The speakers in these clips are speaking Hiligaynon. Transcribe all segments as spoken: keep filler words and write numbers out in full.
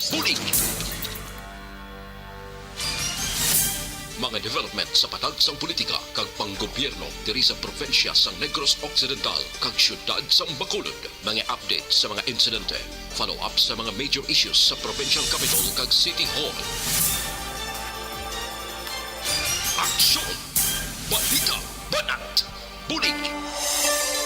Bulig. Mga development sa padagsang politika kag panggobyerno diri sa probinsya sang Negros Occidental kag siyudad sang Bacolod. Mga update sa mga insidente, follow-up sa mga major issues sa provincial capital kag city hall. Aksyon! Balita! Banat! Bulig!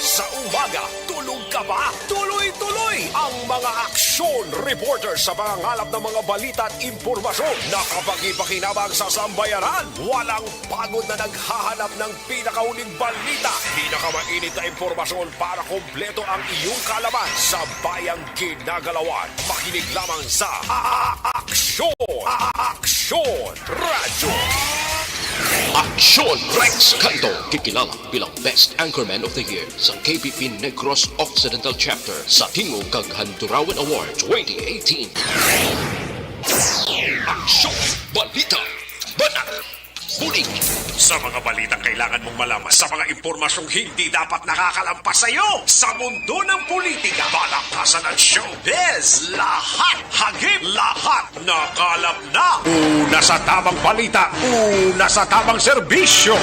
Sa umaga, tulog ka ba? Tuloy-tuloy ang mga aksyon reporter sa pangangalap ng mga balita at impormasyon na kapakipakinabang sa sambayanan. Walang pagod na naghahanap ng pinakahuling balita, pinakamainit na impormasyon para kompleto ang iyong kaalaman sa bayang ginagalawan. Makinig lamang sa A-, A-, Aksyon! A-, A-, Aksyon Radyo! Aksyon Rex Canto, kikilala bilang Best Anchorman of the Year sa K P P Negros Occidental Chapter sa Tingog kag Handurawan Award twenty eighteen. Aksyon! Balita! Banat! Bulig! Sa mga balitang kailangan mong malaman, sa mga impormasyong hindi dapat nakakalampas sa iyo, sa mundo ng politika, balakasan at showbiz, lahat, hagip, lahat, nakalap na. Una sa tamang balita, una sa tamang serbisyo.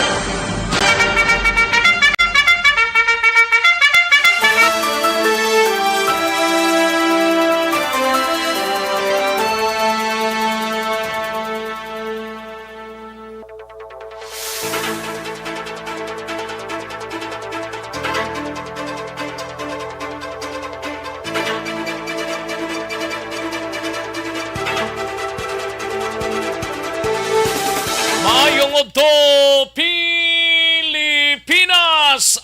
Maayong udto, Pilipinas!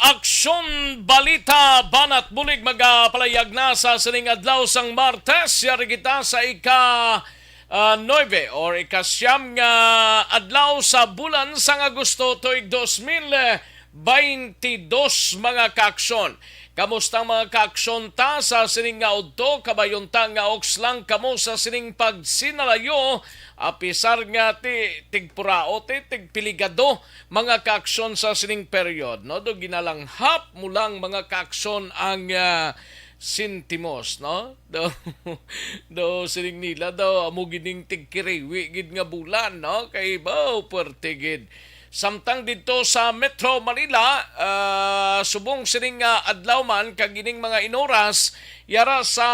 Aksyon, balita, banat, bulig magapalayag na sa sining adlaw sang Martes. Yari kita sa ika, ah, nuebe or ika-siyam nga adlaw sa bulan sang Agosto tuig dos mil baynte dos, mga kaaksyon. Kamusta ang mga kaaksyon ta sa sining nga udto? Kabayon ta nga uks lang kamo sa sining pagsinalayo, apisar nga ti-, tigpurao, ti-, tigpiligado, mga kaaksyon sa sining period, no? Do ginalanghap mo lang, mga kaaksyon, ang, ah, sentimos, no? Do, do sining nila daw, amo gid ning tigkiriwi gid nga bulan, no? Kay, baw, puwerte gid. Samtang didto sa Metro Manila, ah, subong sining, ah, adlaw man kag ining mga inoras, yara sa,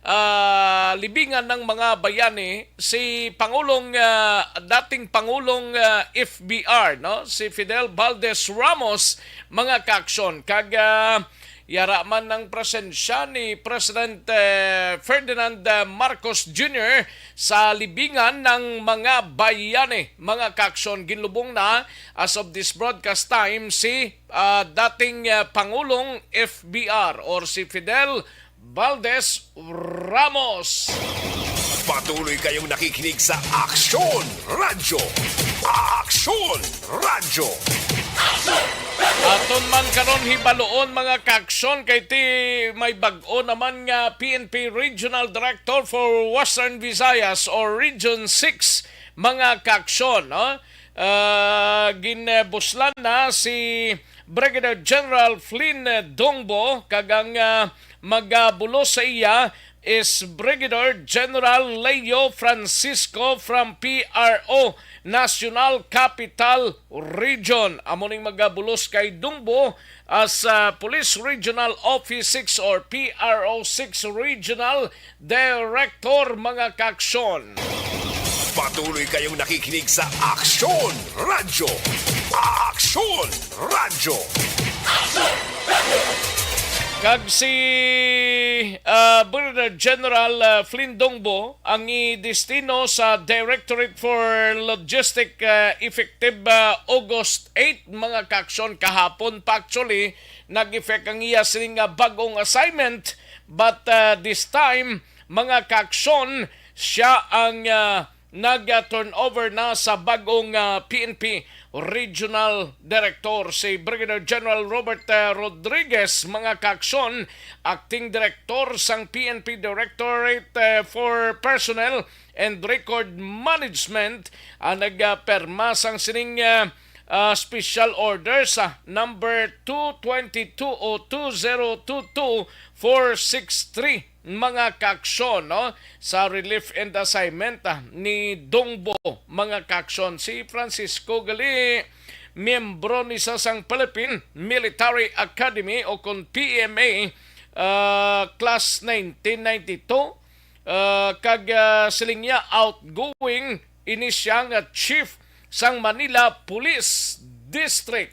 ah, libingan ng mga bayani, si Pangulong, ah, dating Pangulong, ah, F B R, no? Si Fidel Valdez Ramos, mga kaaksyon. Kag, ah, yara man ang presensya ni President, eh, Ferdinand, eh, Marcos Junior sa libingan ng mga bayani, mga kaaksyon. Ginlubong na, as of this broadcast time, si, ah, dating, ah, Pangulong F B R or si Fidel Valdez Ramos. Patuloy kayong nakikinig sa Aksyon Radyo. Aksyon Radyo. Aton man karon hibaluon, mga kaaksyon, kay ti may bag-o naman nga P N P Regional Director for Western Visayas or Region six, mga kaaksyon, no? Ah, ginbuslan na si Brigadier General Flynn Dongbo, kag ang, ah, magabulos sa iya is Brigadier General Leo Francisco from P R O National Capital Region. Amo ning magabulos kay Dongbo as, ah, Police Regional Office six or P R O six Regional Director, mga kaaksyon. Patuloy kayong nakikinig sa Aksyon Radyo. Aksyon Radyo. Kag si, ah, Brigadier General, ah, Flynn Dongbo ang idestino sa Directorate for Logistic, ah, effective, ah, August eight, mga kaaksyon, kahapon pa actually, nag-effect ang iya sining, ah, bag-ong assignment, but, ah, this time, mga kaaksyon, siya ang, ah, nag-turnover na sa bag-ong, ah, P N P Regional Director, si Brigadier General Robert, ah, Rodriguez, mga kaaksyon, Acting Director sang P N P Directorate, ah, for Personnel and Record Management, ang nagperma sang sining, ah, ah, special order sa number two twenty-two o two zero two two four six three, mga kaaksyon, no, sa relief and assignment, ah, ni Dongbo, mga kaaksyon. Si Francisco gali, miyembro ni sa sang Philippine Military Academy o kon P M A, ah, class nineteen ninety-two, ah, kag, ah, siling niya outgoing ini siya nga chief sang Manila Police District.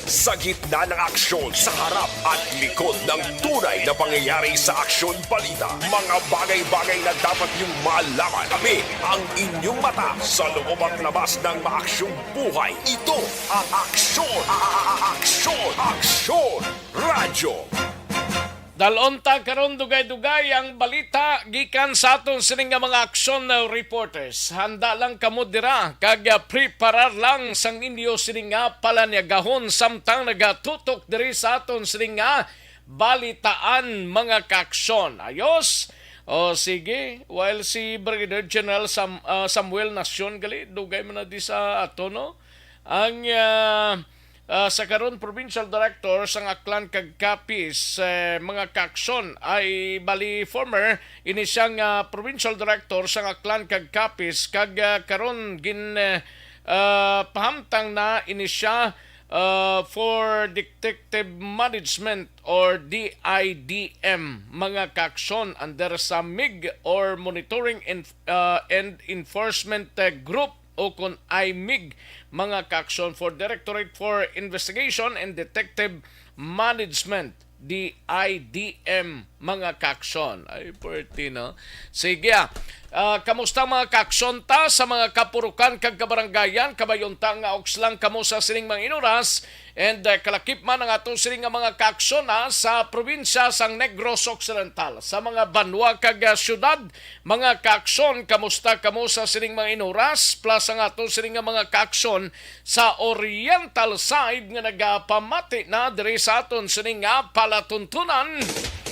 Sa gitna ng aksyon, sa harap at likod ng tunay na pangyayari sa Aksyon Balita, mga bagay-bagay na dapat niyong malaman. Kami ang inyong mata sa loob at labas ng maaksyong buhay. Ito ang Aksyon, a- a- a- Aksyon, Aksyon Radyo. Dalon ta karon dugay-dugay ang balita gikan sa aton sini nga mga aksyon, uh, reporters. Handa lang kamo dira kag, uh, preparar lang sang inyo sini nga palanyagahon samtang nagatutok diri sa aton sini nga balitaan, mga kaaksyon. Ayos? O sige, while si Brigadier General Sam-, uh, Samuel Nacion gali, dugay man na di sa ato, no? Ang, uh, Ah, sa karon, Provincial Director sang Aklan kag Capiz, eh, mga kaaksyon, ay bali former ini siya nga Provincial Director sang Aklan kag Capiz kag, ah, karon gin, eh, ah, pahamtang na ini siya, ah, for Detective Management or D I D M, mga kaaksyon, under sa MIG or Monitoring Enf-, ah, and Enforcement, eh, Group o kon I M I G, mga kaaksyon, for Directorate for Investigation and Detective Management, D I D M, mga kaaksyon. Ay, pwerte, no? Sige, ah. Ah, kamusta, mga kaaksyon ta sa mga kapurukan kag kabaranggayan? Kabayon ta nga uks lang kamo sa sining mga inuras. And, ah, kalakip man ang ato sining nga mga kaaksyon, ah, sa probinsya sang Negros Occidental, sa mga banwa kag, ah, syudad, mga kaaksyon, kamusta kamo sa sining mga inuras? Plus ang ato sining nga mga kaaksyon sa oriental side nga nagapamati na diri sa aton sining nga palatuntunan.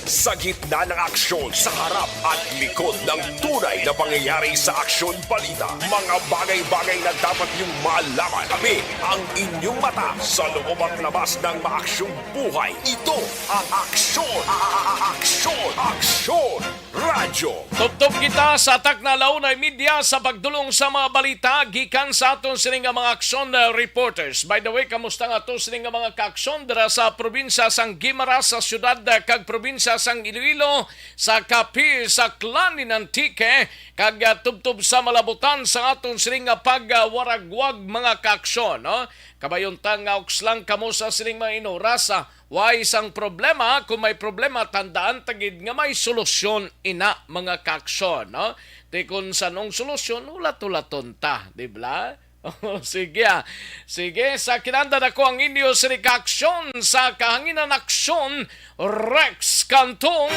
Sa gitna ng aksyon, sa harap at likod ng tunay na pangyayari sa Aksyon Balita, mga bagay-bagay na dapat niyong malaman. Kami ang inyong mata sa loob at labas ng maaksyong buhay. Ito ang Aksyon, a- a- a- Aksyon, Aksyon Radyo. Tubtob kita sa takna la una y media sa pagdulong sa mga balita gikan sa aton sini nga mga aksyon, uh, reporters. By the way, kamusta nga ato sini nga mga kaaksyon dira sa probinsya sang Guimaras, sa syudad, uh, kag probinsya sang Iloilo, sa Capiz, sa Aklan, in Antique, kag, uh, tubtob sa malabutan sa aton sini nga pagwaragwag, mga kaaksyon, no? Kabayon ta nga uks lang kamo sa sining mga inuras, ah, way sang problema. Kung may problema, tandaan ta gid nga may solusyon ina, mga kaaksyon, no? Ti kun sanong solusyon, hulat-hulaton ta, di ba? O, sige, ah. Sige, sa kinanda na ko ang inyo sini kaaksyon sa Kahanginan Aksyon, Rex Cantong.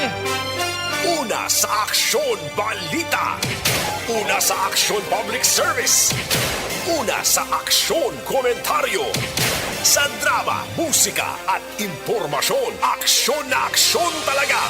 Una sa Aksyon Balita. Una sa Aksyon Public Service. Una sa Aksyon Komentaryo. Sa drama, musika, at impormasyon, aksyon na aksyon talaga.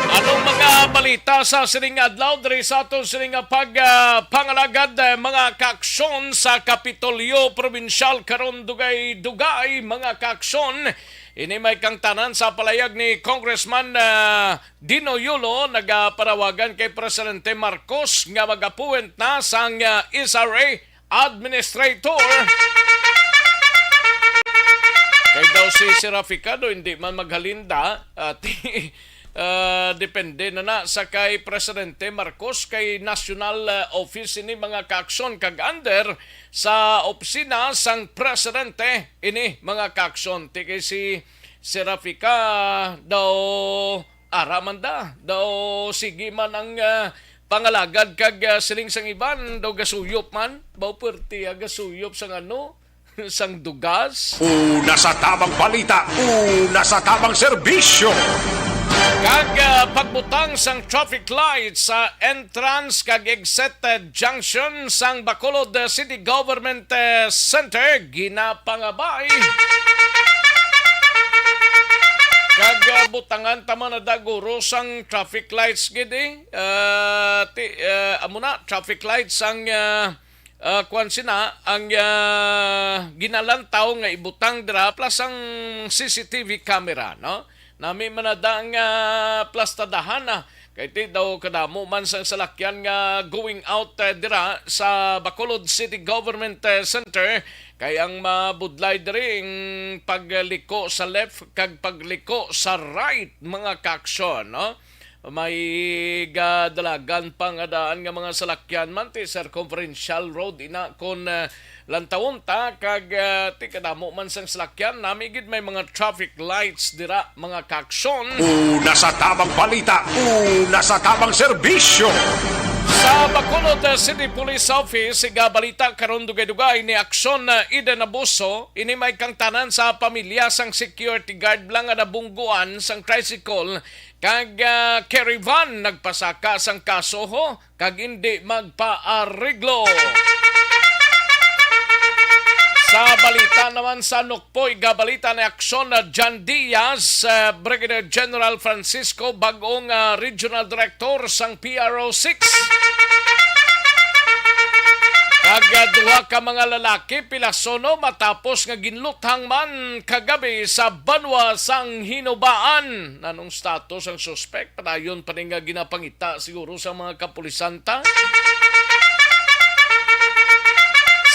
Anong mga balita sa sining adlaw diri sa aton sining nga pag, ah, pangalagad, eh, mga kaaksyon sa Kapitolyo Probinsyal karon, dugay-dugay, mga kaaksyon? Ini may kangtanan sa palayag ni Congressman, ah, Dino Yulo, nagapanawagan kay Presidente Marcos nga mag-appoint na sang, ah, S R A administrator. Kay daw si Serafika daw hindi man maghalinda, at, ah, depende na na sa kay Presidente Marcos, kay national, ah, office ini, mga kaaksyon, kag under sa opisina sang presidente ini, mga kaaksyon. Ti kay si Serafika daw ara man da. Daw sige man ang, ah, pangalagad kag, ah, siling sang iban, daw gasuyop man. Baw puwerte, ah, gasuyop sang ano, sang dugas. Una sa tamang balita, una sa tamang serbisyo. Kag, ah, pagbutang sang traffic light sa entrance kag exit, ah, junction sang Bacolod, ah, City Government, ah, Center, ginapangabay. Kag, ah, butangan ta man na daguro sang traffic lights gid, eh. Ah, ti-, ah, amo na, traffic lights ang, ah, ah, kuwan sina, ang, ah, ginalantaw nga ibutang dira, plus ang C C T V camera, no? Nami man na da ang, ah, plastadahan, ah. Kay ti daw kadamo man sang salakyan nga going out, eh, dira sa Bacolod City Government, eh, Center, kay ang mabudlay diri ang pagliko sa left kag pagliko sa right, mga kaaksyon, no? May gadalagan pa nga daan nga mga salakyan man ti Circumferential Road ina kon, eh, lantawon ta kag, ah, ti kadamo man sang salakyan, nami gid may mga traffic lights dira, mga kaaksyon. Una sa tabang balita, una sa tabang serbisyo. Sa Bacolod, ah, City Police Office, igabalita karon dugay-dugay ni Aksyon, ah, Eden Abuso, ini may kangtanan sa pamilya sang security guard lang nga nabungguan sang tricycle kag, ah, caravan nagpasaka sang kaso ho kag indi magpaareglo. Sa balita naman sa Nukpoy, gabalita ni Aksyon na John Diaz, ah, Brigadier General Francisco, bag-ong, ah, Regional Director sang P R O six. Kag, ah, duha ka mga lalaki pilasono matapos nga ginluthang man kagabi sa banwa sang Hinubaan. Nanong status ang suspek? Padayon pa ni nga ginapangita siguro sa mga kapulisan ta.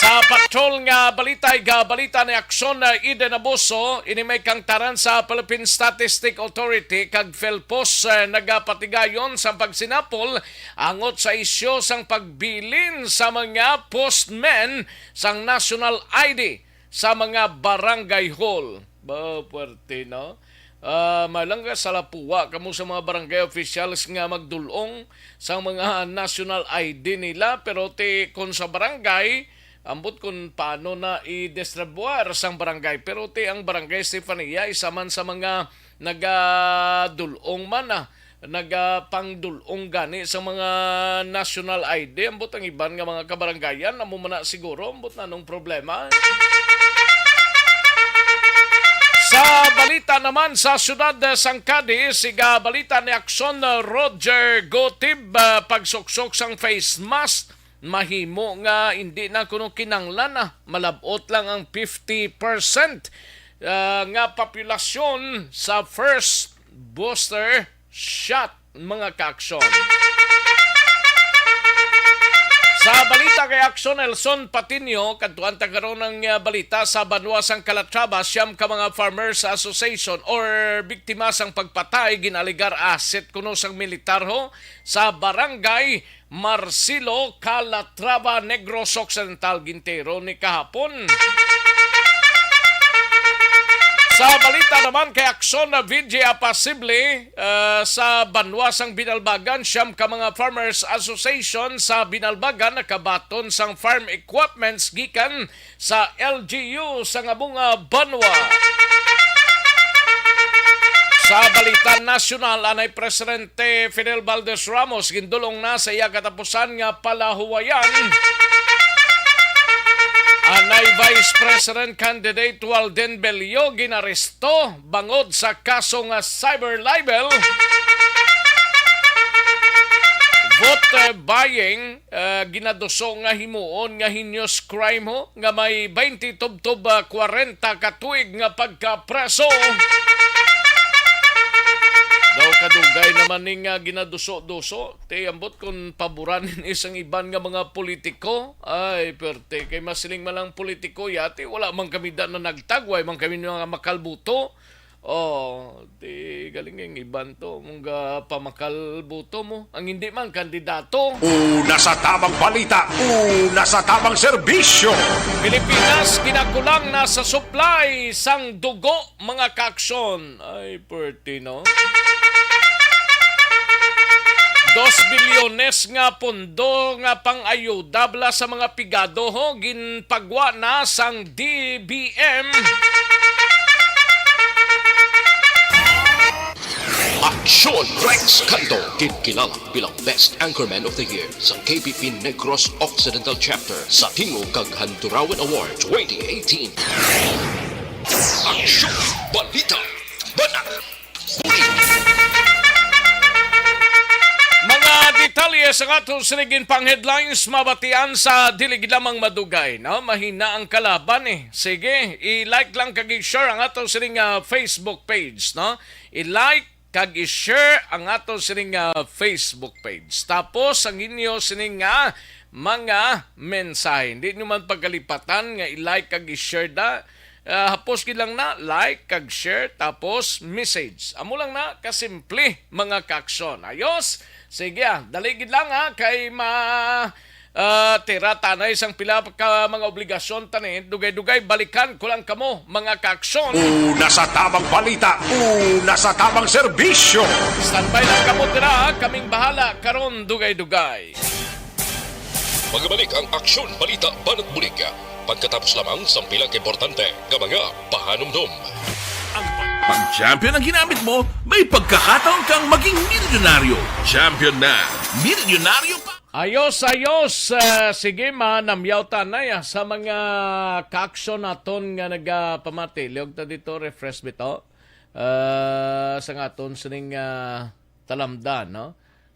Sa patrol nga balita, igabalita ni Aksyon, uh, Eden Abuso, ini may kangtaran sa Philippine Statistic Authority kag PhilPos, uh, nagapatigayon sa pagsinapol angot sa isyu sang pagbilin sa mga postmen sang national I D sa mga barangay hall. Ba, puwerte, no? Ah, may lang ka, salapuwa kamo sa mga barangay officials nga magdulong sa mga national I D nila, pero ti, kung sa barangay, ambot kung paano na i-distribuar sang barangay. Pero ti, ang barangay Estefania, isa man sa mga nagadulong man, ah, nagapangdulong gani sa mga national I D. Ambot ang iban nga mga kabaranggayan, amo man na siguro, ambot na nung problema. Sa balita naman sa siyudad sang Cadiz, siga balita ni Aksyon, Roger Gotib, ah, pagsuksok sang face mask, mahimo nga hindi na kuno kinanglan na. Malab-ot lang ang fifty percent, ah, nga populasyon sa first booster shot, mga kaaksyon. Sa balita kay Aksyon Elson Patiño, kadtuan ta karon ang, ah, balita sa banwa sang Calatrava, siyam ka mga farmers association or biktima sang pagpatay, ginaligar asset kuno sang militar ho sa barangay Marcelo, Calatrava, Negros Occidental, gintiro ni kahapon. Sa balita naman kay Aksyon na V G Apasible, ah, sa banwa sang Binalbagan, siyam ka mga farmers association sa Binalbagan nakabaton sang farm equipments gikan sa L G U sa Ngabunga, Banwa. Sa balita nasyonal, anay Presidente Fidel Valdez Ramos gindulong na sa iya katapusan nga palahuwayan. Anay Vice President candidate Walden Bello ginaresto bangod sa kaso nga cyber libel. Vote buying, ah, ginaduso nga himuon nga heinous crime ho, nga may twenty tubtob, ah, kwarenta ka tuig nga pagkapreso. Daw kadugay naman ning, ah, ginaduso-duso. Ti ambot kung paboran ni sang iban nga mga politiko. Ay, perte. Kay masiling man lang politiko, yati, wala man kami da na nagtagway, man kami nga makalbuto. Oh, ti galing ang iban to, mong ga pamakal buto mo. Ang hindi man kandidato. Una sa tabang balita, una sa tabang serbisyo. Pilipinas ginakulang na sa supply sang dugo, mga kaaksyon. Ay, perti, no? Dos bilyones nga pondo nga pang-ayuda bala sa mga pigado, ho, ginpagwa na sang D B M. Aksyon! Rex Canto, ginkilala bilang Best Anchorman of the Year sa K P P Negros Occidental Chapter sa Tingog kag Handurawan Award twenty eighteen. Aksyon! Balita! Bana! Mga detalye sa aton sining ginpang-headlines mabatian sa dili gid lamang madugay, no? Mahina ang kalaban, eh. Sige, i-like lang kag i-share ang aton sining, ah, Facebook page, no? I-like kag i-share ang aton sining, ah, Facebook page. Tapos ang inyo sining, ah, mga mensahe. Hindi nyo man pagkalipatan nga i-like kag i-share da. Ah, hapos gid lang na, like kag share, tapos message. Amo lang na kasimple, mga kaaksyon. Ayos? Sige, ah, dali gid lang, ha, kay ma-, ah, tira ta na sang pila ka mga obligasyon ta ni. Dugay-dugay, balikan ko lang kamo, mga kaaksyon. Una sa tamang balita, una sa tamang serbisyo. Standby lang kamo dira, ha? Kaming bahala karon, dugay-dugay. Magbalik ang Aksyon Balita Banat Bulig pagkatapos lamang sang pila ka importante nga mga pahanumdom. Pag champion ang ginamit mo, may pagkakataon kang maging milyonaryo. Champion na, milyonaryo pa. Ayos, ayos. Ah, sige, manamyaw ta na ya sa mga kaaksyon naton nga nagapamati. Liog ta dito, refresh bitaw. Ah, sa nga aton sining, ah, talamdan, no?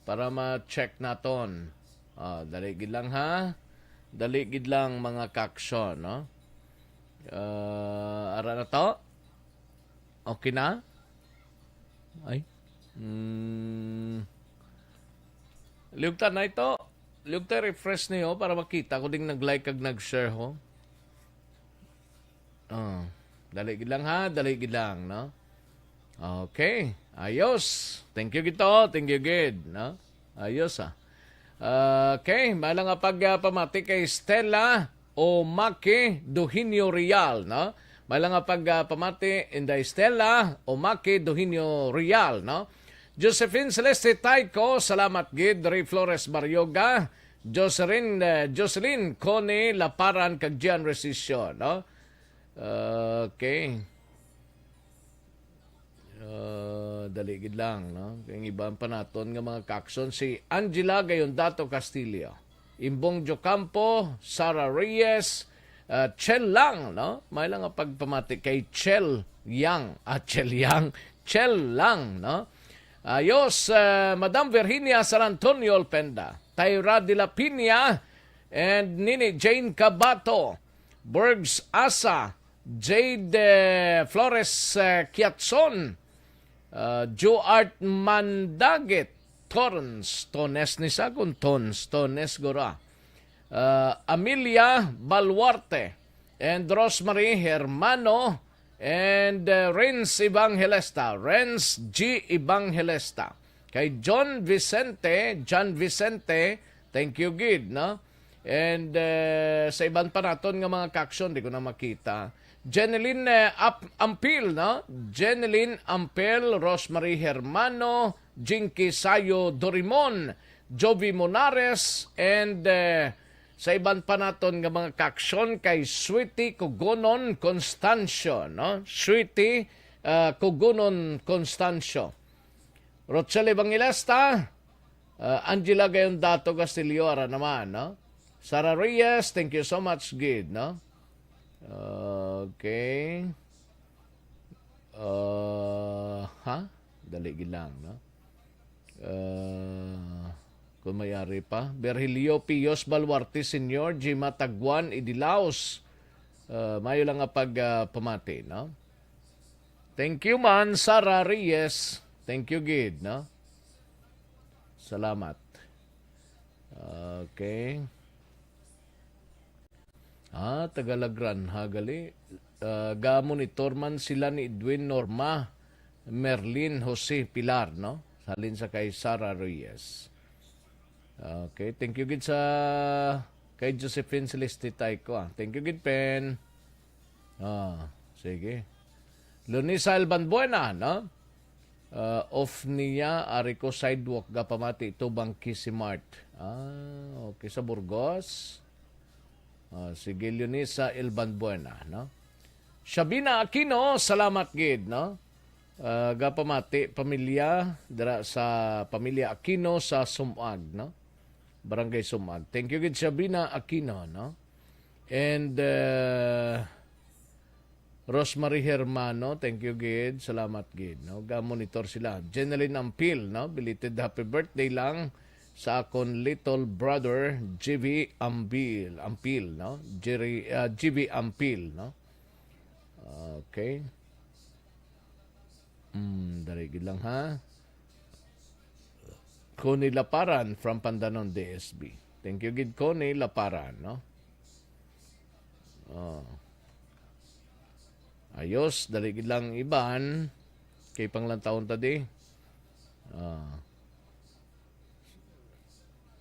Para ma-check naton. Ah, dali gid lang, ha. Dali gid lang, mga kaaksyon, no? Ah, ara na to. Okay na? Ay. Mm. Liog ta na ito. Liog ta, refresh niyo para makita ko ding nag-like kag nag-share, ho. Oh, dali gid lang, ha, dali gid lang, no? Okay, ayos. Thank you gid to, thank you gid, no? Ayos, ah. Okay, may lang nga pag, ah, pamati kay Stella Omaki Duhinio Real, no? May lang nga pag, ah, pamati, Inday Stella Omaki Duhinio Real, no? Josephine Celeste Taico, salamat gid. Ray Flores Barioga, Jocelyn, eh, Jocelyn Connie Laparan, kag Gian Resisio, no? Okay. Ah, dali gid lang, no? Kay ang iban pa naton nga mga kaaksyon, si Angela Gayondato Castillo, Imbong Jocampo, Sara Reyes, ah, Chel Lang, no? May lang nga pagpamati kay Chel Yang. Ah, Chel Yang. Chel Lang, no? Ayos, ah, Madam Virginia San Antonio Olpenda, Tyra de la Piña, and Nini Jane Cabato, Bergs Asa, Jade, eh, Flores, eh, Kiatson, ah, Joart Mandagit, Torns, Tones ni sa kun Tons, Tones gura. Ah, Amelia Baluarte, and Rosemary Hermano, and, eh, Renz Evangelista, Renz G Evangelista. Kay John Vicente, John Vicente, thank you gid, no? And, eh, sa iban pa naton nga mga kaaksyon, di ko na makita. Jeneline, eh, Ap-, Ampil, no? Jeneline Ampil, Rosemary Hermano, Jinky Sayo Dorimon, Jovi Monares, and, eh, sa iban pa naton nga mga kaaksyon kay Sweetie Kugonon Constancio, no? Sweetie, ah, Kugonon Constancio. Rochelle Evangelista, ah, Angela Gayondato Castillo, ara naman, no? Sara Reyes, thank you so much, gid, no? Okay. Ah, ha? Dali gid lang, no? Ah, kung may ari pa. Virgilio Pios Baluarte Senior, Jima Taguan, Idilaos. Ah, mayo lang nga pag, ah, pamati, no? Thank you man, Sara Reyes. Thank you gid, no? Salamat. Okay. Ah, taga-Lagranha gali. Ah, ga-monitor man sila ni Edwin, Norma, Merlin, Jose, Pilar, no? Halin sa kay Sara Reyes. Okay, thank you gid sa kay Josephine Celeste Taico, ah. Thank you gid, Pen. Ah, sige. Lunisa Albanbuena, no? Ah, off niya, ari ko sidewalk, gapamati tubang Kissy Mart. Ah, okay, sa Burgos. Ah, sige, Lunisa Albanbuena, no? Shabina Aquino, salamat gid, no? Ah, gapamati pamilya dira sa pamilya Aquino sa Sumag, no? Barangay Sumag. Thank you gid, Shabina Aquino, no? And, uh, Rosemary Hermano, thank you gid. Salamat gid, no? Ga-monitor sila. Jeneline Ampil, no? Belated happy birthday lang sa akon little brother, G V Ampil, Ampil, no? Jerry, ah, G V Ampil, no? Okay. Hmm, dali gid lang, ha. Connie Laparan from Pandanon, D S B. Thank you gid, Connie Laparan, no? Oh. Ayos, dali gid lang iban. Kay panglantawon ta di. Ah.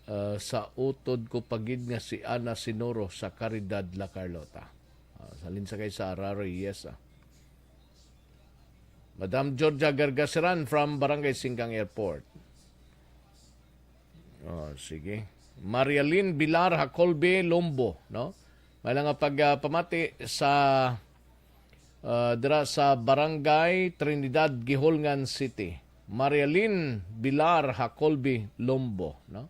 Ah, sa utod ko pa gid nga si Ana Sinoro sa Caridad, La Carlota. Ah, sa Linsagay sa Araroy, yes, ah. Madam Georgia Gargaseran from Barangay Singkang Airport. Oh, sige. Marialyn Bilar Hacolbe Lombo, no? May lang nga pag, ah, pamati sa, ah, dira sa Barangay Trinidad, Guiholngan City. Marialyn Bilar Hacolbe Lombo, no?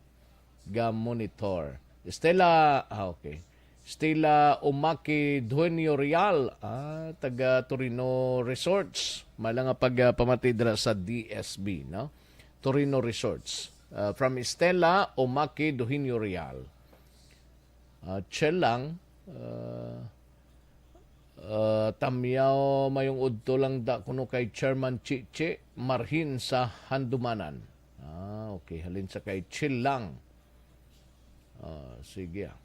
Ga-monitor. Stella, ah, okay. Stella Umaki Dueño Real, ah, taga Torino Resorts. May lang nga pag, ah, pamati dira sa D S B, no? Torino Resorts. Ah, from Stella Umaki Dueño Real. Ah, chill lang. Ah, ah, tamyaw mayong udto lang da kuno kay Chairman Chichi Marhin sa Handumanan. Ah, okay. Halin sa kay chill lang. Ah, sige, ah.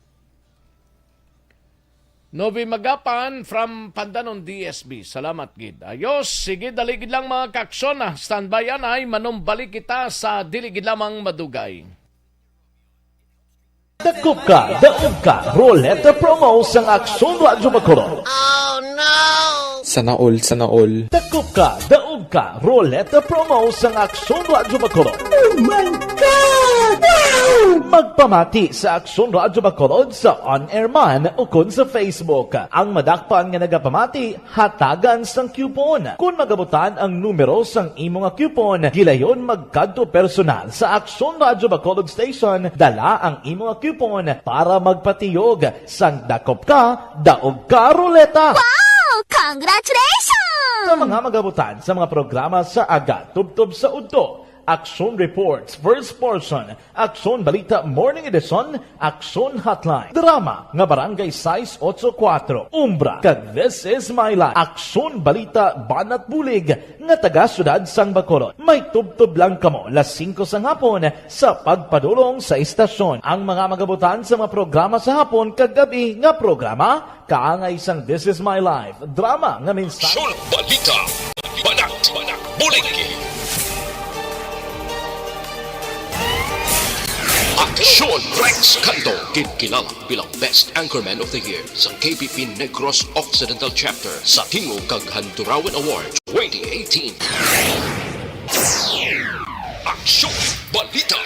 Novi Magapan from Pandanon, D S B. Salamat gid. Ayos. Sige, dali gid lang, mga kaaksyon, ah. Standby anay, manumbalik kita sa dili gid lamang madugay. Dakop ka, daog ka, Roleta Promo sang Aksyon Radyo Bacolod. Sana all, sana all. Dakop ka, daog ka, Roleta Promo sang Aksyon Radyo Bacolod. Oh my God! Wow! Magpamati sa Aksyon Radyo Bacolod sa on-air man ukon sa Facebook. Ang madakpan nga nagapamati, hatagan sang coupon. Kon magabutan ang numero sang imo nga coupon, gilayon magkadto personal sa Aksyon Radyo Bacolod Station, dala ang imo nga coupon para magpatiyog sang Dakop Ka, Daog Ka Roleta. Wow! Congratulations! Sa mga magabutan sa mga programa sa aga tubtob sa udto, Aksyon Reports, first portion, Aksyon Balita Morning Edition, Aksyon Hotline, drama nga Barangay sais otso kuwatro, Umbra, kag This Is My Life, Aksyon Balita Banat Bulig nga taga Siyudad sang Bacolod. May tubtob lang kamo las singko sang hapon sa pagpadulong sa istasyon. Ang mga magabutan sa mga programa sa hapon kag gab-i nga programa, kaangay sang This Is My Life, drama nga mensahe. Aksyon Balita, Banat, Bulig. Aksyon Rex Canto, ginkilala bilang Best Anchorman of the Year sa K P P Negros Occidental Chapter sa Tingog kag Handurawan Awards twenty eighteen. Aksyon, balita,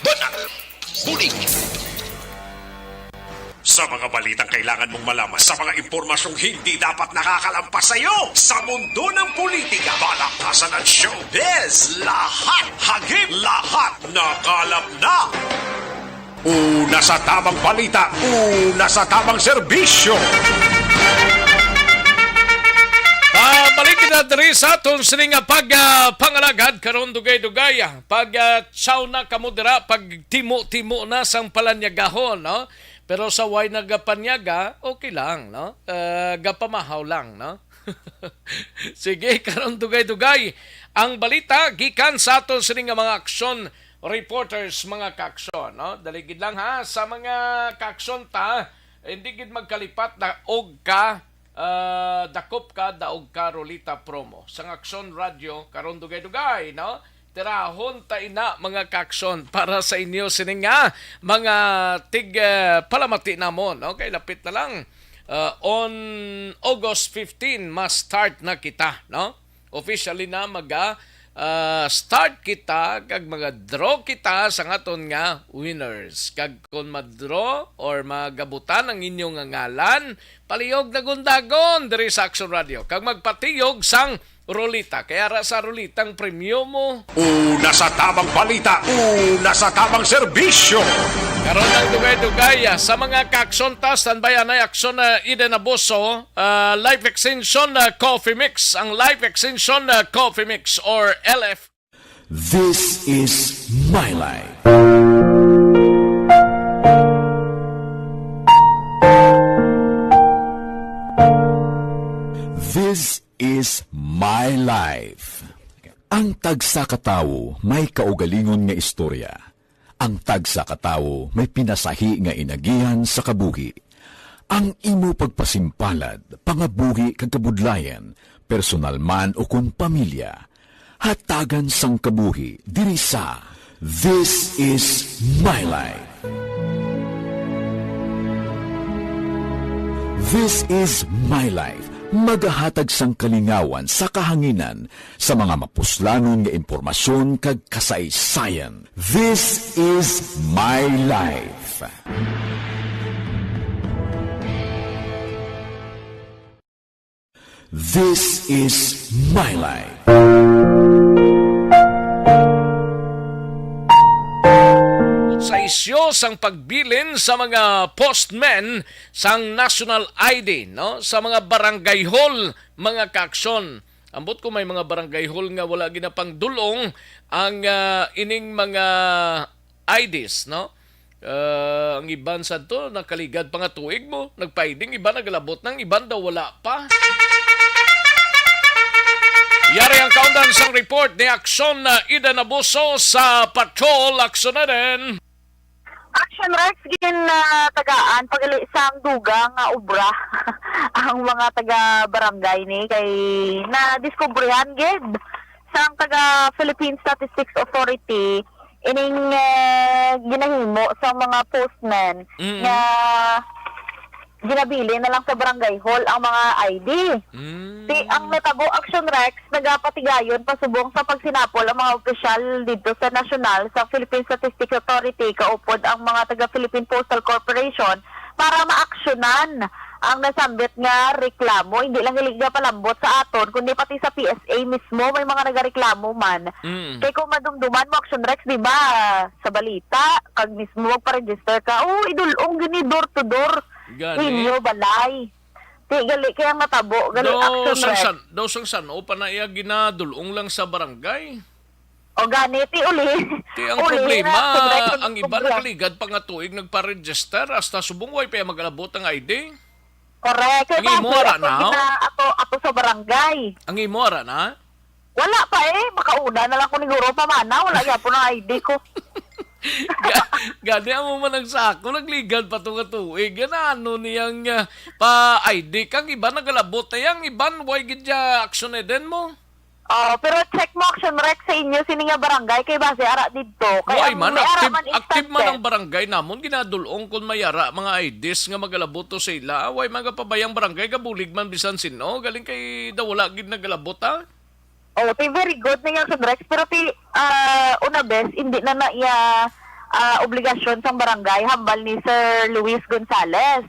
banat, bulig. Sa mga balitang kailangan mong malaman, sa mga impormasyong hindi dapat nakakalampas sa iyo, sa mundo ng politika, balakasan at showbiz, lahat hagip, lahat nakalap na. Una sa tamang balita, una sa tamang serbisyo. Ah, balik kita diri sa aton sini nga pag, ah, pangalagad karon, dugay-dugay, ah. Pag, ah, tsaw na kamo dira, pag timo-timo na sang palanyagahon, no? Pero sa way nagapanyaga, okay lang, no? Ah, gapamahaw lang, no? Sige, karon dugay-dugay ang balita gikan sa aton sini nga mga aksyon reporters, mga kaaksyon, no? Dali gid lang, ha, sa mga kaaksyon ta, hindi gid magkalipat na og ka, ah, Dakop Ka, Daog Ka Roleta Promo. Sang Aksyon Radyo, karon dugay-dugay, no? Tirahon ta ina, mga kaaksyon, para sa inyo sini nga mga tig, ah, palamati namon, no? Kay lapit na lang. Ah, on August fifteen, ma-start na kita, no? Officially na maga, ah, start kita kag maga-draw kita sa aton nga winners. Kag kon ma-draw or magabutan ang inyo nga ngalan, palihog dagon-dagon diri sa Aksyon Radyo kag magpatiyog sang ruleta. Kaya ara sa ruletang premyo mo. Una sa tamang balita, una sa tamang serbisyo. Karon ang dugay-dugay, ah, sa mga kaaksyonta, standby anay aksyon na Eden Abuso, ah, Life Extension, ah, Coffee Mix, ang Life Extension, ah, Coffee Mix or L F. This is my life. This is my life. Ang tagsa ka tawo may kaugalingon nga istorya. Ang tagsa ka tawo may pinasahi nga inagihan sa kabuhi. Ang imo pagpasimpalad, pangabuhi kag kabudlayan, personal man o kon pamilya, hatagan sang kabuhi diri sa This is My Life. This is My Life, magahatag sang kalingawan sa kahanginan sa mga mapuslanon nga impormasyon kag kasaysayan. This is My Life. This is My Life. Sa isyu sang pagbilin sa mga postmen sang national I D, no, sa mga barangay hall, mga kaaksyon. Ambot ko may mga barangay hall nga wala ginapangdulong ang, ah, ining mga I Ds, no? Ah, ang iban sadto nakaligad pa nga tuig mo nagpa-I D, ang iban nagalabot na, ang iban daw wala pa. Yari ang kaundan sang report ni Aksyon na Ida Nabuso sa Patrol. Aksyon na din. Action Rex, gin, ah, tagaan pagali sang dugang nga obra ang mga taga barangay ni kay nadiskubrihan gid sang taga Philippine Statistics Authority ining, eh, ginahimo sa mga postmen Mm. nga ginabilin na lang sa barangay hall ang mga I D. Mm. Ti ang natabo, Action Rex, nagapatigayon pa subong sa pagsinapol ang mga opisyal didto sa nasyonal sa Philippine Statistics Authority, kaupod ang mga taga Philippine Postal Corporation para maaksyonan ang nasambit nga reklamo. Hindi lang gali nga palambot sa aton, kundi pati sa P S A mismo may mga nagareklamo man. Mm. Kay kung madumduman mo, Action Rex, di ba, sa balita, kag mismo magpa-register ka, oh, idulong gini door to door. Gani. Inyo balay. Ti gali kay ang natabo, gali Daw Action sang Rex. san-, daw sang san-o pa na iya ginadulong lang sa barangay. O gani, ti uli. Ti ang Uli problema, na, Action Rex, ang iba problema. Nakaligad pa nga tuig nagpa-register, hasta subong way pa magalabot ang I D. Correct. Kay Ang imo base ara ako na? gina-, ako, ako sa barangay. Ang imo ara na? Wala pa eh. Makauna na lang ko ni Guro pamana. Wala gyapon ang I D ko. Ga-, gani amo man ang sako, nagligad pa to nga tuig. Yan ano niyang, ah, pa I D kang iban nagalabot na yang iban, way gid ya action eden mo? Oh, pero check mo, Action Rex, sa inyo sini nga barangay kay base ara didto. Kay Way ang man, may ara active, man active man instances. Ang barangay namon, ginadulong kung may ara mga I Ds nga magalabot to sa ila. Way mga pabayang barangay, gabulig man bisan sino. Galing kay daw wala gid nagalabot, ha? Oh, ti very good na nga, Sir Rex. Pero ti, ah, una bes, hindi na na iya, ah, obligasyon sang barangay, hambal ni Sir Luis Gonzales.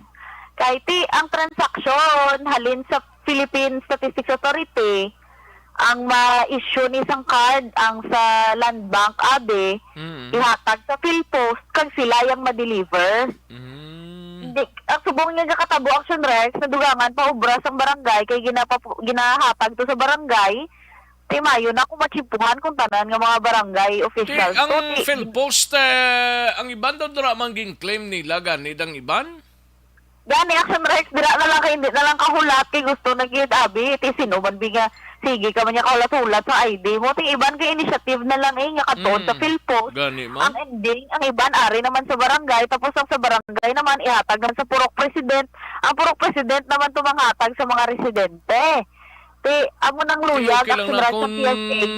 Kay ti ang transaksyon halin sa Philippine Statistics Authority, ang ma-issue ni sang card, ang sa Land Bank, abi, Mm. ihatag sa PhilPost, kag sila yang ma-deliver. Mm. Hindi, ang subong niya gakatabo, Action Rex, nadugangan pa obra sang barangay, kay ginapa-, ginahatag to sa barangay, ti mayo na kung matsimpuhan kung tanan nga mga barangay Ti officials ang to, ti PhilPost, eh, ang iban daw dura man gin-claim nila, gani dang iban? Gani, Action Rex, dira na lang kay hindi na lang kahulat kay gusto na gyud, abi, ti sino man bi nga, sige ka man niya kahulat-hulat sa I D mo, ti iban kay initiative na lang eh, nga katon sa Mm. PhilPost. Gani man. Ang ending, ang iban ari naman sa barangay, tapos ang sa barangay naman ihatag naman sa purok president. Ang purok president naman to manghatag sa mga residente. Ti, amo nang Ti, luyag okay lang ang na simrad sa kung P S A.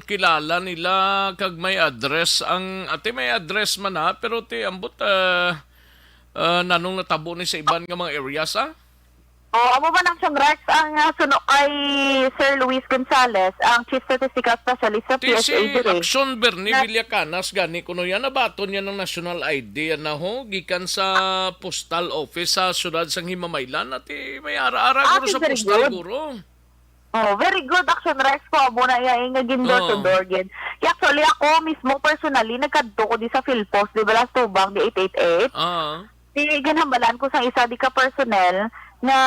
Kilala nila kag may address ang, ate, may address man na, pero ti, ambot, ah, ah, nanong natabo ni sa iban nga mga areas, ah? Oh, amo man ang Sir Rex, ang, ah, suno kay Sir Luis Gonzales, ang Chief Statistical Specialist sa Ti P S A si diri. Action Bernie Na- Villacanas gani kuno yan, nabaton niya ng national I D, yan na ho, gikan sa postal office sa siyudad sang Himamaylan, ati may ara-ara, Ah, guro, si sa Sir postal, Good. Guro. Oh, very good, Action Rex, ko amo na iya nga gin door to Oo. door gid. Kaya actually, ako mismo personally nagkadto ko di sa Philpost, di ba, last tubang, di eight eight eight. Oo. Di ginhambalan ko sang isa di ka personnel nga,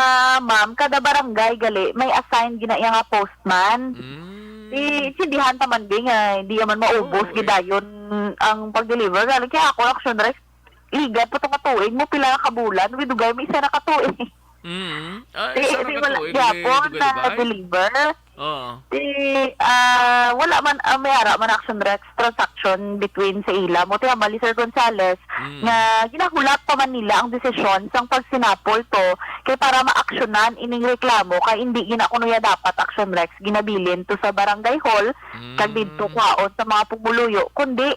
ma'am, kada barangay gali may assigned gina iya nga postman. Mm. Di sindihan ta man di nga di man maubos Oo, eh. gidayon ang pag-deliver. Gani kaya ako, Action Rex, ligat pa to ka tuig mo, pila na ka bulan, wi dugay mo isa na ka tuig. Mm. Ah, Di, isa di na ka wala tuig, gyapon di na dugay-dugay. na-deliver. Oo. Di, ah, wala man, ah, may ara man, Action Rex, transaction between sa ila. Mo, tiya, mali, Sir Gonzales, Mm. nga ginahulat pa man nila ang desisyon sang pagsinapol to kay para maaksyonan ining reklamo kay hindi gina kuno ya dapat, Action Rex, ginabilin to sa barangay hall kag didto Mm. kwaon sa mga pumuluyo, kundi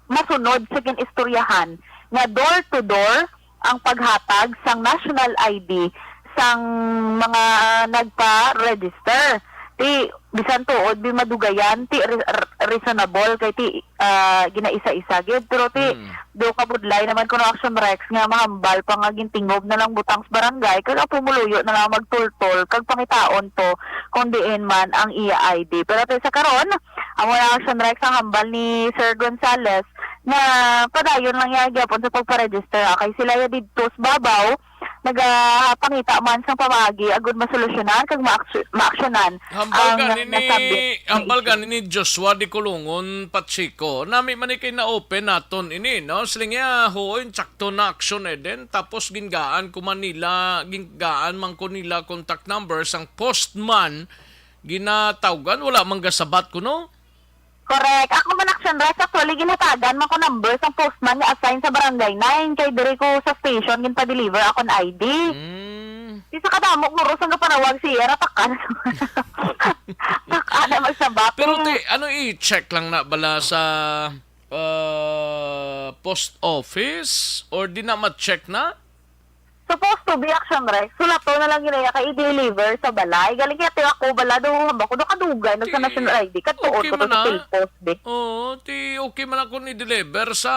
masunod sa gin-istoryahan nga door to door ang paghatag sang national I D sang mga nagpa-register. Ti, bisan tuod, bi madugayan, ti re-, re-, reasonable kay ti, ah, ginaisa-isa gid. Pero ti, Mm. do kabudlay naman kuno, Action Rex, nga mahambal pa nga gintingob na lang butang sa barangay, kag ang pumuluyo na lang magtultol, kag pangitaon to kung diin man ang iya I D. Pero ti sa karon, amo na, Action Rex, ang hambal ni Sir Gonzales, nga padayon lang niya gyapon sa pagpa-register, ah, kay sila ya didto sa babaw nagapangita man sang pamaagi agud masolusyonan kag maaksyo-, maaksyonan Hambal ang gani ni, nasabit nga hambal issue. gani ni Joshua Di Colongon Pacheco. Nami man ni kay na-open naton ini, no? Siling niya, huoy, sakto na action, eh, din. Tapos gingaan ko man nila, gingaan man ko nila contact number sang postman ginatawgan, wala man gasabat ko, no? Correct. Ako man, Action Rex, actually, ginhatagan man ko number sang postman nga assign sa Barangay nine, kay diri ko sa station ginpa-deliver akon I D. Mm. Di sa kadamo, guro, sang gapanawag siya, ratakan. Taka na magsabat. Pero, te, ano, i-check lang na bala sa, uh, post office? Or di na ma-check na? Supposed to be, Action Rex. Sulato na lang gina iya kay i-deliver sa balay. Galing kaya ti ako bala daw, hamba ko, daw kadugay, nag sa Ti, National I D. Kadtuon okay ko to man sa na. Philpost, di. Oo, ti okay man na kung i-deliver sa,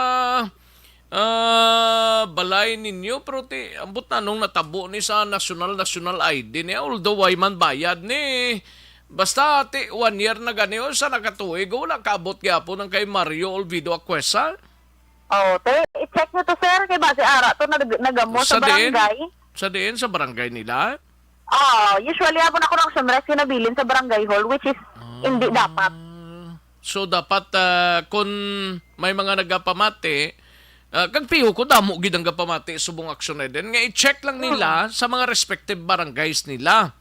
ah, balay ninyo. Pero ti, ambot na nung natabo ni sa national, national I D niya. Although, way man bayad ni. Basta, ti, one year na gani, o, sa nakatuig, wala kaabot gyapon ang kay Mario Olvido Acuesa. Oh, te, i-check nyo to, sir. Kay basi ara to nag-, nagamo sa Sa diin? barangay. Sa diin? Sa barangay nila? Oh, usually, amo na ko ng sunrise ginabilin sa barangay hall, which is hindi dapat. Ah. So, dapat, ah, kung may mga nagapamati, ah, kag piho ko, damo gid ang gapamati subong aksyon na din. Nga i-check lang nila Hmm. sa mga respective barangays nila.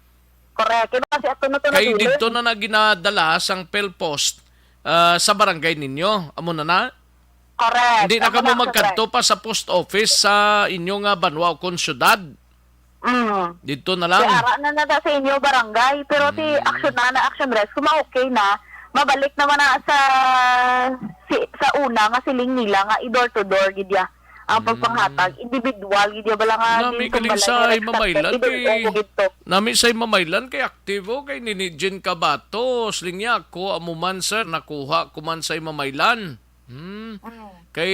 Correct. Kaya kasi ato na to Kay nabilin. didto na na ginadala sang Philpost, ah, sa barangay ninyo. Amo na na? Correct. Hindi na Amo kamo na, magkadto correct. pa sa post office sa inyo nga banwa o kon syudad? Mm. Didto na lang? Kaya ara na na sa inyo barangay. Pero ti Mm. action na, na action rest. Kung ma-okay na, mabalik naman na sa, si, sa una nga siling nila nga i-door to door gid ya ang Mm. pagpanghatag. Individual gid ya bala nga Nami din kung galing balay sa nga Himamaylan expected, kay, i-door to door gid to. nami sa Himamaylan kay aktibo kay nini Jean Cabato. Siling niya, "Ako amo man, sir, nakuha ko man sa Himamaylan." Hmm. Mm. Kay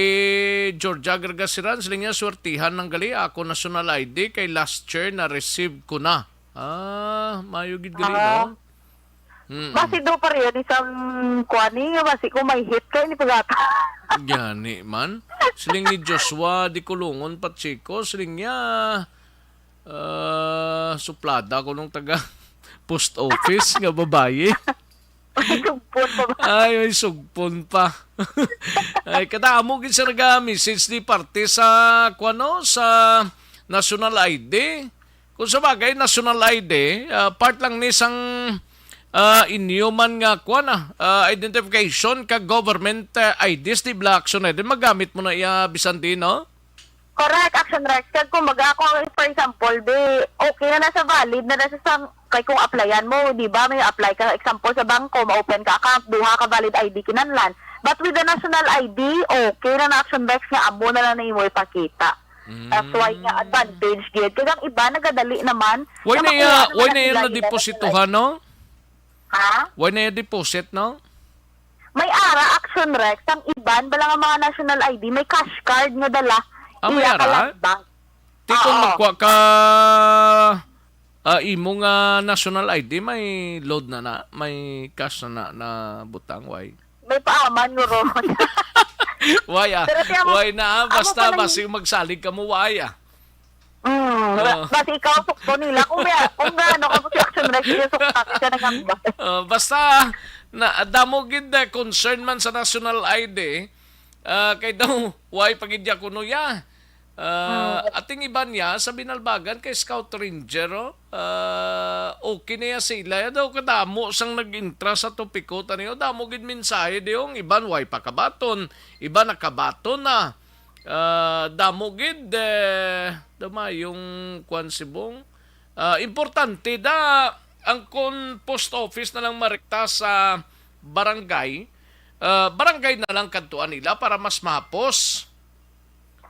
Georgia Gargasiran, siling niya, "Swertihan ng gali, ako national I D, kay last year na-receive ko na." Ah, mayo gid gali, Ah. no? Mm-mm. Basi daw pa rin isang kuan ni nga basi kung may hit kay ni pagata. Gani man. Siling ni Joshua Di Colongon Pacheco, siling niya, ah, suplada ko nung taga post office nga babayi. May sugpon pa ba? Ay, may sugpon pa. Ay, kadamo gid sa naga-message ni parte sa, kuan, no, sa national I D. Kung sa bagay, national I D, ah, part lang ni sang, ah, inyo man nga, kuan, ah, ah, identification ka government, ah, I Ds, di bala action na din. Magamit mo na iya, bisan di, no? Correct, Action Rex. Kag kumbaga, ako, for example, di, okay na na sa valid na na sa sang, kay kung applyan mo, di ba, may apply ka, example, sa bangko, ma-open ka account, duha ka valid I D kinahanglan. But with the national I D, okay na na, Action Rex, nga amo na lang na imo ipakita. That's why nga Mm. advantage gid. Kag ang iba nagadali naman Why na na makuha iya, naman why na na iya sila, na depositohan, no? Ha? Why na iya deposit, no? May ara, Action Rex, ang iban bala nga mga national I D, may cash card nga dala. Ah, may Iya ka ara? Land Bank. Ti kung Oo. magkuha ka Ah, imo nga national I D, may load na na, may cash na na, na butang, why? May paaman, guro. Why, ah? Pero siya mo, Why na, ah? amo Basta, pa lang basi magsalig ka mo, why, ah? Mm, Oo. Basi ikaw, sukto nila. Kung may, kung gaano ka po si Action Rex, yung sukta, siya nagambal. Ah, basta, na, damo gid na concern man sa national I D, ah, kay daw, why pa gid ya kuno ya? Ah, Mm. ating iban niya sa Binalbagan kay Scout Ranger, oh. Ah, okay na ya sila. Ya daw kadamo sang nag-intra sa topiko taniyo. Damo gid mensahe di yung iban way pa kabaton, iban nakabaton na. Ah, damo gid, eh, damay yung kwan sibong. Ah, importante da ang kon post office na lang marekta sa barangay, ah, barangay na lang kadtuan nila para mas mahapos.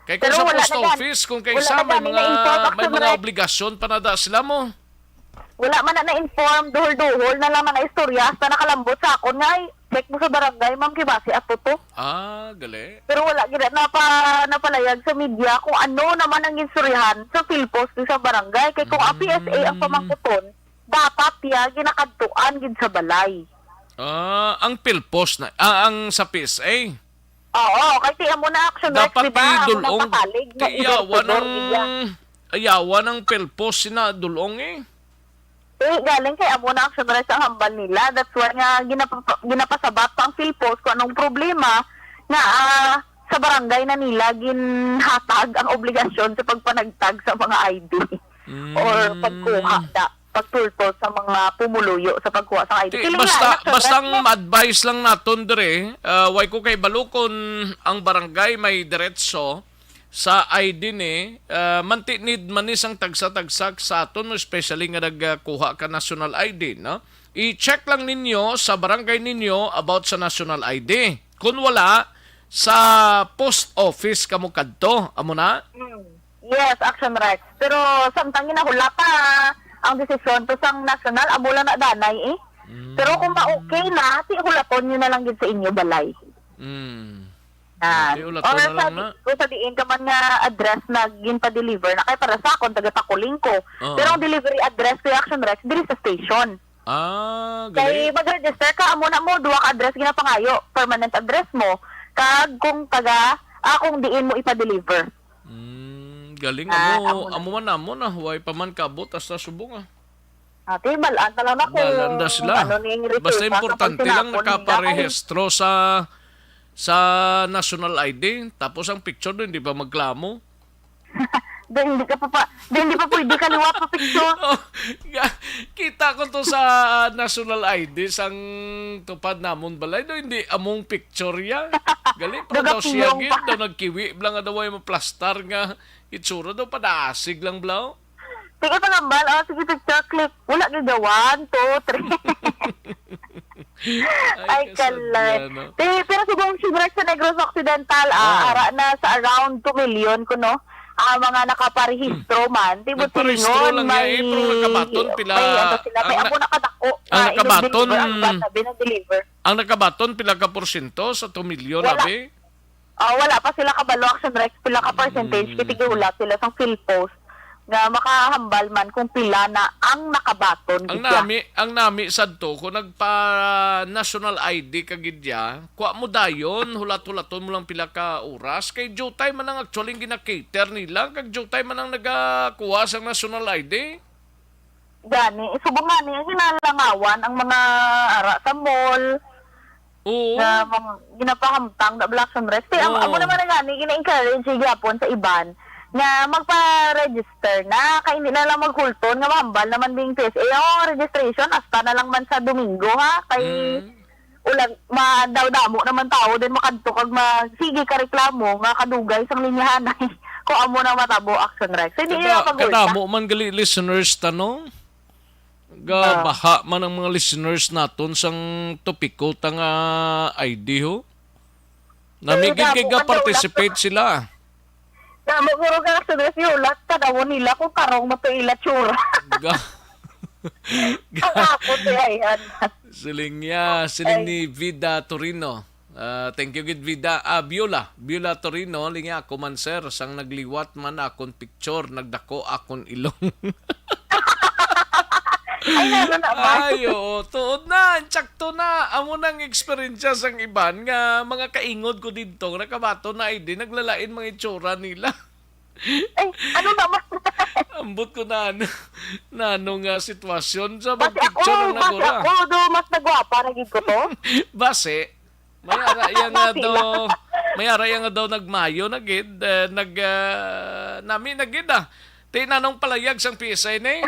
Kay kung Pero sa wala post na gani, office, kung wala kaysa na may gani mga, na-inform, may Action mga Rec. obligasyon pa na da sila mo. Wala man na na-inform, duhol-duhol na lang mga istorya, hasta nakalambot sa akon nga, "Ay, check mo sa barangay, ma'am, kay basi ato to." Ah, gali. Pero wala gid na pa, napalayag sa media kung ano naman ang istoryahan sa PhilPost sa barangay. Kay kung ang P S A ang Mm. pamangkuton, dapat ya ginakadtuan gid sa balay. Ah, ang PhilPost na, ah, ang sa P S A? Oo, kay ti amo na Action Rec, Dapat di ba? Amo na idulong, pasalig na ti yawan iberdador ang, iya. Ayawan ang PhilPost sina dulong, eh. Eh, galing kay amo na Action Rec ang hambal nila. That's why nga ginapa-, ginapasabat pa ang PhilPost kung anong problema nga, ah, sa barangay na nila ginhatag ang obligasyon sa pagpanagtag sa mga I D or Mm. pagkuha da, pagtultol sa mga pumuluyo sa pagkuha sa I D. Ti, Kiling basta, nga, Action Rec, bastang no? ma-advise lang naton dire, ah, way ko kay balo kon ang barangay may diretso sa I D ni, ah, manti need man ni sang tagsa-tagsa sa aton, especially nga nagkuha ka national I D, no? I-check lang ninyo sa barangay ninyo about sa national I D. Kung wala, sa post office kamo kadto, amo na? Mm. Yes, Action Rec. Pero samtang ginahulata ang desisyon to sang national, amo lang na danay, eh. Mm. Pero kung ma-okay na, ti hulaton nyo na lang gid sa inyo balay. Mm. Yan. Ti hulaton Or na sa lang di-, na. kung sa diin ka man nga address na ginpa-deliver na, kay para sa akon, taga Taculing ko. Oo. Pero ang delivery address ko, Action Rec, diri sa station. Ah, Kay gali. mag-register ka, amo na mo, duha ka address ginapangayo, permanent address mo, kag kung taga, ah, kung diin mo ipa-deliver. Mm, galing. Ah, Amo, amo na. amo man, amo na. Huwag pa man kabot hasta subong, ah. Ate, balaan na lang ako Balaan na kung sila. ano ning Basta resulta sa importante lang pagsinapon nila. nakaparehistro sa, sa national I D. Tapos ang picture doon, di pa magklamo. Dahil hindi ka pa, pa, dahil hindi pa pwede kaliwa pa picture. Oh, ga-, kita ko to sa national I D sang tupad namon balay do, hindi among picture ya. Gali pa daw siya Nagapiyong gid, pa. Daw nagkiwi bla nga daw ay maplastar nga itsura daw padasig lang bla. Sige pa nga bal, oh, sige picture click. Wala gid daw, one, two, three. Ay, Ay, kasadya, kalay. No? Ti, pero subong si Rex sa Negros Occidental, ah, Ah. ara na sa around two million kuno. Ah, mga nakaparehistro man. Ti, Nagparehistro butingon, lang niya, eh, may pero nakabaton pila, may ano sila, may ang na-, amo nakadako ang na nakabaton, inideliver ang bata, binadeliver. Ang nakabaton pila ka porsyento sa two million, Wala. Abi? Ah, wala pa sila kabalo, Action Rex, pila ka percentage, Mm. kay tigihulat sila sang PhilPost nga makahambal man kung pila na ang nakabaton Ang gid siya. nami, ang nami sadto, kung nagpa-national I D ka gid ya, kuha mo dayon, hulat-hulaton mo lang pila ka oras. Kay due time man ang actually gina-cater nila, kag due time man ang nagakuha sang national I D. Gani, subong gani, ang ginalangawan ang mga ara sa mall, Oo. nga mga ginapahamtang na Black Sunrise. Kaya am-, Oo. amo naman na gani, gina-encourage gyapon sa iban nga magpa-register na, kay hindi na lang maghulton nga mahambal naman ding P S A. Oh, registration, hasta na lang man sa Domingo, ha? Kay Mm. ulag, madamo naman tao din makadto kag ma-, sige ka reklamo nga kadugay sang linyahanay. Kung amo na matabo, Action Rex. Hindi Kada-, na pag-, kadamo man gali listeners ta, no? Ga-, Ah. baha man ang mga listeners naton sang topiko ta nga I D, ho. Nami Pero gid kay damo man daw ga-participate lang. sila. Damo, pero ka sa si Hulat, tanaw nila kung karong mo to ila tsura. Ga-, Ang ako, ti, ayan. Siling niya, siling Ay. ni Vida Torino. Ah, thank you gid, Vida. Ah, Biola. Biola Torino, lingi ako man, sir. Sang nagliwat man akon picture, nagdako akon ilong. Ay, nano na ba? Ay, oo, tuod na, insakto na. Amo nang eksperyensya sang iban nga mga kaingod ko didto, nakabaton na I D, naglalain mga itsura nila. Ay, ano naman? Ambot ko na ano, na ano nga sitwasyon sa Basi ako, pag-picture ang basi nagura. Ako, do, mas nagwapa na gid ko to. Basi, may ara iya nga Basi daw, lang. May ara iya nga daw nagmayo na gid, eh, nag, ah, nami na gid, ah. Ti nanong palayag sang P S A ni?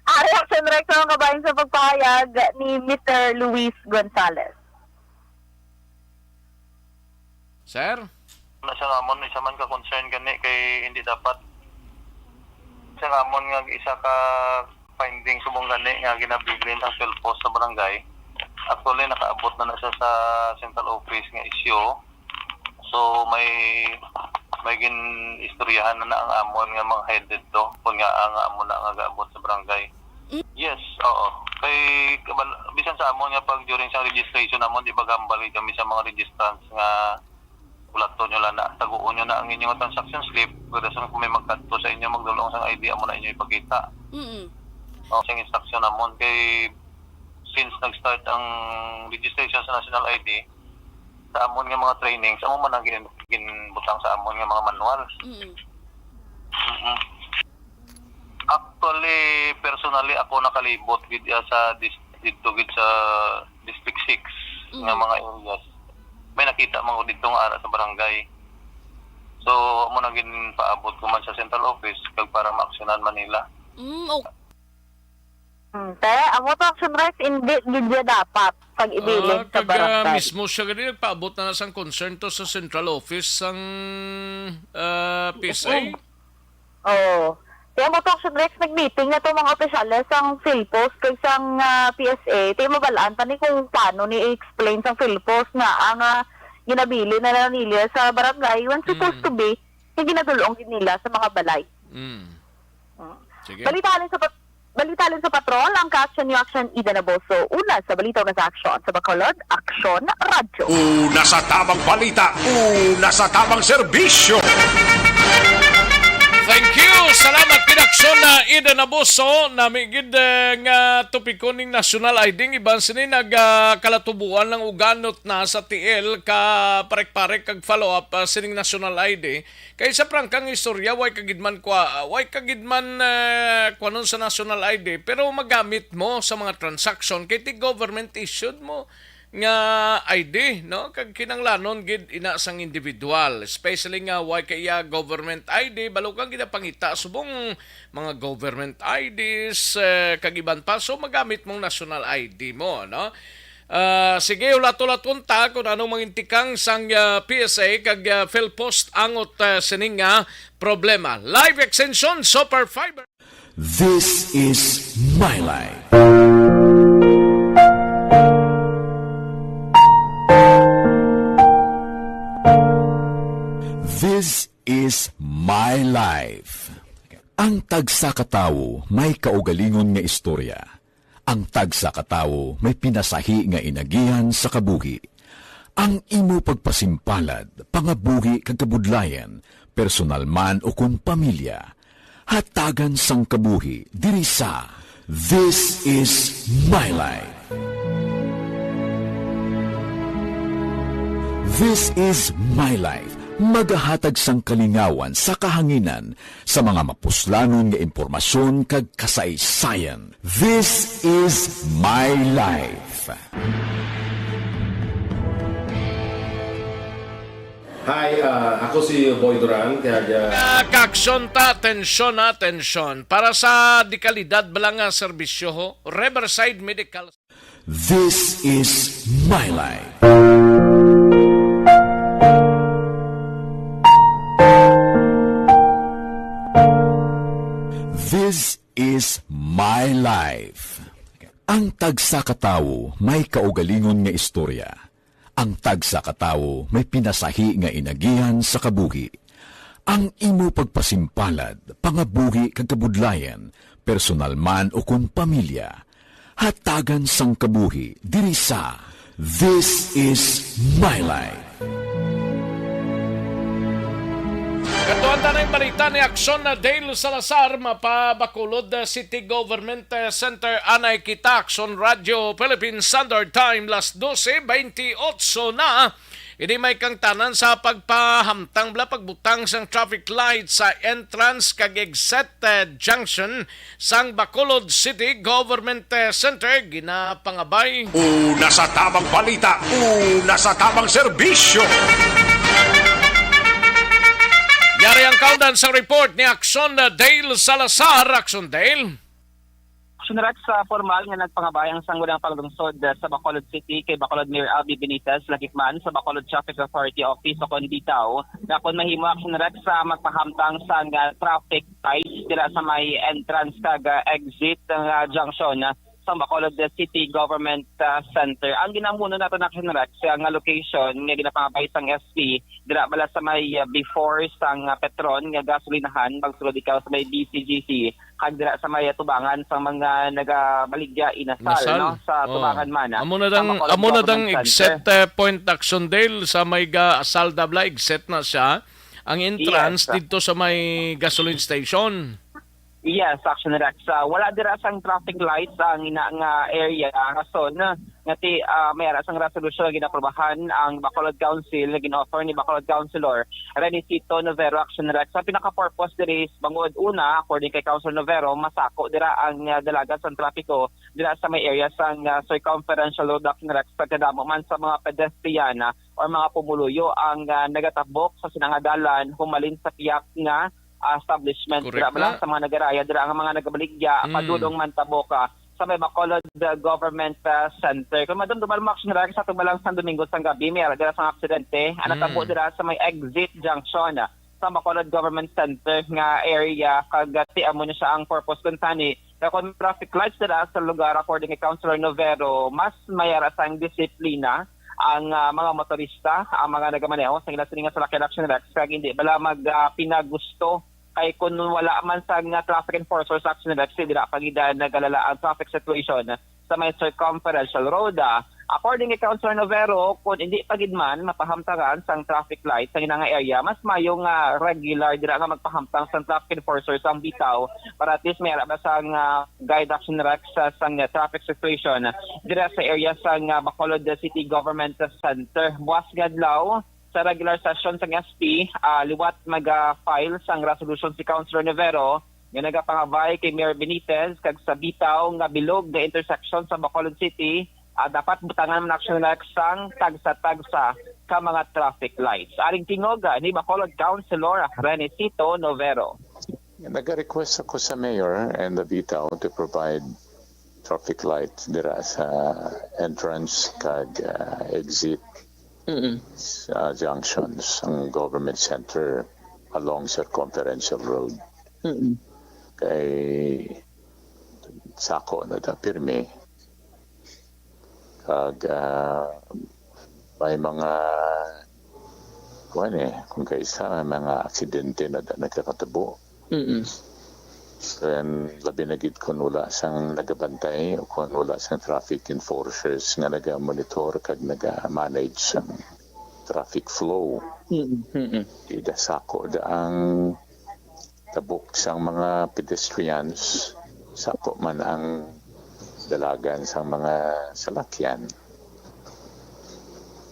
Ari ang sunrek sa mga kabahin sa pagpahayag ni Mister Luis Gonzalez. Sir? Na sa amon, isa man ka concern gani kay hindi dapat sa amon nga isa ka finding subong gani nga ginabilin ang PhilPos sa barangay. Actually, nakaabot na na siya sa central office nga issue. So, may, may gin-istoryahan na, na ang amon nga mga head dito, kung nga ang amon na nga gaabot sa barangay. Mm. Yes, oo. Kay, kabal-, bisan sa amon nga pag during sa registration namon, di ba gambal kami sa mga registrants nga ulaton nyo lang na, taguon nyo na ang inyong transaction slip, pwede sa kung may magkadto sa inyo, magdulong sang I D, amo na inyo ipakita. Mm-mm. O, sing instruction namon kay since nag-start ang registration sa national I D, sa amon nga mga trainings, amo man ang gin-, ginbutang sa amon nga mga manual. Mm. Mm-mm. Actually, personally, ako nakalibot gid, ah, sa dis-, didto gid sa District six nga Mm. mga areas. May nakita man ko didto nga ara sa barangay. So, amo na ginpaabot ko man sa central office kag para maaksyonan man nila. Mm, okay. Hmm, te, amo to ang sunrise, hindi gid siya dapat pag-ibilin Ah, sa kag, ah, barangay. Mismo siya gani nagpaabot na na sang concern to sa central office sang, ah, P S A? Oo. Oo. Kaya mo to, Action Rex, nag-meeting na to mga opisyales sang PhilPos kag sang, ah, P S A. Kaya mabalaan pa ni kung paano ni i-explain sang PhilPos nga ang, ah, ginabilin na nila sa barangay when supposed Mm. to be, nga ginadulong gid nila sa mga balay. Mm. Mm. Sige. Balita halin sa pat-, balita halin sa patrol, ang ka-action ni Action Ida Naboso. Una sa balita, una sa aksyon. Sa Bacolod, Aksyon Radyo. Una sa tamang balita, una sa tamang serbisyo. Thank you. Salamat, Kinaksyon na Ida Naboso. Nami gid, eh, nga topiko ning National I D. Ang iban sini nag, ah, kalatubuan lang uganot na sa T L ka parek-parek kag follow-up, ah, sining National I D. Kay sa prangkang istorya, way ka gid man kwa-, way ka gid man, eh, kuwanon sa national I D, pero magamit mo sa mga transaction kay ti government issued mo nga I D, no? Kag kinahanglanon gid ina sang individual, especially nga way ka iya government I D, balo kang ginapangita subong mga government I Ds, eh, kag iban pa. So, magamit mong national I D mo, no? Ah, sige, hulat-hulaton ta kung anong mangin tikang sang, ah, P S A kag, ah, PhilPos angot, ah, sining nga problema. Live extension, super fiber. This is My Life. This is My Life. Ang tagsa ka tawo may kaugalingon nga istorya. Ang tagsa ka tawo may pinasahi nga inagihan sa kabuhi. Ang imo pagpasimpalad, pangabuhi kag kabudlayan, personal man ukon pamilya, hatagan sang kabuhi diri sa This Is My Life. This Is My Life, magahatag sang kalingawan sa kahanginan sa mga mapuslanon nga impormasyon kag kasaysayan. This is my life. Hi, ah, ako si Boy Duran, kag, ah, Kaaksyon ta, atensyon, atensyon. Para sa dekalidad bala nga serbisyo, ho, Riverside Medical. This is my life. This is my life. Ang tagsa ka tawo may kaugalingon nga istorya. Ang tagsa ka tawo may pinasahi nga inagihan sa kabuhi. Ang imo pagpasimpalad, pangabuhi kag kabudlayan, personal man ukon pamilya, hatagan sang kabuhi diri sa This Is My Life. Katuan Tanay balita ni Action na Dale Salazar, mapa Bacolod City Government Center. Anay kita, Action Radio Philippine Standard Time, las dose veintiocho na. Ini may kangtanan sa pagpahamtang bala pagbutang sang traffic light sa entrance kag exit, eh, junction sang Bacolod City Government, eh, Center, ginapangabay. Una sa tamang balita, una sa tamang serbisyo. Yari ang kaundan sa report ni Action Dale Salazar. Action Dale. Action Rex, sa formal nga nagpangabay ang Sangguniang Panglungsod, ah, sa Bacolod City kay Bacolod Mayor Albi Benitez, lakip man sa Bacolod Traffic Authority Office o kon bitaw, nga kon mahimo, Action Rex, sa magpahamtang sang, ah, traffic lights dira sa may entrance kag, ah, exit nga junction, ah, sa Bacolod City Government, ah, Center. Ang ginamuno nato na, Action Rex, ah, nga location nga ginapangabay sang S P dira bala sa may, ah, before sang, ah, Petron nga gasolinahan, magsulod ikaw sa may B C G C, kag dira sa may tubangan sang mga nagabaligya inasal, Nasal? no, sa Oh. tubangan man, ah, Amo na sa dang, Bacolod amo na dang Government exit, Center. eh, point, Action Dale, sa may ga-, Salda bala, exit na siya. Ang entrance Yes. dito sa may gasoline station. Yes, Action Rex. Ah, wala dira sang traffic lights ang ina nga area. Rason, ah, nga ti, ah, may ara sang resolution nga ginaprobahan ang Bacolod Council nga gin-author ni Bacolod Councilor Renicito Novero, Action Rex. Ang pinaka-purpose diri is bangod una, according kay Councilor Novero, masako dira ang, ah, dalagan sang trapiko dira sa may area sang, ah, circumferential road, Action Rex, pagkadamo man sa mga pedestrian, ah, or mga pumuluyo ang, ah, nagatabok sa sina nga dalan humalin sa piyak nga, ah, establishment. Correct Dira bala na. sa mga nagaraya, dira ang mga nagabaligya, Mm. padulong man tabok, ah, sa may Bacolod, ah, Government, ah, Center. Kung madumduman mo, Action Rex, sa tubalang sang Domingo sang gabi, may ara dira sang aksidente. Ang natabo Mm. dira sa may exit junction, ah, sa Bacolod Government Center nga area. Kag, ah, ti amo na siya ang purpose kun tani. Kaya kung traffic lights dira sa lugar, according kay Councilor Novero, mas may ara sang disiplina ang, ah, mga motorista, ang mga nagamaneho sa ila sini nga salakyan, Action Rex, kag hindi bala mag, ah, pinagusto. Kay kung wala man sa nga traffic enforcers, Action Rex, dira pa gid, ah, nagalala ang traffic situation sa may circumferential road, ah. According kay Councilor Novero, kung hindi pa gid man mapahamtangan sang traffic light sa ina nga area, mas mayo nga regular dira nga magpahamtang sang traffic enforcers ang bitaw para at least may ara ba sang, ah, guide, Action Rex, sa sang traffic situation dira sa area sang, ah, Bacolod City Government Center. Buas nga adlaw, sa regular session sang S P, ah, liwat maga-file sang resolution si Councilor Novero nga nagapangabay kay Mayor Benitez kag sa bitaw nga bilog nga intersection sa Bacolod City, ah, dapat butangan man, Action Rex, sang tagsa-tagsa ka mga traffic lights. Aring tingog, ah, ni Bacolod Councilor Renicito Novero. Nag-request ako sa mayor and the bitaw to provide traffic light dira sa entrance kag, ah, exit Mm-mm. sa junctions ang government center along Circumferential Road. Mm-mm. Kay sako na ta pirmi. Kag, ah, may mga, kuwan eh, kung kaisa, may mga aksidente na da-, nagkakatabo. Mm-mm. Then, labi na gid kung wala sang nagabantay o kung wala sang traffic enforcers nga naga-monitor kag naga-manage sang traffic flow. Mm-mm. Mm-mm. Ida sako da ang tabok sang mga pedestrians, sako man ang dalagan sang mga salakyan.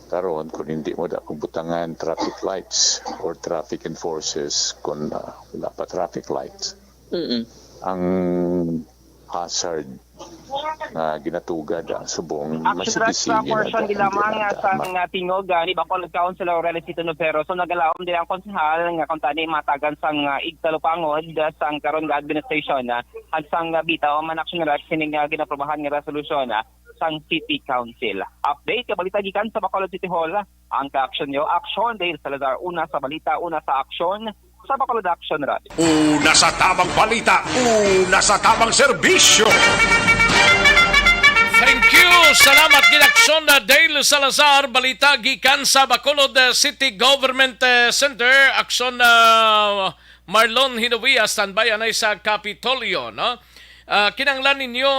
Karon, kung hindi mo da pagbutangan traffic lights or traffic enforcers, kung, ah, wala pa traffic lights, Mm-mm. ang hazard nga ginatugad ang subong Action Rex, masibisigi sa na portion da ang gilamang, ah, Miranda. Sang, ah, tingog, ah, ni Bacolod Councilor Relicito Novero. So, nagalaom din ang konsehal nga kung tani matagan sang, ah, igtalupangod, ah, sang karon nga administration, ah, at sang, ah, bitaw man, Action Rex, sining, ah, ginaprobahan nga resolution, ah, sang City Council. Update ka balita gikan sa Bacolod City Hall. Ang ka-action nyo, Action Dale Salazar, una sa balita, una sa aksyon, sa Bacolod Action Radio. Una sa tamang balita, una sa tamang serbisyo. Thank you. Salamat gid, Action na Dale Salazar. Balita gikan sa Bacolod, eh, City Government, eh, Center. Action na Marlon Hinovia, standby anay sa Kapitolyo, no? Ah, kinahanglan ninyo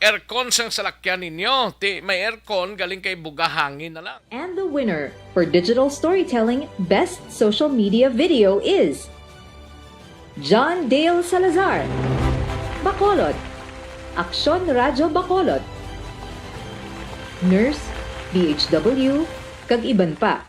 aircon sang salakyan ninyo. Ti may aircon, galing kay bugahangin na lang. And the winner for digital storytelling best social media video is John Dale Salazar, Bacolod, Aksyon Radyo Bacolod, Nurse, B H W, kag iban pa.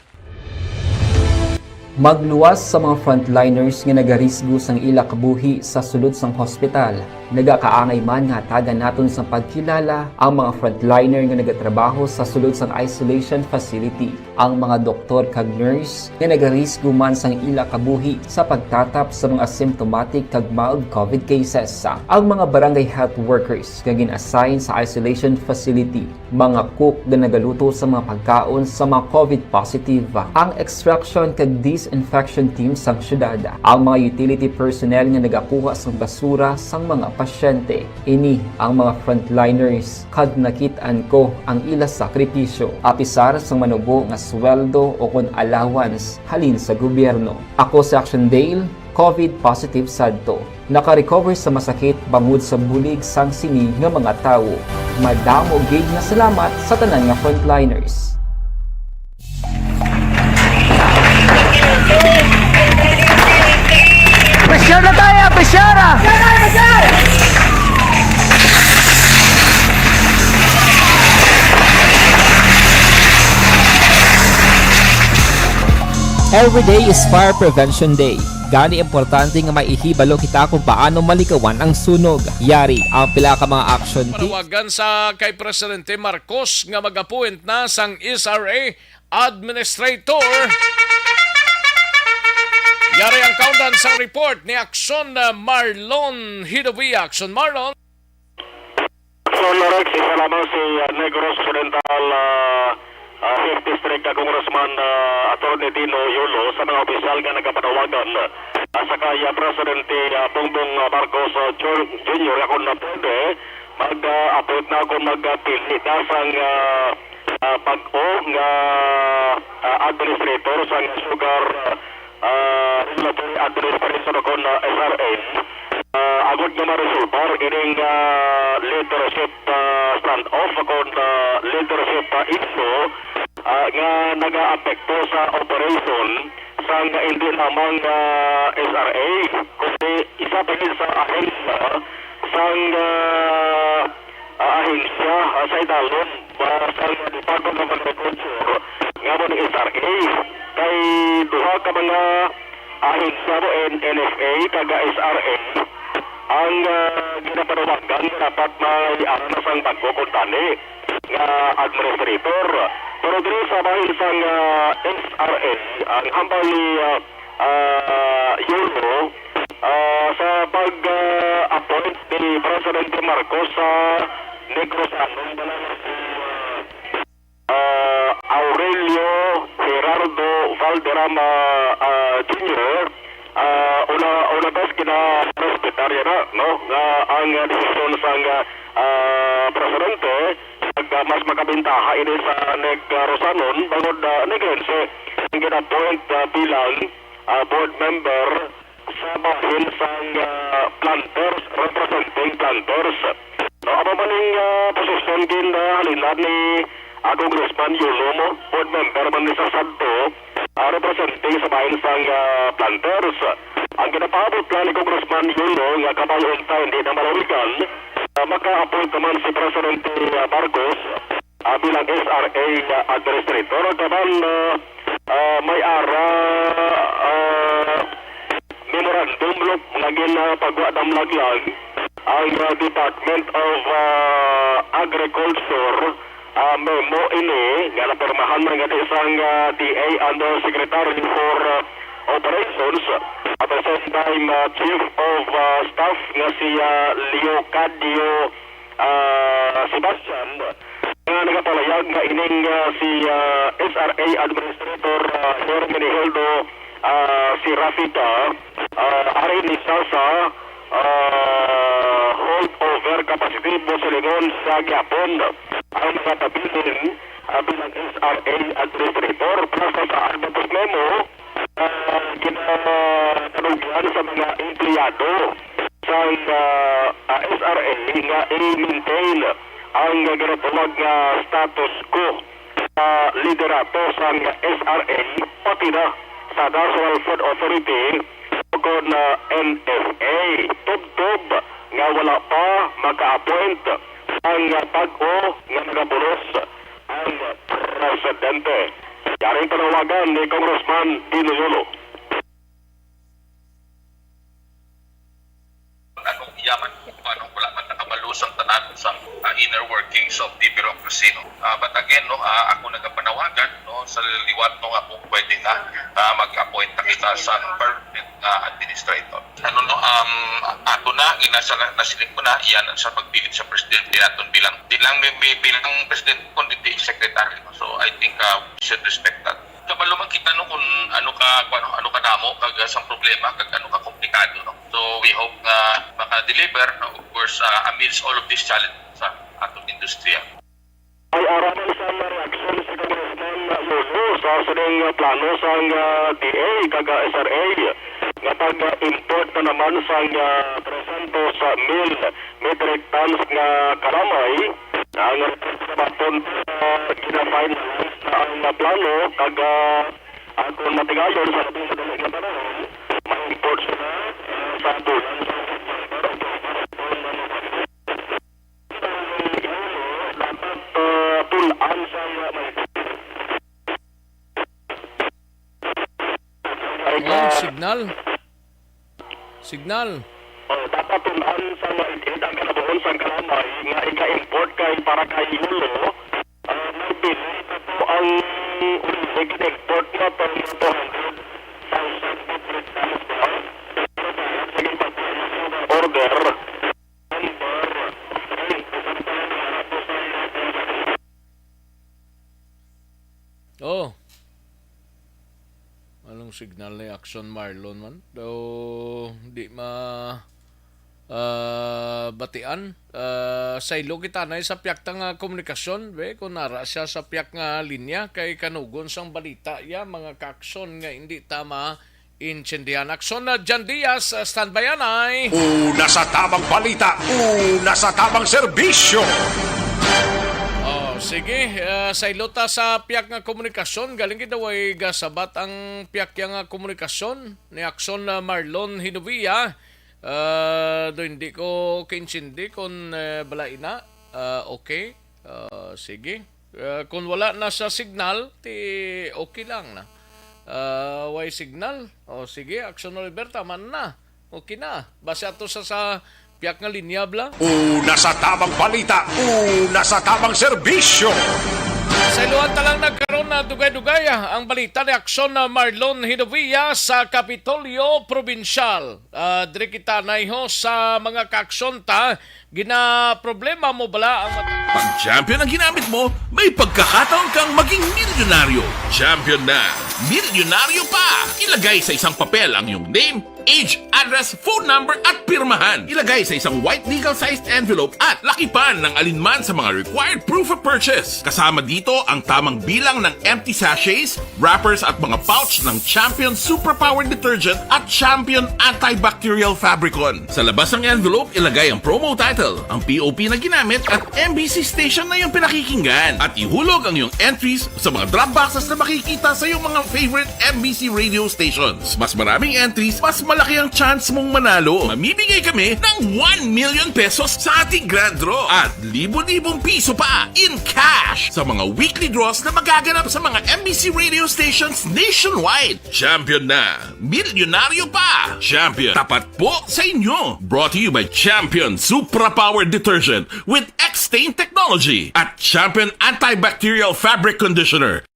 Magluwas sa mga frontliners nga nagarisgo sang ila kabuhi sa sulod sang hospital. Nagakaangay man nga hatagan naton sang pagkilala ang mga frontliner nga nagatrabaho sa sulod sang isolation facility, ang mga doktor kag nurse nga nagarisgo man sang ila kabuhi sa pagtatap sa mga asymptomatic kag mild covid cases, ang mga barangay health workers nga gin-assign sa isolation facility, mga cook nga nagaluto sa mga pagkaon sa mga covid positive, ang extraction kag disinfection team sang syudad, ang mga utility personnel nga nagakuha sang basura sang mga pasyente. Ini ang mga frontliners kag nakit-an ko ang ila sakripisyo, apisar sang manubo nga sweldo o kon allowance halin sa gobyerno. Ako si Action Dale, covid positive sadto. Naka-recover sa masakit bangod sa bulig sang sini nga mga tawo. Madamo gid nga salamat sa tanan nga frontliners. Pressure na tayo! Pressure na! Every day is Fire Prevention Day. Gani, importante nga may ihibalo kita kung paano malikawan ang sunog. Yari ang pila ka mga action tips. Panawagan sa kay Presidente Marcos nga mag-appoint na sang S R A administrator. Yari ang kaundan sang report ni Action, uh, Marlon Hidobia. Action, Marlon. Action, Rex. Isa lamang si, uh, Negros Occidental, uh, uh, fifth District, uh, Congressman, uh, Attorney Dino Yolo sa mga opisyal nga nagapanawagan, uh, sa kay, uh, Presidente, uh, Bongbong, uh, Marcos, uh, Jun-, Junior, nga kung na pwede, mag, uh, appoint na kung magpili na sang, uh, ah, bag-o nga, ah, administrator sang Sugar, ah, Regulatory Administration o kon, ah, S R A, ah, agod nga maresolbar ining, ah, leadership, ah, standoff o kon, ah, leadership, ah, issue, ah, nga nagaapekto sa operation sang hindi lamang, ah, S R A, kundi isa pa gid sa ahensya sang, ah, ah, ahensya, ah, sa idalom, ah, sa Department of Agriculture, nga mo ni S R A. Kay duha ka mga ahensya mo, N-, N F A, kag S R A, ang, ah, ginapanawagan nga dapat may ara na sang bag-o kuntani nga administrator. Pero diri sa bahin sang, ah, S R A, ang hambal ni, ah, ah, Yolo, ah, sa pag, ah, appoint ni Presidente Marcos sa Negros Anong, ah, ah, Aurelio Gerardo Valderrama, ah, Junior, ah, una, una tas gina-respetar yana, no, nga ang, ah, desisyon sang, ah, presidente, pag, ah, mas makabintaha ini sa Negrosanon, bangod, ah, Negrense ang gina-appoint, ah, bilang, ah, board member sa bahin sang, ah, planters, representing planters. No, amo man ning, ah, posisyon gin, ah, halinan ni, ah, Congressman Yolo mo, board member man ni sa sadto, ah, representing sa bahin sang, ah, planters. Ang ginapaabot lang ni Congressman Yolo nga kamay unta hindi na malawigan, ah, maka-appoint naman si Presidente, ah, Marcos ah, bilang S R A, ah, administrator. Kaban, ah, ah, may ara, ah, memorandum, lo, nga ginapagwa damlag lang ang, ah, Department of, ah, Agriculture, ah, memo ini nga napirmahan man gani sang, ah, D A Undersecretary for, ah, Operations, at the same time, ah, Chief of, ah, Staff nga si, ah, Leocadio ah, Sebastian, nga nagapalayag nga ining, ah, si, ah, S R A Administrator, ah, Hermenegildo, ah, Serafica, ah, ari ini siya sa, ah, holdover capacity, mo silingon sa gihapon ang mga pabilin, ah, bilang S R A Administrator. Para sa advocacy memo, ah, ginapanugyan sa mga empleyado sang, ah, ah, S R A nga i-maintain ang ginatawag nga status quo sa liderato sang S R A, pati na sa National Food Authority, o kon, ah, N F A, tubtob nga wala pa maka-appoint ang bag-o nga nagabulos ang presidente. Yari ang panawagan ni Congressman Dino Yolo. Anong yaman kung paano wala man nakabalo sang tanan sa, ah, inner workings of the bureaucracy, no? Ah, but again, no, ah, ako nagapanawagan, no, sa liwat, no, nga kung pwede na, ah, mag-appoint na kita sa permanent nga administrator. Ano, no, um, ato na, ina sa na, nasiling ko na, yan ang sa pagpilit sa presidente naton bilang, di lang may, may bilang presidente, kundi di secretary, no? So, I think, uh, we should respect that. Kabalo man kita, no, kung ano ka, kung ano, ano ka damo, kag, uh, sang problema, kag ano ka komplikado, no? So, we hope nga maka-deliver, no? Of course, uh, amidst all of these challenges sa atong industriya. Ay, aram sa mga reaksyon si Congressman Yolo sa sining plano sang, ah, D A kag, ah, S R A nga pag-import na naman sang, ah, three hundred mil metric tons nga kalamay. Ang report sa baton, ah, gina-finalize na ang, ah, plano kag, ah, akon matigayon sa labing madali nga panahon, ma-import sila, ah, sa bulan sa September, October, November. Dapat, ah, tun-an sa mga Oh, signal. Signal. Oh, dapat tun-an sa mga ang kalabuhon sang kalamay nga ika-import kay para kay Yolo. Ah, may bilin pa to ang uli, gin-import na pa yung two hundred thousand metric tons ba? Sige, pag order. Oh. Anong signal ni Action Marlon man? Daw di ma, ah, batian. Ah, saylo kita na sa piyak ta nga komunikasyon, be, kung nara siya sa piyak nga linya, kay kanugon sang balita, ya, mga kaaksyon nga hindi ta ma Intindihan. Aksyon na, Jan Diaz, standby anay. Una sa tamang balita, una sa tamang serbisyo. Oh, sige, ah, saylo ta sa piyak nga komunikasyon. Galing gid daw ay gasabat ang piyak nga komunikasyon ni Aksyon na Marlon Hinovia. Ah, do hindi ko kaintindi kung, eh, bala ina. Ah, okay. Ah, sige. Ah, kung wala na sa signal, ti okay lang na. Ah, way signal? O sige, Action Oliver, tama na. Okay na. Base ato sa, sa piyak nga linya, bla. Una sa tamang balita, una sa tamang serbisyo. Sa iluhan ta lang nagkaroon na dugay-dugay, ah, ang balita ni Action na Marlon Hinovia sa Kapitolyo Probinsyal. Ah, diri kita naiho sa mga kaaksyon ta. Ginaproblema mo bala ang mata? Pag Champion ang ginamit mo, may pagkakataon kang maging milyonaryo. Champion na, milyonaryo pa! Ilagay sa isang papel ang iyong name, age, address, phone number, at pirmahan. Ilagay sa isang white legal-sized envelope at lakipan ng alinman sa mga required proof of purchase. Kasama dito ang tamang bilang ng empty sachets, wrappers at mga pouch ng Champion Superpower Detergent at Champion Antibacterial Fabricon. Sa labas ng envelope, ilagay ang promo title, ang P O P na ginamit at M B C station na iyong pinakikinggan. At ihulog ang iyong entries sa mga drop boxes na makikita sa iyong mga favorite M B C radio stations. Mas maraming entries, mas malaki ang chance mong manalo. Mamimigay kami ng one million pesos sa ating grand draw at libo-libong piso pa in cash sa mga weekly draws na magaganap sa mga M B C radio stations nationwide. Champion na! Milyonaryo pa! Champion, tapat po sa inyo! Brought to you by Champion Supra Power Detergent with X-Stain Technology at Champion Antibacterial Fabric Conditioner.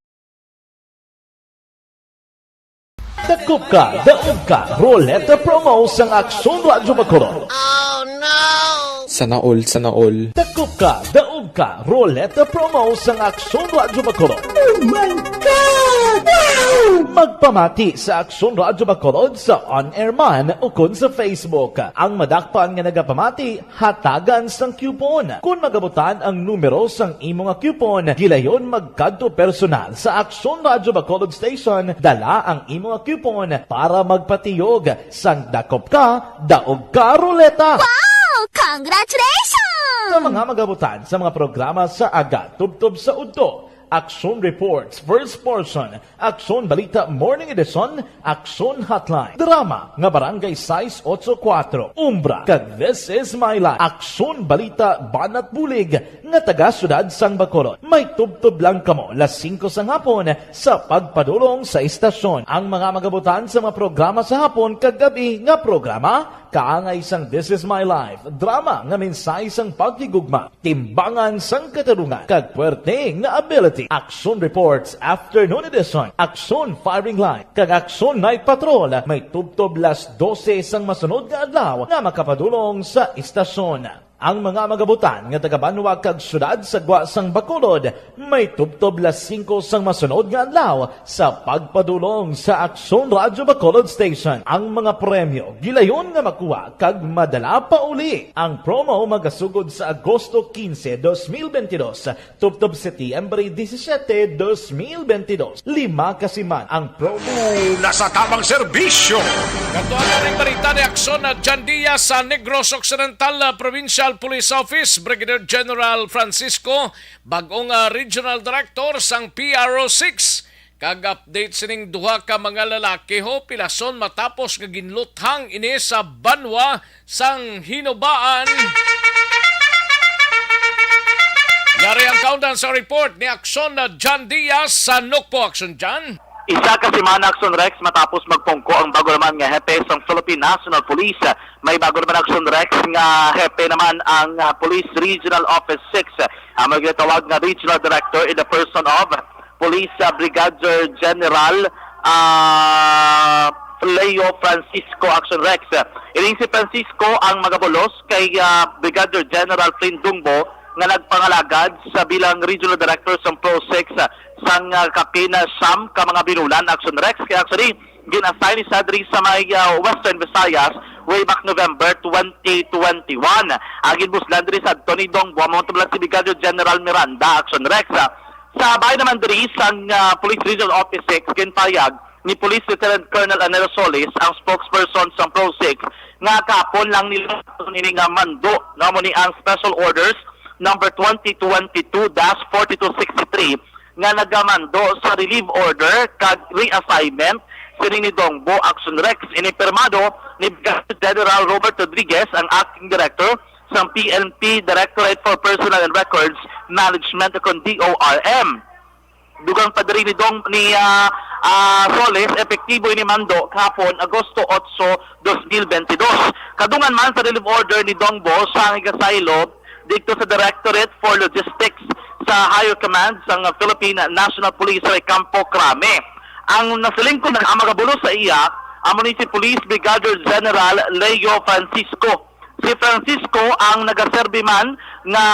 Dakop ka, daog ka, Roleta Promo sang Aksyon Radyo Bacolod. Sana all, sana all. Dakop ka, daog ka, Roleta Promo sang Aksyon Radyo Bacolod. Oh my God! Wow! Magpamati sa Aksyon Radyo Bacolod sa on-air man ukon sa Facebook. Ang madakpan nga nagapamati, hatagan sang coupon. Kon magabutan ang numero sang imo nga coupon, gilayon magkadto personal sa Aksyon Radyo Bacolod Station, dala ang imo nga coupon para magpatiyog sang dakop ka, daog ka, Roleta. Wow! Congratulations! Sa mga magabutan sa mga programa sa aga tubtob sa udto, Aksyon Reports, First Portion, Aksyon Balita Morning Edition, Aksyon Hotline, drama nga Barangay sais ocho kuwatro, Umbra, kag This Is My Life, Aksyon Balita Banat Bulig, nga taga Siyudad sang Bacolod. May tubtob lang kamo las singko sang hapon sa pagpadulong sa istasyon. Ang mga magabutan sa mga programa sa hapon kag gab-i nga programa, kaangay sang This Is My Life, drama nga mensahe sang paghigugma, timbangan sang katarungan, kag puwerte nga ability. Aksyon Reports Afternoon Edition, Aksyon Firing Line, kag Aksyon Night Patrol may tubtob las dose sang masunod nga adlaw nga makapadulong sa istasyon. Ang mga magabutan nga taga-banwa kag siyudad sa gwa sang Bacolod may tubtob las singko sang masunod nga adlaw sa pagpadulong sa Aksyon Radyo Bacolod Station. Ang mga premyo gilayon nga makuha kag madala pa uli. Ang promo magasugod sa Agosto quince, dos mil veintidós, tubtob Septiembre disisiete, dos mil veintidós. Lima ka siman ang promo. Una sa tamang serbisyo. Katuan na rin balita ni Aksyon na John Diaz sa Negros Occidental, ah, Provincial Police Office, Brigadier General Francisco, bag-ong, ah, Regional Director sang P R O six. Kag update sining duha ka mga lalaki, ho, pilason matapos nga ginluthang ini sa banwa sang Hinubaan. Yari ang kaundan sa report ni Aksyon na John Diaz sa Nukpo. Aksyon, John. Isa ka semana, Aksyon Rex, matapos magpungko ang bago naman nga hepe sang Philippine National Police. May bago naman, Aksyon Rex, nga hepe naman ang, ah, Police Regional Office six. Amo ginatawag nga Regional Director in the person of Police, ah, Brigadier General, ah, Leo Francisco. Aksyon Rex. Ining si Francisco ang magabulos kay, ah, Brigadier General Flynn Dongbo nga nagpangalagad sa bilang Regional Director sang Pro six, ah, sang, ah, kapin na siyam ka mga binulan. Aksyon Rex. Kay actually, gin-assign ni siya diri sa may, ah, Western Visayas way back November twenty twenty-one. Ang ginbuslan diri sa Tony Dongbo, amo to lang si Brigadier General Miranda. Aksyon Rex. Sa bahin naman diri sang, ah, Police Regional Office six, ginpahayag ni Police Lieutenant Colonel Anelo Solis, ang spokesperson sang Pro six, nga kahapon lang nila ini nga mando, nga amo ni ang Special Orders number twenty twenty-two dash forty-two sixty-three, nga nagamando sa relief order kag reassignment sini ni Dongbo. Aksyon Rex. Ini pirmado ni Brigadier General Robert Rodriguez, ang acting director sang P N P Directorate for Personnel and Records Management, o kon D O R M. Dugang pa diri ni Dong, ni, ah, ah, Solis, epektibo ini mando kahapon, Agosto otso, dos mil bentidós. Kadungan man sa relief order ni Dongbo sa ang igasaylo didto sa Directorate for Logistics sa Higher Command sang Philippine National Police sa Campo Crame. Ang nasiling ko na ang magabulos sa iya, amo ni si Police Brigadier General Leo Francisco. Si Francisco ang nagaserbi man nga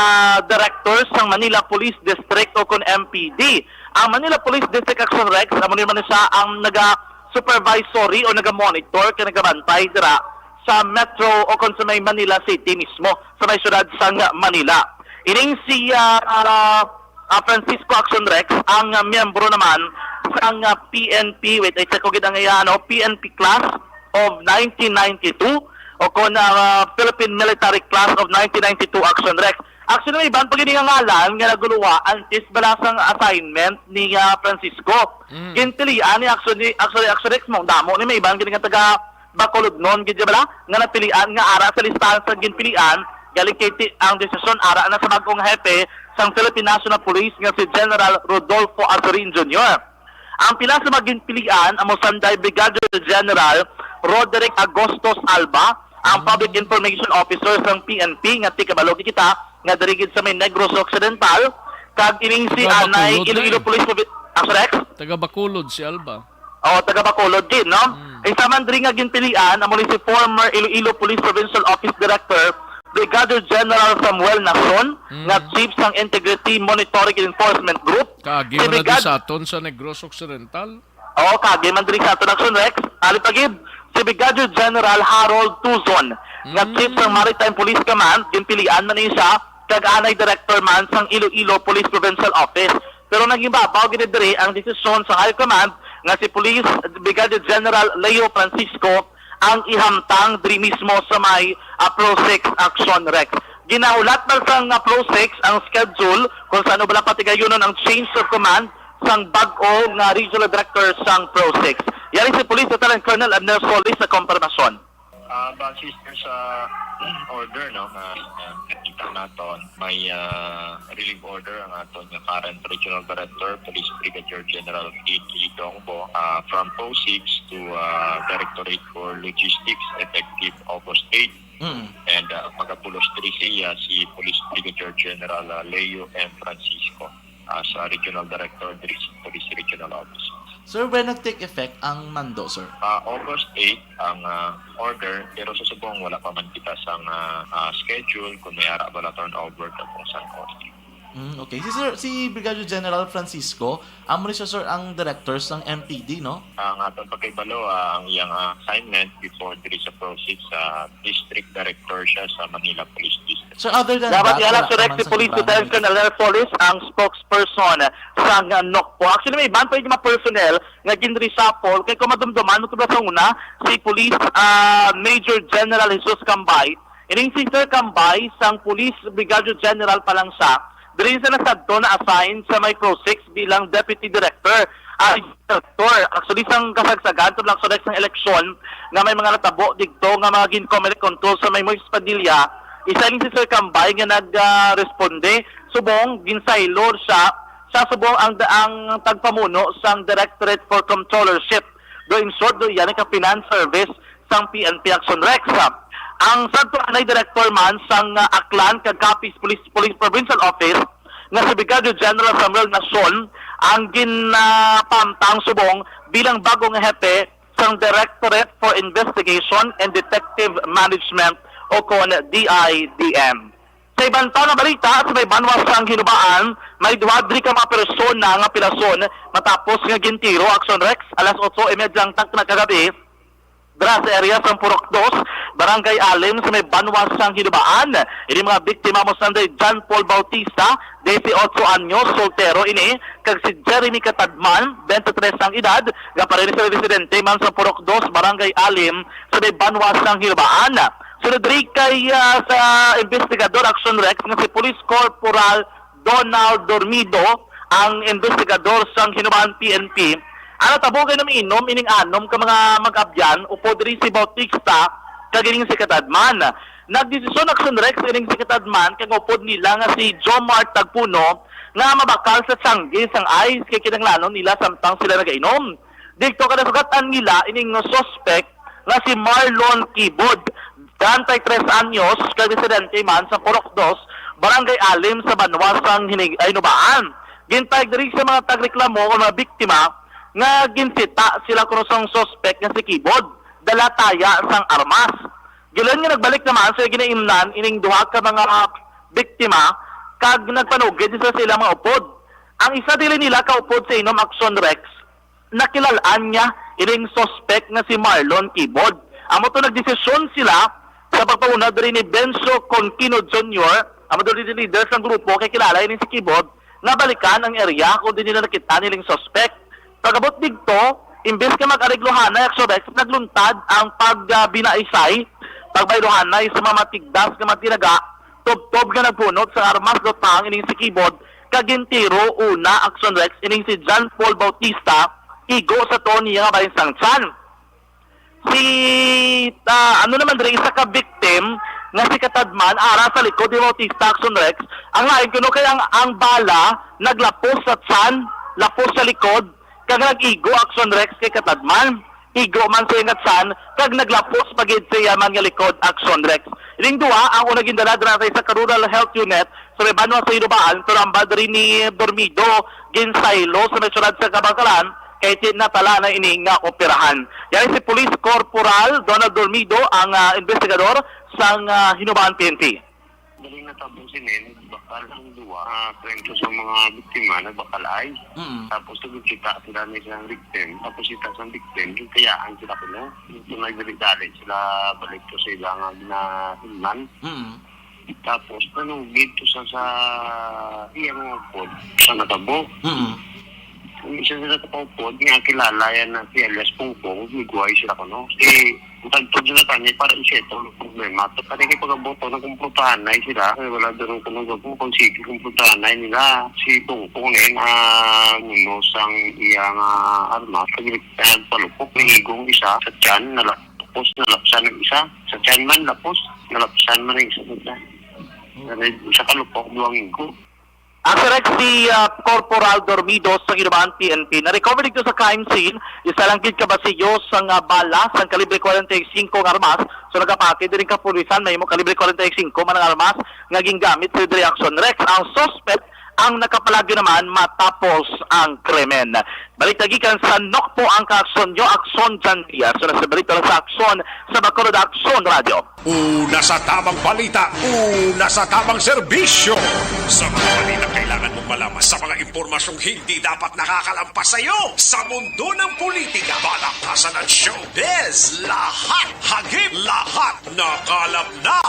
director sang Manila Police District, o kon M P D. Ang Manila Police District, Aksyon Rex, amo ni man siya ang naga-supervisory o naga-monitor kag nagabantay dira sa metro, o kon sa may Manila City mismo, sa may siyudad sang Manila. Ining si, ah, ah, ah, Francisco, Aksyon Rex, ang, ah, miyembro naman sang, ah, P N P, wait, i-check ko gid ang iya, ano, P N P class of nineteen ninety-two, o kon, ah, Philippine Military Class of nineteen ninety-two, Aksyon Rex. Actually, may iban pa gid nga ngalan nga naguluwa antes bala sang assignment ni, ah, Francisco. Mm. Ginpilian ni Aksyon, ni Aksyon, Aksyon Rex, mo damo ni may iban gid nga taga Bacolodnon gid bala nga napilian nga ara sa listahan sa ginpilian. Galing kay ti-, ang desisyon ara na sa bag-ong hepe sang Philippine National Police nga si General Rodolfo Azurin Junior. Ang pila sa mga ginpilian amo sanday Brigadier General Roderick Agustos Alba, ang Public Information Officer sang P N P nga tikabalo kita nga diri gid sa may Negros Occidental, kag ining si Taga Anay Bacolod na Iloilo eh. Police Provi-, ah, correct? Taga Bacolod si Alba. Oh, taga Bacolod din, no? Mm. Isa man diri nga ginpilian amo ni si former Iloilo Police Provincial Office Director Brigadier General Samuel Nason, Mm. nga chief sang Integrity Monitoring and Enforcement Group. Kagi Si man na di Brigad- sa aton sa Negros Occidental. Oo, kagi man diri sa aton, Aksyon Rex. Ali pa gid, si Brigadier General Harold Tuzon, nga Mm. chief sang Maritime Police Command, ginpilian man ni siya, kag anay director man sang Iloilo Police Provincial Office. Pero naging babaw gid diri ang desisyon sa High Command nga si Police Brigadier General Leo Francisco ang ihamtang diri mismo sa may, ah, Pro six, Aksyon Rex. Ginahulat man sang, ah, PRO six ang schedule kung saan bala patigayunon ang change of command sang bag-o nga regional director sang PRO six. Yari si Police Lieutenant Colonel Abner Solis sa kompirmasyon. Ah, base, sir, sa order, no, na, na nakita naton, may, ah, relief order ang aton nga current regional director, Police Brigadier General Kiki Dongbo, ah, from PRO six to, ah, Directorate for Logistics, effective August eight. Mm. And, ah, magapulos diri sa iya si Police Brigadier General, ah, Leo M. Francisco, ah, sa Regional Director diri sa Police Regional Office. Sir, when nag-take effect ang mando, sir? Ah, August eight ang, ah, order, pero sa subong wala pa man kita sang, ah, ah, schedule kung may ara bala turnover ka kung saan order. Mm, okay. Si Sir, si Brigadier General Francisco, amo ni siya, sir, ang director sang M P D, no? Ang aton pagkahibalo, ah, ang iyang, ah, assignment before diri sa PRO six, ah, district director siya sa Manila Police District. Sir, other than Dapat that, ihalap wala sa pa man Rex si sang Police iba Lieutenant nga Colonel Solis ang spokesperson sang, ah, NOCPO. Actually, may iban pa yung mga personnel nga gin-reshuffle. Kay kung madumduman mo, tulo sa una, si Police, ah, Major General Jesus Cambay. Ining si Sir Cambay, sang Police Brigadier General pa lang siya, diri siya nasadto na-assign sa may PRO six bilang Deputy Director. Ah, Director, actually, sang kasagsagan, tublag sa next ng eleksyon, nga may mga natabo digto nga mga gin-, Comelec control sa may Moises Padilla, isa lang si Sir Cambay nga nag, ah, responde. Subong, ginsaylo siya, siya subong ang, ang tagpamuno sang Directorate for Controllership. Do, in short, do, yan ang finance service sang P N P Action Rex. Ang sadto anay director man sang, ah, Aklan kag Capiz Police, Police Provincial Office nga si Brigadier General Samuel Nacion ang ginapamtang subong bilang bag-o nga hepe sang Directorate for Investigation and Detective Management o kon D I D M. Sa iban pa nga balita, sa may banwa sang Hinubaan, may duha diri ka mga persona nga pilason matapos nga gintiro, Action Rex, alas otso y media ang takna kagabi, dira sa area sang Purok Dos, Barangay Alim, sa may banwa sang Hinubaan. Ini mga biktima mo sanday John Paul Bautista, dieciocho anyos, soltero ini, kag si Jeremy Katadman, twenty-three ang edad, nga pareho sa residente man sa Purok Dos, Barangay Alim, sa may banwa sang Hinubaan. Sunod diri kay, ah, sa investigador, Action Rex, nga si Police Corporal Donald Dormido, ang investigador sang Hinubaan P N P, ang natabo kay naminom ining anom ka mga mag-abyan upod diri si Bautista kag ining si Katadman. Nagdesisyon, Action Rex, ining si Katadman kag upod nila nga si Jomar Tagpuno nga mabakal sa tiyangge sang ice kay kinahanglanon nila samtang sila nagainom. Didto ka nasugatan nila ining suspect nga si Marlon Kibod, treinta y tres anyos, kag residente man sa Purok Dos, Barangay Alim, sa banwa sang Hinig-, Hinubaan. Gintayag diri sa mga tagreklamo o mga biktima nga ginsita sila kuno sang suspect nga si Kibod, dala taya sang armas. Gilan nga nagbalik naman sa ginaimnan ining duha ka mga biktima kag nagpanugid sila sa ilang mga upod. Ang isa dili nila kaupod sa inom, Action Rex, nakilal-an niya ining suspect nga si Marlon Kibod. Amo to nagdesisyon sila sa pagpanguna diri ni Bencio Conquino Junior, amo diri leader sang grupo kay kilala ini si Kibod, nga balikan ang area kung di nila nakita nining suspect. Pag-abot didto, imbes nga mag-areglohanay, Action Rex, nagluntad ang pagbinaisay, pagbayluhanay sa mga matigdas nga mga tinaga, tubtob nga nagpunot sa armas lutang ining si Kibod, kag gintiro una, Action Rex, ining si John Paul Bautista, igo sa tuo niya nga bahin sang tiyan. Si, ah, ano naman diri, isa ka victim nga si Katadman, ara sa likod ni Bautista, Action Rex. Ang lain kuno kay ang, ang bala naglapos sa tiyan, lapos sa likod, kag nag-igo, Action Rex, kay Katadman. Igo man sa iyang tiyan, kag naglapos pa gid sa iya man nga likod, Action Rex. Ining duha ang una gindala dira sa isa ka rural health unit sa may banwa sa Hinubaan, pero ang bala diri ni Dormido, ginsaylo sa may syudad sa Kabankalan, kay ti-, natala na ini nga operahan. Yari si Police Corporal Donald Dormido ang, ah, investigador sang, ah, Hinubaan P N P. Galing natabo sini, nagbakal ang duha. Ah, kwento sa mga biktima, nagbakal ay. Mm. Tapos, tugod kita sila ni isang victim. Tapos, kita sa victim, ginpayaan sila kuno. Ito, nagdali-dali sila balik to sa ilang ginahinlan. Mm. Tapos, nanugid to sa, sa iya mga upod, sa natabo. Mm. Ang isa sila sa kaupod nga kilala yan na si alias Pongpong, nagway sila kuno. Si ang tagtod sila kani para i-settle ang problema. At kani kay pag-aboto, nagkumprontahanay sila. Kay wala daw kuno sa kung sige kumprontahanay nila. Si Pongpong na yun, ah, nguno sang iya nga armas. Pag nagpalupok, nahigong isa sa tiyan, nalapos, nalapsan ang isa. Sa tiyan man, lapos, nalapsan man ang isa sa tiyan. Isa ka lupok, duwang higo. Ang si Rex, si, ah, Corporal Dormido sa Ginubaan P N P. Na-recover dito sa crime scene, isa lang gid ka basilyo sang, ah, bala sang kalibre forty-five nga armas. So, nagapati diri ang kapulisan, mahimo kalibre forty-five man ang armas nga gingamit sa diri aksyon. Rex, ang suspect ang nakapalagyo naman matapos ang krimen. Balita gikan sa Nokpo ang kaaksyon nyo, Aksyon Jan Diaz. So, nasa balita lang sa aksyon sa Bacolod Aksyon Radio. Una sa tamang balita, una sa tamang serbisyo. Sa mga balita kailangan mong malaman, sa mga impormasyong hindi dapat nakakalampas sa iyo, sa mundo ng politika, balakasan at showbiz, lahat, hagip, lahat, nakalap na.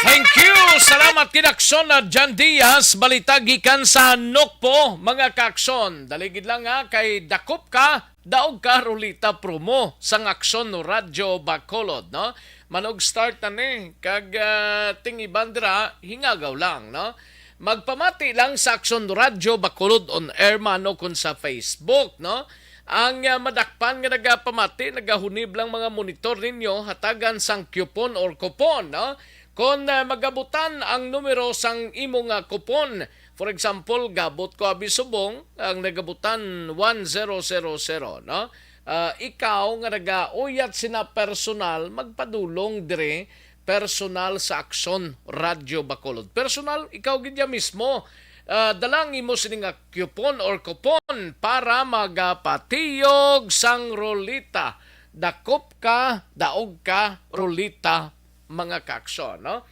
Thank you! Salamat kid Aksyon na Jan Diaz. Balita gikan sa Nokpo, mga kaaksyon. Daligid lang nga, kay dakop ka, daog ka, Rolita Promo sang Aksyon Radyo Bacolod, no? Manog start na ni, kag, ah, ting iban dira, hingagaw lang, no? Magpamati lang sa Aksyon Radyo Bacolod on air, mano, kun sa Facebook, no? Ang, ah, madakpan nga nagapamati, nagahunib lang mga monitor ninyo, hatagan sang coupon or coupon, no? Kon, ah, magabutan ang numero sang imo nga coupon, for example, gabot ko abi subong ang nagabutan one zero zero zero, no? Ah, ikaw nga nagauyat sina personal, magpadulong dire personal sa Aksyon Radyo Bacolod. Personal, ikaw gid ya mismo. Ah, dala ang imo sini nga coupon or coupon para magapatiyog sang rolita. Dakop ka, daog ka, rolita, mga kaaksyon, no?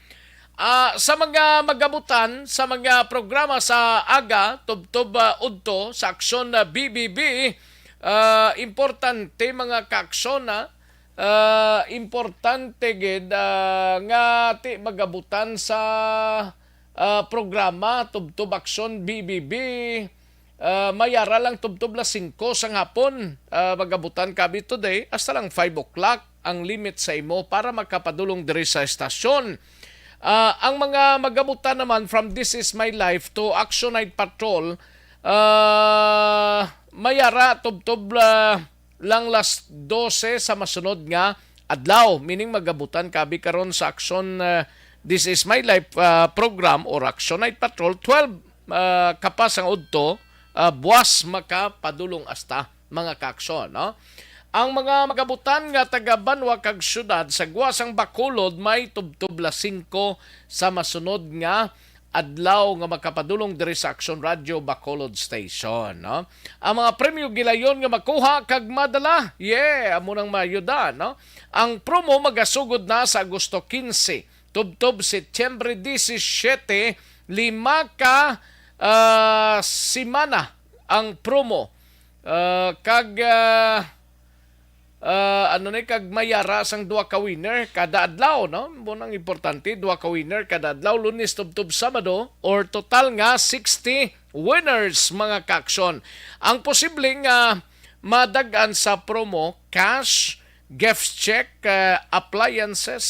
Ah, sa mga magabutan, sa mga programa sa aga, tubtob, ah, udto, sa Aksyon na B B B, ah, importante, mga kaaksyon, ah, ah, importante gid, ah, nga ti magabutan sa, ah, programa, tubtob Aksyon B B B, ah, mayara lang tubtob las singko sang hapon, ah, magabutan ka abi today, hasta lang five o'clock ang limit sa imo para makapadulong diri sa estasyon. Ah, ang mga magabutan naman from This Is My Life to Action Night Patrol, ah, mayara tubtob, ah, lang las dose sa masunod nga adlaw, meaning magabutan ka abi karon sa Action, ah, This Is My Life, ah, program or Action Night Patrol, twelve, ah, kapas ang udto, ah, buwas makapadulong asta, mga kaaksyon, no? Ang mga magabutan nga taga banwa kag syudad sa gwa sang Bacolod may tubtob las singko sa masunod nga adlaw nga makapadulong diri sa Aksyon Radyo Bacolod Station, no? Ang mga premyo gilayon nga makuha kag madala, yeah, amo nang mayuda, no? Ang promo magasugod na sa Agosto quince, tubtob Setyembre disisiete, lima ka, ah, semana ang promo. Ah, kag, ah, ah, ano ni, kag mayara sang duha ka winner kada adlaw, no? Mo nang importante, duha ka winner kada adlaw, Lunes tubtob Sabado, or total nga sixty winners, mga kaaksyon. Ang posible nga madag-an sa promo, cash, gift check, ah, appliances,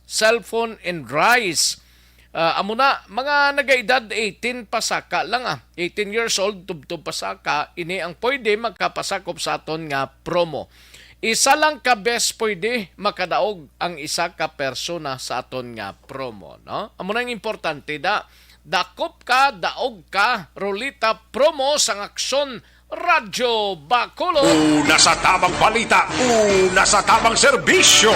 cellphone, and rice. Ah, amo na, mga nagaedad eighteen pasaka lang, ah. Eighteen years old, tubtob pasaka, ini ang pwede makapasakop sa aton nga promo. Isa lang ka bes pwede makadaog ang isa ka persona sa aton nga promo, no? Amo na ang importante, da. Dakop ka, daog ka, Rolita Promo sang Aksyon Radyo Bacolod. Una sa tamang balita, una sa tamang serbisyo.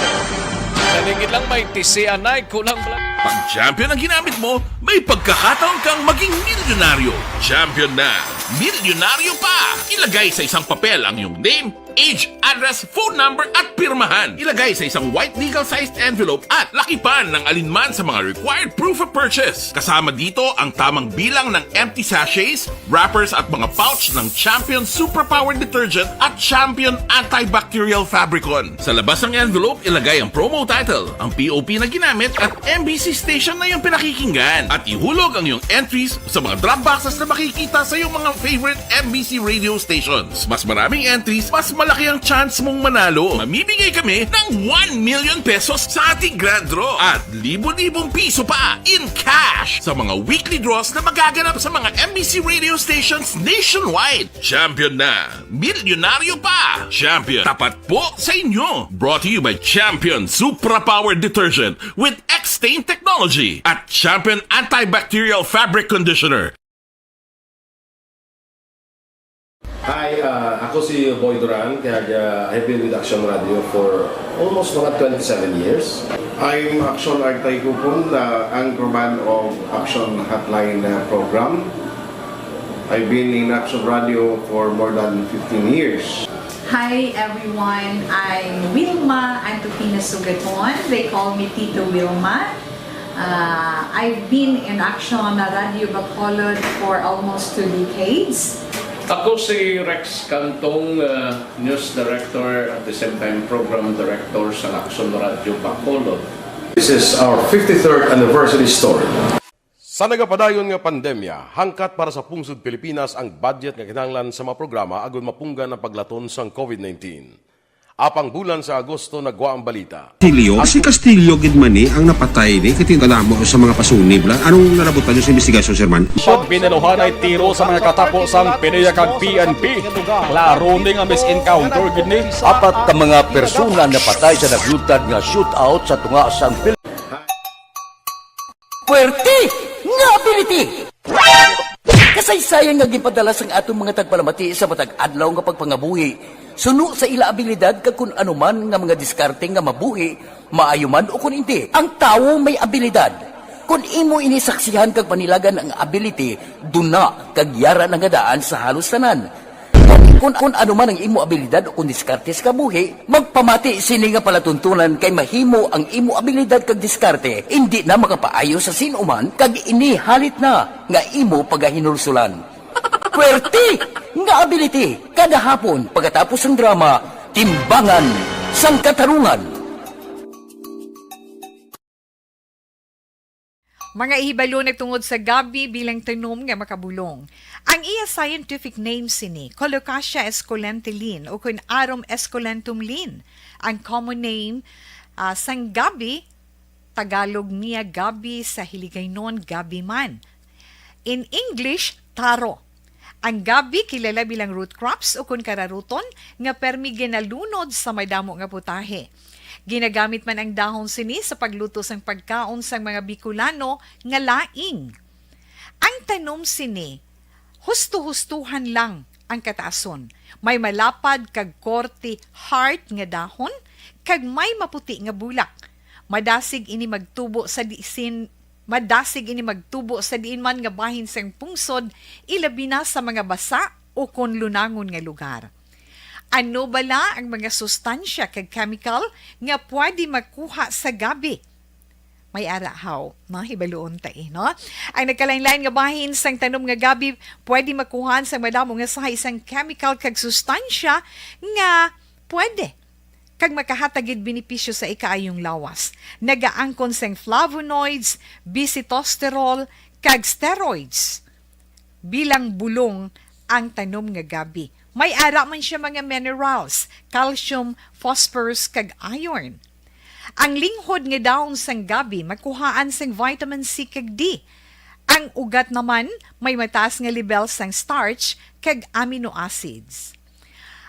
Daligid lang, may tisianay, kulang lang. Pag champion ang ginamit mo, may pagkakataon kang maging milyonaryo. Champion na, milyonaryo pa! Ilagay sa isang papel ang iyong name, age, address, phone number, at pirmahan. Ilagay sa isang white legal-sized envelope at lakipan ng alinman sa mga required proof of purchase. Kasama dito ang tamang bilang ng empty sachets, wrappers, at mga pouch ng Champion Superpower Detergent at Champion Antibacterial Fabricon. Sa labas ng envelope, ilagay ang promo title, ang P O P na ginamit, at M B C station na iyong pinakikinggan. At ihulog ang iyong entries sa mga drop boxes na makikita sa iyong mga favorite M B C radio stations. Mas maraming entries, mas malaki ang chance mong manalo. Mamimigay kami ng one million pesos sa ating grand draw at libo-libong piso pa in cash sa mga weekly draws na magaganap sa mga M B C radio stations nationwide. Champion na! Milyonaryo pa! Champion, tapat po sa inyo! Brought to you by Champion Supra Power Detergent with X-Stain Technology at Champion Antibacterial Fabric Conditioner. Hi, ah, ako si Boy Duran, kag, ah, I've been with Action Radio for almost mga twenty-seven years. I'm Action Artay Kupon, the anchorman of Action Hotline, uh, program. I've been in Action Radio for more than fifteen years. Hi everyone, I'm Wilma Antofina Sugaton. They call me Tito Wilma. Uh, I've been in Action Radio Bacolod for almost two decades. Ako si Rex Cantong, uh, news director, at the same time program director sa Action Radio Bacolod. This is our fifty-third anniversary story. Sa nagapadayon nga pandemya, hangkat para sa pungsod Pilipinas ang budget nga kinahanglan sa mga programa agud mapunggan ang paglaton sang COVID nineteen. Apang bulan sa Agosto nagwa ang balita. Castillo, si Castillo gid man ni ang napatay ni, kay kadamo sa mga pasunib lang. Anong nalabutan niyo sa investigasyon, Sir Man? Pagbinaluhanay tiro sa mga katapo sang PDEA kag P N P. Klaro ni nga mis-encounter gid ni. Apat ka mga persona napatay sa naglutad nga shootout sa tunga sang Pil- Puwerte nga ability! Kasaysayan nga ginpadala sang aton mga tagpalamati sa matag adlaw nga pagpangabuhi, suno sa ila abilidad kag kun ano man nga mga diskarte nga mabuhi, maayo man o kun indi. Ang tawo may abilidad. Kun imo ini saksihan kag panilagan ang ability, duna kag yara na nga daan sa halos tanan. Kun, kun ano man ang imo abilidad o kun diskarte sa kabuhi, magpamati sini nga palatuntunan kay mahimo ang imo abilidad kag diskarte indi na makapaayo sa sin-o man kag ini halit na nga imo pagahinulsulan. Puwerte nga ability kada hapon pagkatapos sang drama, Timbangan sang Katarungan. Mga ihibalo nagtungod sa gabi bilang tanom nga makabulong. Ang iya scientific name sini, Colocasia esculenta Lin, ukon Arum esculentum Lin. Ang common name, ah, sang gabi, Tagalog niya gabi, sa Hiligaynon gabi man. In English, taro. Ang gabi kilala bilang root crops ukon kararuton nga permi ginalunod sa madamo nga putahe. Ginagamit man ang dahon sini sa pagluto sang pagkaon sang mga Bicolano nga laing. Ang tanom sini, husto-hustohan lang ang kataason. May malapad kag korte heart nga dahon, kag may maputi nga bulak. Madasig ini magtubo sa disin Madasig ini magtubo sa diin man nga bahin sang pungsod, ilabi na sa mga basa ukon lunangon nga lugar. Ano bala ang mga sustansya kag chemical nga pwede makuha sa gabi? May ara haw, no? Hibaluon ta, eh, no? Ang nagkalain-lain nga bahin sang tanom nga gabi pwede makuhaan sang madamo nga sahi sang chemical kag sustansya nga pwede kag makahatag gid benepisyo sa ikaayong lawas. Nagaangkon sing flavonoids, bisitosterol, kag steroids bilang bulong ang tanom nga gabi. May ara man siya mga minerals, calcium, phosphorus, kag iron. Ang linghod nga dahon sang gabi makuhaan sing vitamin C kag D. Ang ugat naman may mataas nga lebel sang starch kag amino acids.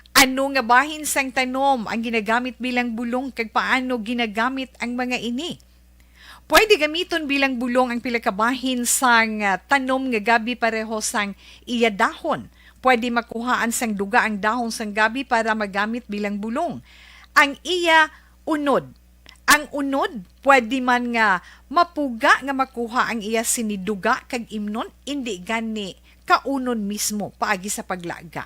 Ano nga bahin sang tanom ang ginagamit bilang bulong, kag paano ginagamit ang mga ini? Pwede gamiton bilang bulong ang pila ka bahin sang, ah, tanom nga gabi pareho sang iya dahon. Pwede makuhaan sang duga ang dahon sang gabi para magamit bilang bulong. Ang iya unod. Ang unod, pwede man nga mapuga nga makuha ang iya sini duga kag imnon, indi gani kaunon mismo paagi sa paglaga.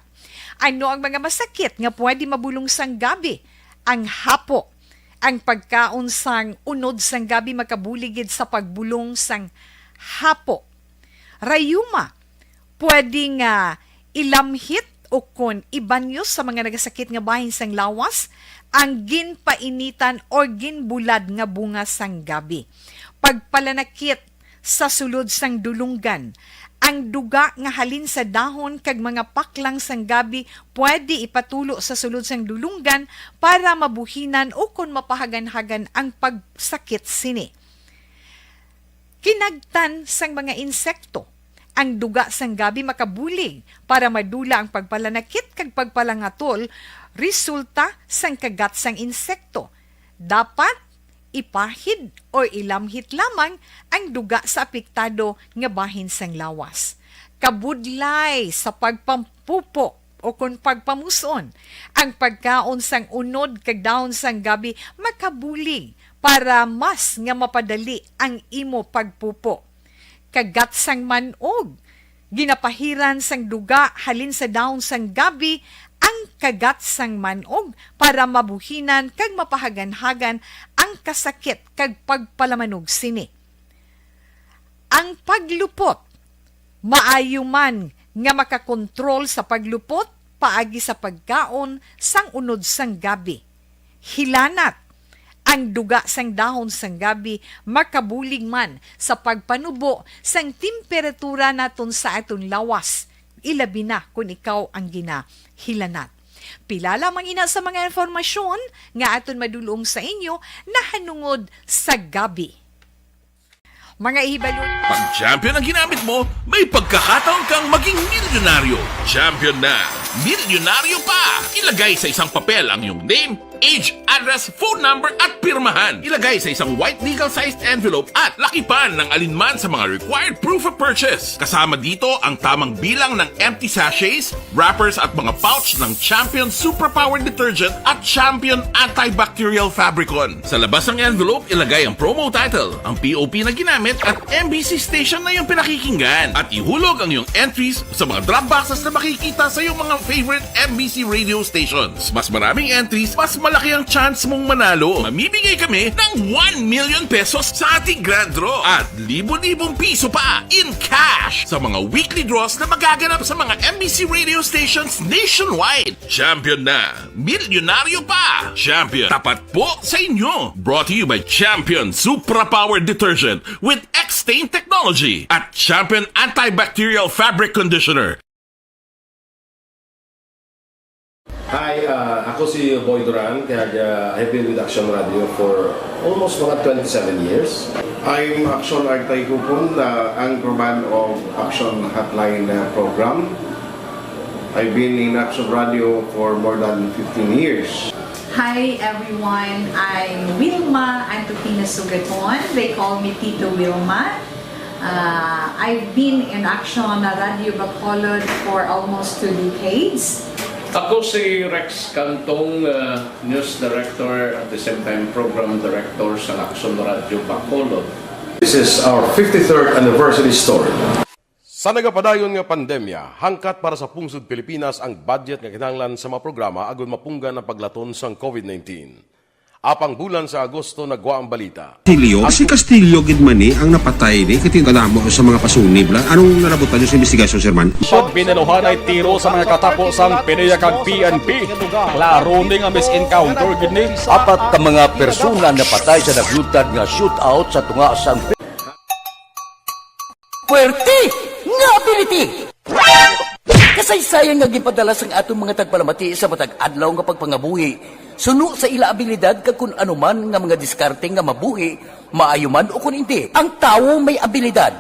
Ano ang mga masakit nga pwede mabulong sang gabi? Ang hapo. Ang pagkaon sang unod sang gabi makabulig gid sa pagbulong sang hapo. Rayuma, pwede nga ilamhit o kon ibanyos sa mga nagasakit nga bahin sang lawas, ang ginpainitan or ginbulad nga bunga sang gabi. Pagpalanakit sa sulod sang dulonggan. Ang duga nga halin sa dahon kag mga paklang sang gabi pwede ipatulo sa sulod sang dulonggan para mabuhinan o kon mapahaganhagan ang pagsakit sini. Kinagtan sang mga insekto. Ang duga sang gabi makabulig para madula ang pagpalanakit kag pagpalangatol resulta sang kagat sang insekto. Dapat ipahid o ilamhit lamang ang duga sa apektado nga bahin sang lawas. Kabudlay sa pagpampupo o kon pagpamus-on, ang pagkaon sang unod kag dahon sang gabi makabulig para mas nga mapadali ang imo pagpupo. Kagat sang man-og. Ginapahiran sang duga halin sa dahon sang gabi ang kagat sang man-og para mabuhinan kag mapahaganhagan ang kasakit kag pagpalamanog sini. Ang paglupot. Maayo man nga makakontrol sa paglupot paagi sa pagkaon sang unod sang gabi. Hilanat. Ang duga sang dahon sang gabi makabulig man sa pagpanubo sang temperatura naton sa aton lawas, ilabi na kon ikaw ang ginahilanat. Pila lamang ina sa mga impormasyon nga aton madulong sa inyo nahanungod sa gabi. Mga hibalo. Pag Champion ang ginamit mo, may pagkakataon kang maging milyonaryo. Champion na, milyonaryo pa! Ilagay sa isang papel ang iyong name, age, address, phone number, at pirmahan. Ilagay sa isang white legal-sized envelope at lakipan ng alinman sa mga required proof of purchase. Kasama dito ang tamang bilang ng empty sachets, wrappers at mga pouch ng Champion Superpower Detergent at Champion Antibacterial Fabricon. Sa labas ng envelope, ilagay ang promo title, ang P O P na ginamit at M B C station na iyong pinakikinggan. At ihulog ang iyong entries sa mga drop boxes na makikita sa iyong mga favorite M B C radio stations. Mas maraming entries, mas malaki ang chance mong manalo. Mamimigay kami ng one million pesos sa ating grand draw at libo-libong piso pa in cash sa mga weekly draws na magaganap sa mga M B C radio stations nationwide. Champion na! Milyonaryo pa! Champion, tapat po sa inyo! Brought to you by Champion Supra Power Detergent with X-Stain Technology at Champion Antibacterial Fabric Conditioner. Hi, ah, ako si Boy Duran, kag, ah, I've been with Action Radio for almost mga twenty-seven years. I'm Action Artay Kupon, the anchorman of Action Hotline, uh, program. I've been in Action Radio for more than fifteen years. Hi everyone, I'm Wilma Antokina Sugaton. They call me Tito Wilma. Uh, I've been in Action Radio Bacolod for almost two decades. Ako si Rex Cantong, uh, news director at the same time program director sa Action Radio Bacolod. This is our fifty-third anniversary story. Sa nagapadayon nga pandemya, hangkat para sa pungsod Pilipinas ang budget nga kinahanglan sa mga programa agud mapunggan ang paglaton sang COVID nineteen. Apang bulan sa Agosto nagwa ang balita. Castillo? Si Castillo gid man ni ang napatay ni, kay kadamo sa mga pasunib la. Anong nalabutan niyo sa investigasyon, Sir Man? Pag binaluhan ay tiro sa mga katapo sang PDEA kag P N P. Klaro ni nga mis-encounter gid ni. Apat ka mga persona napatay sa naglutad nga shootout sa tunga sang Puwerte nga ability! Kasaysayan nga ginpadala sang aton mga tagpalamati sa matag adlaw nga pagpangabuhi, suno sa ila abilidad kag kun ano man nga mga diskarte nga mabuhi, maayo man o kun indi. Ang tawo may abilidad.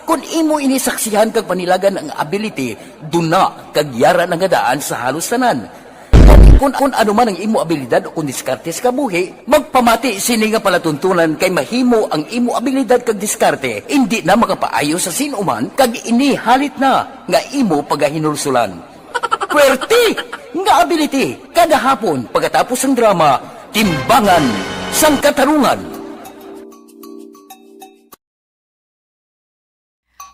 Kun imo ini saksihan kag panilagan ang ability, duna kag yara na nga daan sa halos tanan. Kun, kun ano man ang imo abilidad o kun diskarte sa kabuhi, magpamati sini nga palatuntunan kay mahimo ang imo abilidad kag diskarte indi na makapaayo sa sin-o man kag ini halit na nga imo pagahinulsulan. Puwerte nga ability! Kada hapon pagkatapos sang drama, Timbangan sang Katarungan.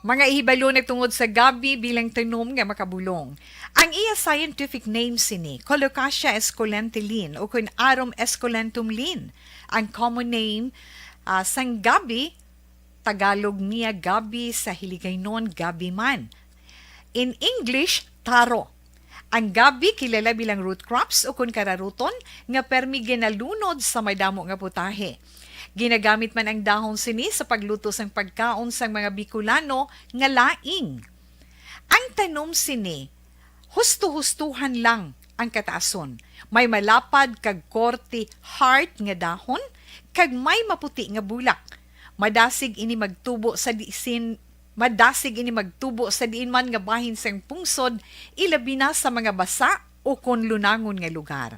Mga ihibalo na tungod sa gabi bilang tanom nga makabulong. Ang iya scientific name sini, Colocasia esculenta Lin, o kun Arum esculentum Lin. Ang common name, ah, sang gabi, Tagalog niya gabi, sa Hiligaynon gabi man. In English, taro. Ang gabi kilala bilang root crops o kun kararuton nga permi ginalunod sa madamo nga putahe. Ginagamit man ang dahon sini sa pagluto sang pagkaon sang mga Bicolano nga laing. Ang tanom sini, husto-hustuhan lang ang kataason. May malapad kag korte heart nga dahon kag may maputi nga bulak. Madasig ini magtubo sa disin, madasig ini magtubo sa diin man nga bahin sang pungsod, ilabi na sa mga basa o kon lunangon nga lugar.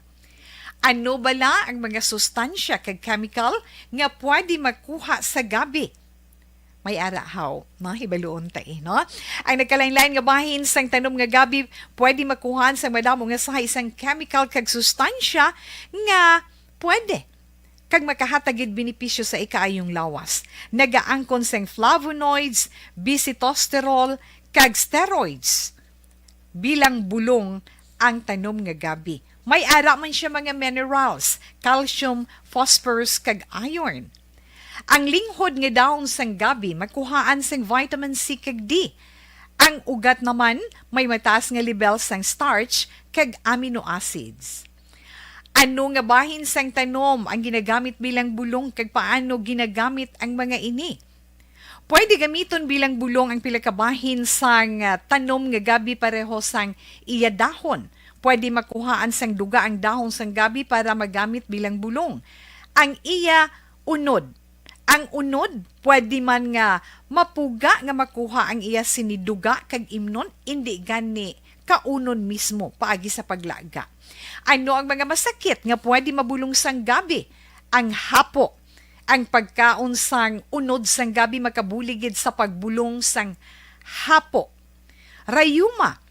Ano bala ang mga sustansya kag chemical nga pwede makuha sa gabi? May ara haw, no? Hibaluon ta, eh, no? Ang nagkalain-lain nga bahin sang tanom nga gabi pwede makuhaan sang madamo nga sahay sang chemical kag sustansya nga pwede kag makahatag gid benepisyo sa ikaayong lawas. Nagaangkon sang flavonoids, bisitosterol, kag steroids bilang bulong ang tanom nga gabi. May ara man siya mga minerals, calcium, phosphorus, kag iron. Ang linghod nga dahon sang gabi makuhaan sang vitamin C kag D. Ang ugat naman may mataas nga lebel sang starch kag amino acids. Ano nga bahin sang tanom ang ginagamit bilang bulong kag paano ginagamit ang mga ini? Pwede gamiton bilang bulong ang pila ka bahin sang, ah, tanom nga gabi pareho sang iya dahon. Pwede makuhaan sang duga ang dahon sang gabi para magamit bilang bulong. Ang iya unod. Ang unod, pwede man nga mapuga nga makuha ang iya sini duga kag imnon, indi gani kaunon mismo paagi sa paglaga. Ano ang mga masakit nga pwede mabulong sang gabi? Ang hapo. Ang pagkaon sang unod sang gabi makabulig gid sa pagbulong sang hapo. Rayuma,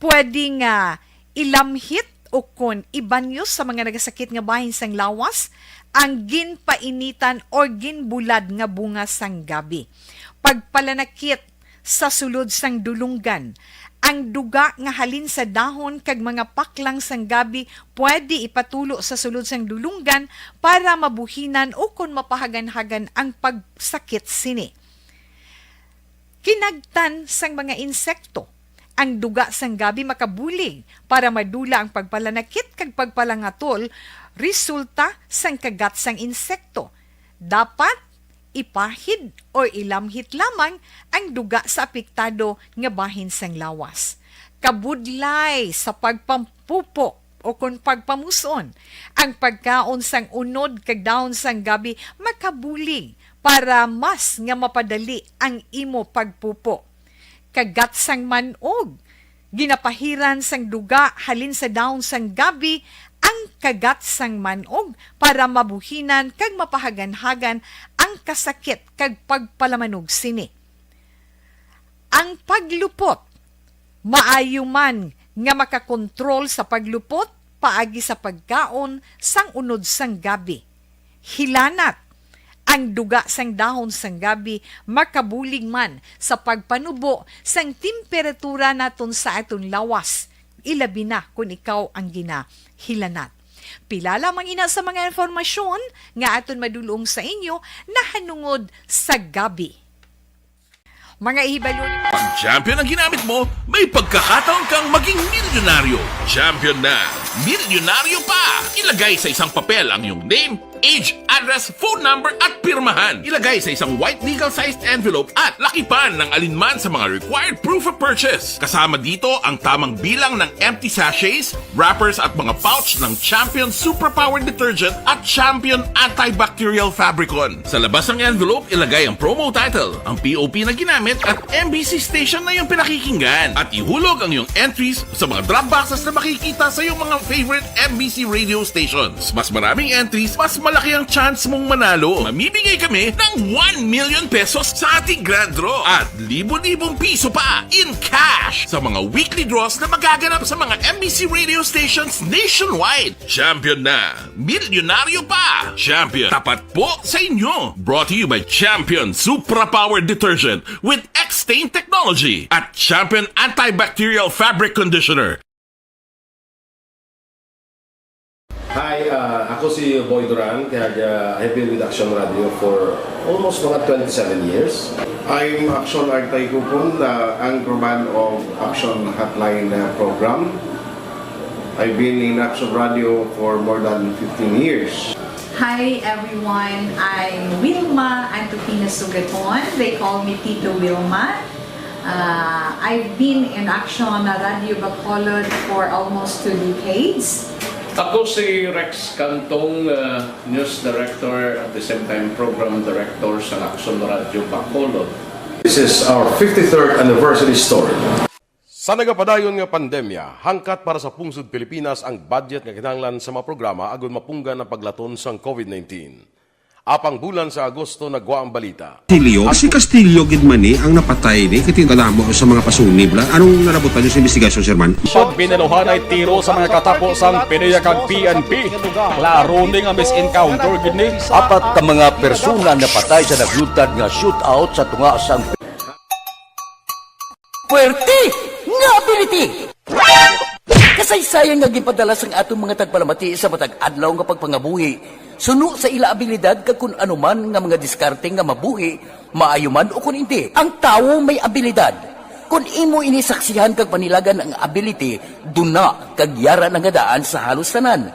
pwede nga ilamhit o kon ibanyo sa mga nagasakit nga bahin sang lawas ang ginpainitan o ginbulad nga bunga sang gabi. Pagpalanakit sa sulod sang dulunggan. Ang duga nga halin sa dahon kag mga paklang sang gabi pwede ipatulo sa sulod sang dulunggan para mabuhinan o kon mapahaganhagan ang pagsakit sini. Kinagtan sang mga insekto. Ang duga sang gabi makabulig para madula ang pagpalanakit kag pagpalangatol resulta sang kagat sang insekto. Dapat ipahid o ilamhit lamang ang duga sa apektado nga bahin sang lawas. Kabudlay sa pagpampupo o kon pagpamuson, ang pagkaon sang unod kag dahon sang gabi makabulig para mas nga mapadali ang imo pagpupo. Kagat sang man-og. Ginapahiran sang duga halin sa dahon sang gabi ang kagat sang man-og para mabuhinan kag mapahaganhagan ang kasakit kag pagpalamanog sini. Ang paglupot. Maayo man nga makakontrol sa paglupot paagi sa pagkaon sang unod sang gabi. Hilanat. Ang duga sang dahon sang gabi makabulig man sa pagpanubo sang temperatura naton sa aton lawas, ilabi na kon ikaw ang ginahilanat. Pila lamang ina sa mga impormasyon nga aton madulong sa inyo nahanungod sa gabi. Mga ihibalo ni Pag champion ang ginamit mo, may pagkakataon kang maging milyonaryo. Champion na, milyonaryo pa! Ilagay sa isang papel ang iyong name, age, address, phone number, at pirmahan. Ilagay sa isang white legal-sized envelope at lakipan ng alinman sa mga required proof of purchase. Kasama dito ang tamang bilang ng empty sachets, wrappers at mga pouch ng Champion Superpower Detergent at Champion Antibacterial Fabricon. Sa labas ng envelope, ilagay ang promo title, ang P O P na ginamit at M B C station na iyong pinakikinggan. At ihulog ang iyong entries sa mga drop boxes na makikita sa iyong mga favorite M B C radio stations. Mas maraming entries, mas Laki ang chance mong manalo. Mamimigay kami ng one million pesos sa ating grand draw at libo-libong piso pa in cash sa mga weekly draws na magaganap sa mga M B C radio stations nationwide. Champion na! Milyonaryo pa! Champion, tapat po sa inyo! Brought to you by Champion Supra Power Detergent with X-Stain Technology at Champion Antibacterial Fabric Conditioner. Hi, ah, ako si Boy Duran, kag ah, I've been with Action Radio for almost mga twenty-seven years. I'm Action Artay Kupon, the anchorman of Action Hotline uh, program. I've been in Action Radio for more than fifteen years. Hi everyone, I'm Wilma Antupina Sugaton. They call me Tito Wilma. Uh, I've been in Action Radio Bacolod for almost two decades. Ako si Rex Cantong, uh, News Director at the same time Program Director sa Action Radio Bacolod. This is our fifty-third anniversary story. Sa nagapadayon nga pandemya, hangkat para sa pungsod Pilipinas ang budget nga kinahanglan sa mga programa agud mapunggan ang paglaton sang COVID nineteen. Apang bulan sa Agosto nagwa ang balita. Castillo, si Castillo gid man ni ang napatay ni, kay tingala mo sa mga pasunib la. Anong nalabutan niyo sa investigasyon, Sir Man? Pag binaluhanay tiro sa mga katapo sang PDEA kag P N P, klaro ni nga mis-encounter gid ni. Apat ka mga persona napatay sa nagluntad nga shootout sa tunga sang Puwerte nga ability! Kasaysayan nga ginpadala sang aton mga tagpalamati sa matag adlaw nga pagpangabuhi suno sa ila abilidad kag kun ano man nga mga diskarte nga mabuhi, maayo man o kun indi. Ang tawo may abilidad. Kun imo ini saksihan kag panilagan ang ability, duna kag yara na nga daan sa halos tanan.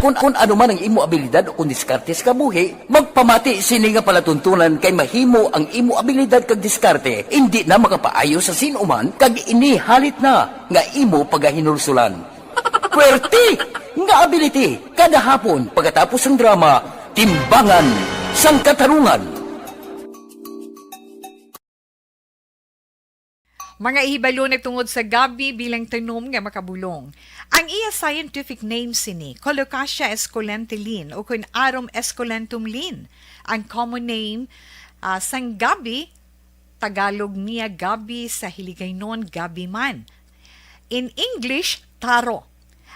Kun, kun ano man ang imo abilidad o kun diskarte sa kabuhi, magpamati sini nga palatuntunan kay mahimo ang imo abilidad kag diskarte indi na makapaayo sa sin-o man kag ini halit na nga imo pagahinulsulan. Puwerte nga ability kada hapon pagkatapos sang drama, Timbangan sang Katarungan. Mga ihibalo na tungod sa gabi bilang tanom nga makabulong. Ang iya scientific name sini, Colocasia esculenta Lin, ukon Arum esculentum Lin. Ang common name, ah, sang gabi, Tagalog niya gabi, sa Hiligaynon gabi man. In English, taro.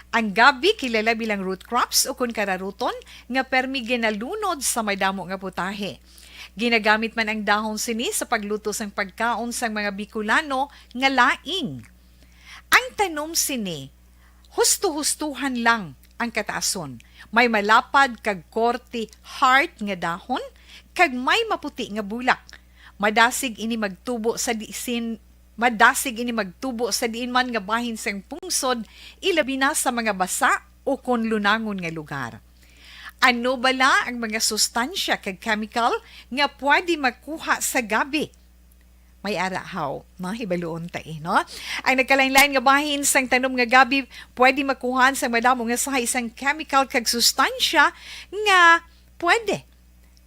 Ang gabi kilala bilang root crops ukon kararuton nga permi ginalunod sa madamo nga putahe. Ginagamit man ang dahon sini sa pagluto sang pagkaon sang mga Bicolano nga laing. Ang tanom sini, husto-hustohan lang ang kataason. May malapad kag korte heart nga dahon kag may maputi nga bulak. Madasig ini magtubo sa disin Madasig ini magtubo sa diin man nga bahin sang pungsod, ilabi na sa mga basa o kon lunangon nga lugar. Ano bala ang mga sustansya kag chemical nga pwede makuha sa gabi? May ara haw, no? Hibaluon ta, eh, no? Ang nagkalain-lain nga bahin sang tanom nga gabi pwede makuhaan sang madamo nga sahi sang chemical kag sustansya nga pwede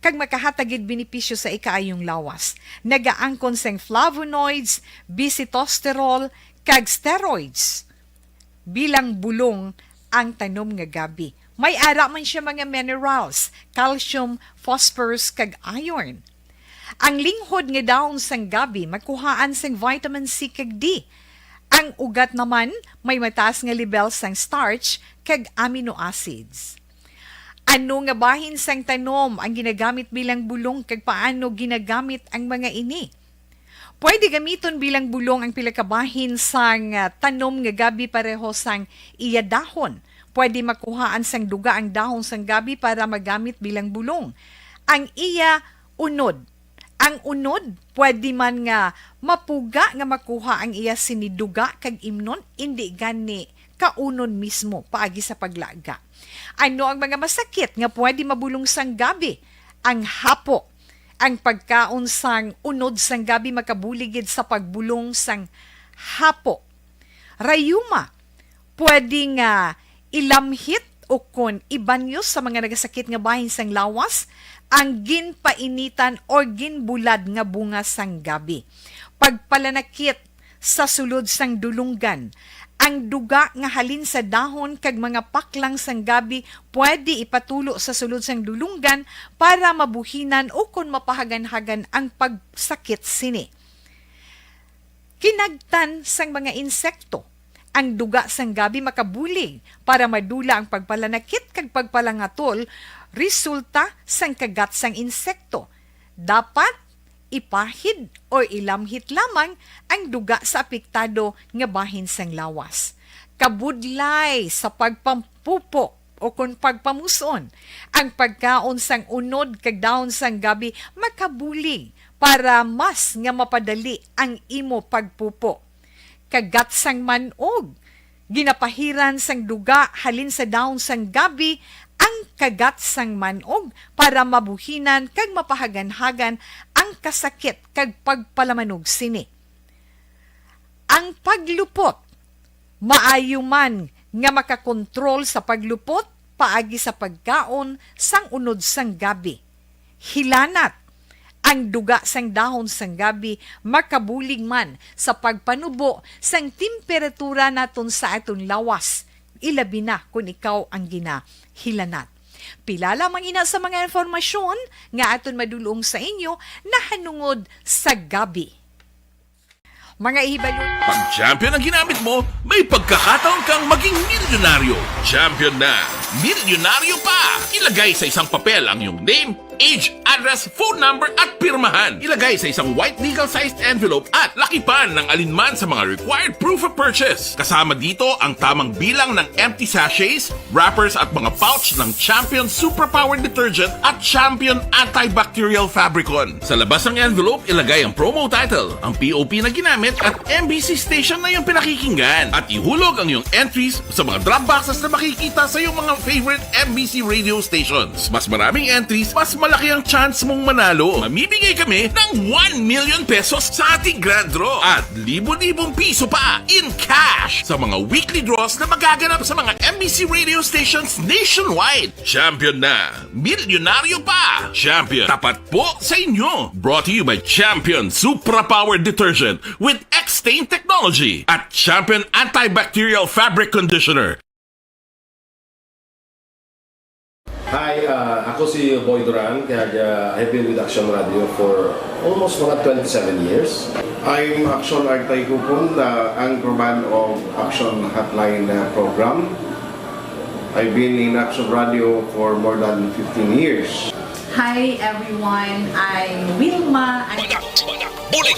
kag makahatag gid benepisyo sa ikaayong lawas. Nagaangkon sing flavonoids, bisitosterol, kag steroids bilang bulong ang tanom nga gabi. May ara man siya mga minerals, calcium, phosphorus, kag iron. Ang linghod nga dahon sang gabi makuhaan sang vitamin C kag D. Ang ugat naman may mataas nga lebel sang starch kag amino acids. Ano nga bahin sang tanom ang ginagamit bilang bulong kag paano ginagamit ang mga ini? Pwede gamiton bilang bulong ang pila ka bahin sang, ah, tanom nga gabi pareho sang iya dahon. Pwede makuhaan sang duga ang dahon sang gabi para magamit bilang bulong. Ang iya unod. Ang unod, pwede man nga mapuga nga makuha ang iya sini duga kag imnon, indi gani kaunon mismo paagi sa paglaga. Ano ang mga masakit nga pwede mabulong sang gabi? Ang hapo. Ang pagkaon sang unod sang gabi makabulig gid sa pagbulong sang hapo. Rayuma, pwede nga ilamhit o kon ibanyo sa mga nagasakit nga bahin sang lawas ang ginpainitan or ginbulad nga bunga sang gabi. Pagpalanakit sa sulod sang dulunggan, Ang duga nga halin sa dahon kag mga paklang sang gabi pwede ipatulo sa sulod sang dulonggan para mabuhinan o kon mapahaganhagan ang pagsakit sini. Kinagtan sang mga insekto. Ang duga sang gabi makabulig para madula ang pagpalanakit kag pagpalangatol resulta sang kagat sang insekto. Dapat ipahid o ilamhit lamang ang duga sa apektado nga bahin sang lawas. Kabudlay sa pagpampupo o kon pagpamus-on, ang pagkaon sang unod kag dahon sang gabi makabulig para mas nga mapadali ang imo pagpupo. Kagat sang man-og. Ginapahiran sang duga halin sa dahon sang gabi ang kagat sang man-og para mabuhinan kag mapahaganhagan ang kasakit kag pagpalamanog sini. Ang paglupot. Maayo man nga makakontrol sa paglupot paagi sa pagkaon sang unod sang gabi. Hilanat. Ang duga sang dahon sang gabi makabulig man sa pagpanubo sang temperatura naton sa aton lawas, ilabi na kon ikaw ang ginahilanat. Pila lamang ina sa mga informasyon nga aton madulong sa inyo nahanungod sa gabi. Mga ihibalo. Pag Champion ang ginamit mo, may pagkakataon kang maging milyonaryo. Champion na, milyonaryo pa! Ilagay sa isang papel ang iyong name, age, address, phone number, at pirmahan. Ilagay sa isang white legal-sized envelope at lakipan ng alinman sa mga required proof of purchase. Kasama dito ang tamang bilang ng empty sachets, wrappers, at mga pouch ng Champion Superpower Detergent at Champion Antibacterial Fabricon. Sa labas ng envelope, ilagay ang promo title, ang P O P na ginamit, at M B C station na iyong pinakikinggan. At ihulog ang iyong entries sa mga drop boxes na makikita sa iyong mga favorite M B C radio stations. Mas maraming entries, mas malaki ang chance mong manalo. Mamimigay kami ng one million pesos sa ating grand draw at libo-libong piso pa in cash sa mga weekly draws na magaganap sa mga M B C radio stations nationwide. Champion na! Milyonaryo pa! Champion, tapat po sa inyo! Brought to you by Champion Supra Power Detergent with X-Stain Technology at Champion Antibacterial Fabric Conditioner. Hi, ah, ako si Boy Duran, kag, ah, I've been with Action Radio for almost mga twenty-seven years. I'm Action Artay Kupon, the anchorman of Action Hotline, uh, program. I've been in Action Radio for more than fifteen years. Hi everyone, I'm Wilma. I'm Banak, banak, bulig!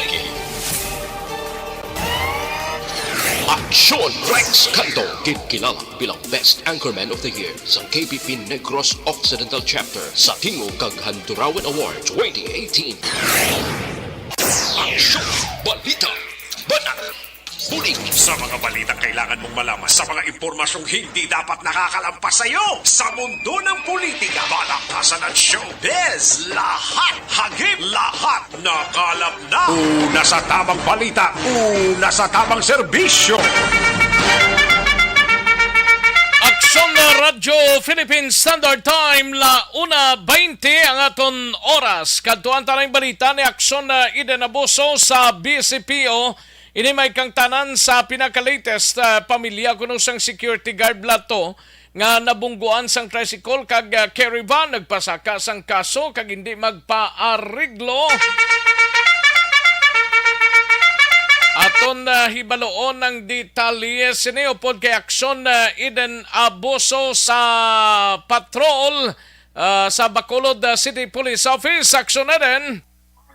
Aksyon Rex Canto, ginkilala bilang Best Anchorman of the Year sa K P P Negros Occidental Chapter sa Tingog kag Handurawan Award twenty eighteen. Aksyon! Balita! Banak! Bulig! Sa mga balitang kailangan mong malaman, sa mga impormasyong hindi dapat nakakalampas sa iyo, sa mundo ng politika, balakasan at showbiz, lahat hagip, lahat nakalap na. Una sa tamang balita, una sa tamang serbisyo. Aksyon na Radyo Philippine Standard Time, la una baynte ang aton oras. Kadtuan ta na ang balita ni Aksyon na Eden Abuso sa B C P O. Ini may kangtanan sa pinaka-latest, ah, pamilya kuno sang security guard bala to nga nabungguan sang tricycle kag, ah, carry van, nagpasaka sang kaso kag hindi magpaareglo. Aton, ah, hibaluon ang detalye sini upod kay Aksyon, ah, Eden Abuso sa patrol, ah, sa Bacolod, ah, City Police Office. Aksyon, Eden.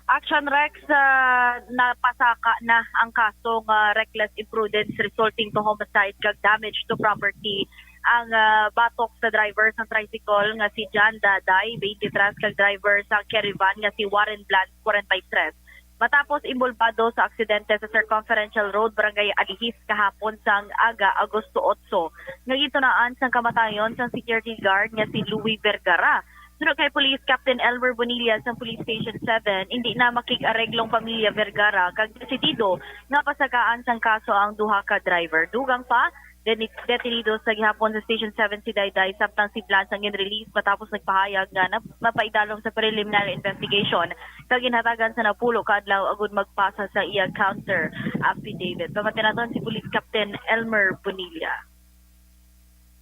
Action Rex, ah, napasaka na ang kaso nga reckless imprudence resulting to homicide kag damage to property ang, ah, batok sa driver sang tricycle nga si John Daday, twenty-three, kag driver sang carry van nga si Warren Blanz, forty-three. Matapos inbolbado sa aksidente sa Circumferential Road, Barangay Alihis, kahapon sang aga, Agosto otso, nga gintunaan sang kamatayon sang security guard nga si Louis Vergara. Suno kay Police Captain Elmer Bonilla sang Police Station seven, hindi na makig-areglong pamilya Vergara kag desidido nga pasakaan sang kaso ang duha ka driver. Dugang pa, deni-, detenido sa gihapon sa Station seven si Dayday, samtang si Blanz ang gin-release matapos nagpahayag nga nap-, mapaidalom sa preliminary investigation kag ginhatagan sa napulo ka adlaw agud magpasa sa iya counter affidavit. Pamati naton si Police Captain Elmer Bonilla.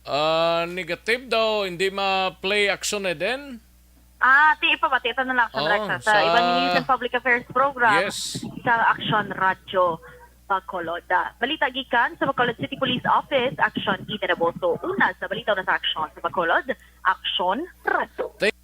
Ah, negative daw, hindi ma-play Action Eden? Ah, ti ipamati ta na lang sa Oh, Rex, sa sa Ivan News and Public Affairs Program Yes. sa Action Radio Bacolod. Ah, balita gikan sa Bacolod City Police Office, Action Eden Aboso. Una sa balita na sa Action sa Bacolod, Action Radio. Thank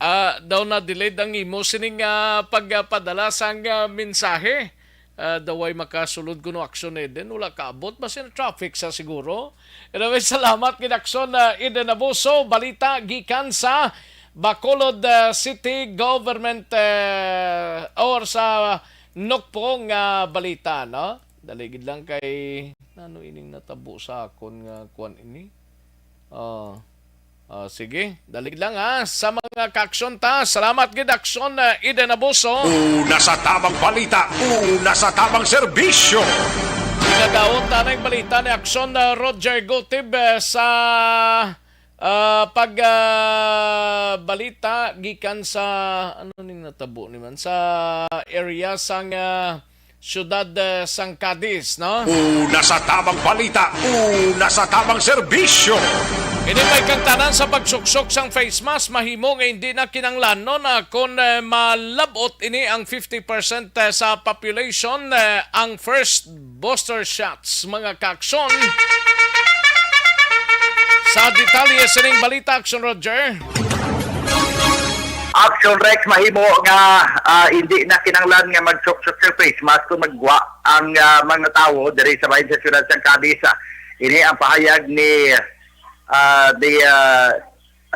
Ah, daw na-delayed ang imo sining, ah, pagpadala sang, ah, mensahe. Ah, daw ay makasulod kuno Action Eden, wala kaabot. Basi na traffic sa siguro. Anyway, salamat gid Action, ah, Eden Abuso. Balita gikan sa Bacolod, ah, City Government, ah, or sa Nokpo nga balita, no? Dali gid lang kay ano ining natabo sa akon nga kuan ini. Ah, ah, sige, dali lang ha. Sa mga ka-aksyon ta, salamat gid Aksyon, ah, Eden Abuso. Una sa tamang balita, una sa tamang serbisyo. Pinadaot ta na yung balita ni Aksyon, ah, Roger Gutib, eh, sa, ah, pag, ah, balita gikan sa, ano ning natabo ni man? Sa area sang, ah, siyudad, eh, sang Cadiz, no? Una sa tamang balita, una sa tamang serbisyo. Ini may kangtanan sa pagsuksok sang face mask, mahimo nga hindi na kinanglan, no, na kon, eh, malabot ini ang fifty percent, eh, sa population, eh, ang first booster shots, mga ka-aksyon. Sa detalye sining balita, Aksyon Roger. Action Rex, mahimo nga, ah, hindi na kinahanglan nga magsuksok sa face mask kung maggwa ang, ah, mga tawo diri sa bahin sa siyudad sang Cadiz. Ini ang pahayag ni, ah, the, ah,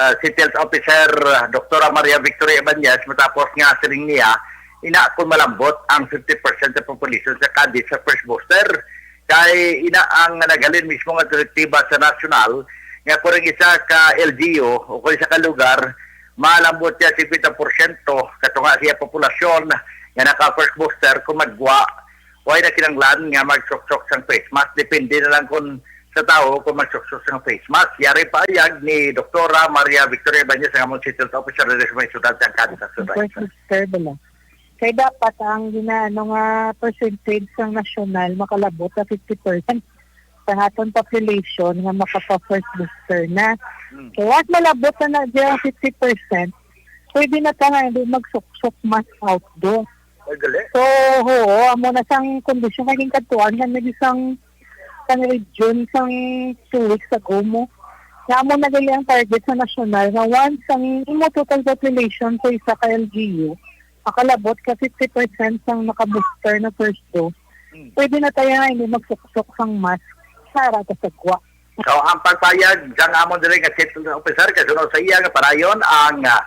ah, City Health Officer, ah, Doktora Maria Victoria Ibanez, matapos nga siling niya, ina kung malambot ang fifty percent sa population sa Cadiz sa first booster, kay ina ang naghalin mismo nga direktiba sa nasyonal nga kung ang isa ka L G U o kung isa ka lugar, malambot siya fifty percent katunga siya populasyon nga naka first booster kung maggwa, way na kinahanglan nga magsuksok sang face mask. Depende na lang kung sa tawo kung magsuksok sang face mask. Yari pahayag ni Doktora Maria Victoria Ibanez, ang among City Health Officer diri sa may siyudad sang Cadiz, Action Rex. First booster bala. Kay dapat ang ginaano nga percentage sang nasyonal makalabot sa fifty percent sa aton population nga makapa-first booster na. Hmm. Kay once malabot na na dyan ang fifty percent, pwede na ta nga hindi magsuksok mask outdoor. Ay, gali. So, oo, amo na sang kondisyon kay ginkadtuan na nag isang sang region sang two weeks ago mo. Nga amo na gali ang target sa nasyonal nga once ang imo total population sa isa ka L G U makalabot ka fifty percent sang naka-booster na first dose, Hmm. pwede na tayo nga hindi magsuksok sang mask sa ara ta sa gwa. So, ang pagpayag sang amon diri nga safety officer kasunod sa iya nga padayon ang, ah,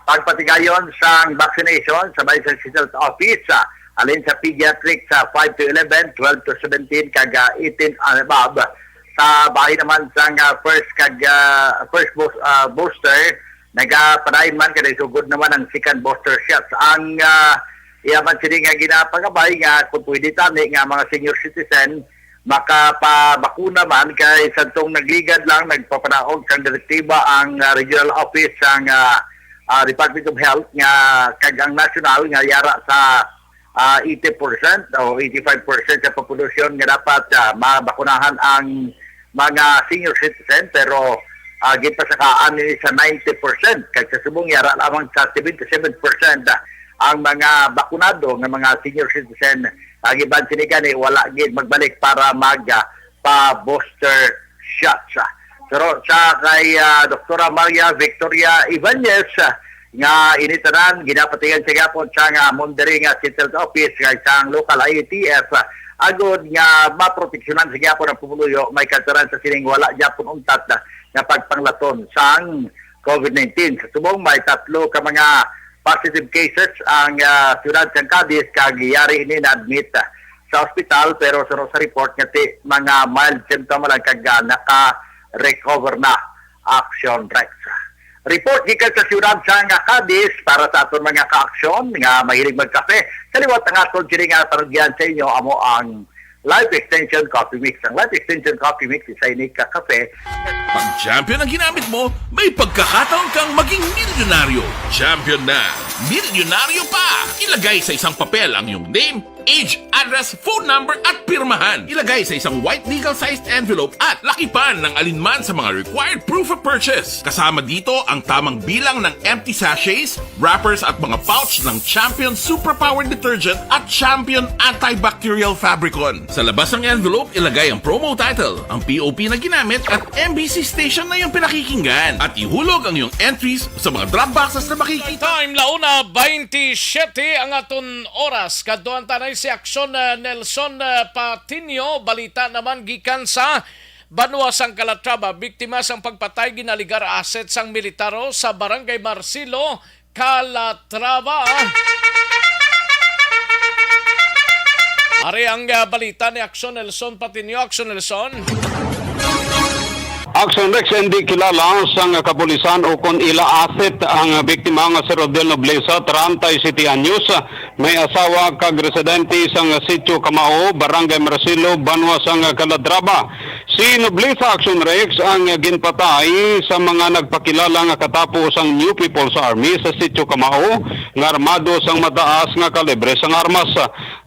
pagpatigayon sang vaccination sa may sa City Health Office, ah, alin sa pediatric sa five to eleven, twelve to seventeen, kag, ah, eighteen and above. Sa bahin naman sang, ah, first kag, ah, first boost-, ah, booster, nagapadayon man kay sugod naman ang second booster shots. Ang, ah, iya man sini nga ginapangabay nga kung pwede tani nga mga senior citizen makapabakuna man kay sadtong nagligad lang nagpapanaog sang direktiba ang, ah, regional office sang, ah, ah, Department of Health nga kag ang national nga yara sa, ah, eighty percent o eighty-five percent sa populasyon nga dapat, ah, mabakunahan ang mga senior citizen, pero, ah, ginpasakaan ni sa ninety percent, kag sa subong yara lamang sa seventy-seven percent ang mga bakunado nga mga senior citizen. Ang iban sini gani wala gid magbalik para mag, ah, pa booster shots. Pero sa kay, ah, Doktora Maria Victoria Ibanez, ah, nga ini tanan ginapatigan sa gyapon sa nga amon diri nga City Health Office kag sa local I A T F, ah, agod nga maproteksyonan sa gyapon ang pumuluyo, may kataran sa sining wala gyapon untat, ah, nga pagpanglaton sang COVID nineteen. Sa subong, may tatlo ka mga positive cases ang, ah, siyudad sang Cadiz, kag yari ini na-admit, ah, sa ospital, pero sunod sa report nga ti mga mild symptom lang kag, ah, naka-recover na. Action Rex. Report gikan sa siyudad sang Cadiz para sa aton mga ka-aksyon nga mahilig magkape. Sa liwat ang aton sini nga panugyan sa inyo, amo ang Life Extension Coffee Mix. Ang Life Extension Coffee Mix, isa ini ka kape. Pag champion ang ginamit mo, may pagkakataon kang maging milyonaryo. Champion na, milyonaryo pa! Ilagay sa isang papel ang iyong name, age, address, phone number, at pirmahan. Ilagay sa isang white legal-sized envelope at lakipan ng alinman sa mga required proof of purchase. Kasama dito ang tamang bilang ng empty sachets, wrappers, at mga pouch ng Champion Superpower Detergent at Champion Antibacterial Fabricon. Sa labas ng envelope, ilagay ang promo title, ang P O P na ginamit, at M B C station na iyong pinakikinggan. At ihulog ang iyong entries sa mga drop boxes na makikita. Time, la una baynte siyete ang aton oras. Kaduan tanay si Aksyon, ah, Nelson, ah, Patiño. Balita naman gikan sa banwa sang Calatrava. Biktima sang pagpatay, ginaligar asset sang militaro sa Barangay Marcelo, Calatrava. Ari ang, ah, balita ni Aksyon Nelson Patiño. Aksyon Nelson. Aksyon Rex, hindi kilala sang kapulisan o kon ila asset ang biktima nga si Rodel Nobleza, treinta y siete anyos, may asawa kag residente sang Sitio Kamao, Barangay Marcelo, banwa sang Calatrava. Si Nobleza, Aksyon Rex, ang ginpatay sa mga nagpakilala nga katapo sang New People's Army sa Sitio Kamao nga armado sang mataas nga kalibre sang armas.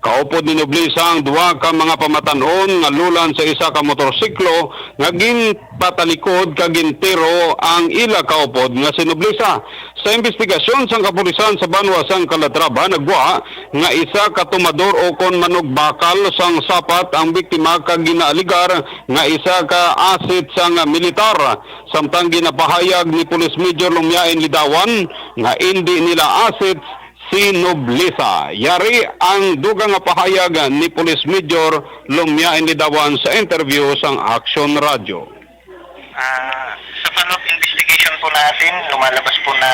Kaupod ni Nobleza ang duha ka mga pamatan-on nga lulan sa isa ka motorsiklo nga ginpatalikod kag gintiro ang ila kaupod nga si Nobleza. Sa imbestigasyon sang kapulisan sa banwa sang Calatrava, nagwa nga isa ka tumador o kon manugbakal sang sapat ang biktima kag ginaaligar nga isa ka asset sang militar. Samtang ginapahayag ni Police Major Lumiain Lidawan nga indi nila asset si Nobleza. Yari ang dugang nga pahayag ni Police Major Lumiain Lidawan sa interview sang Aksyon Radyo. Ah, sa follow-up investigation po natin, lumalabas po na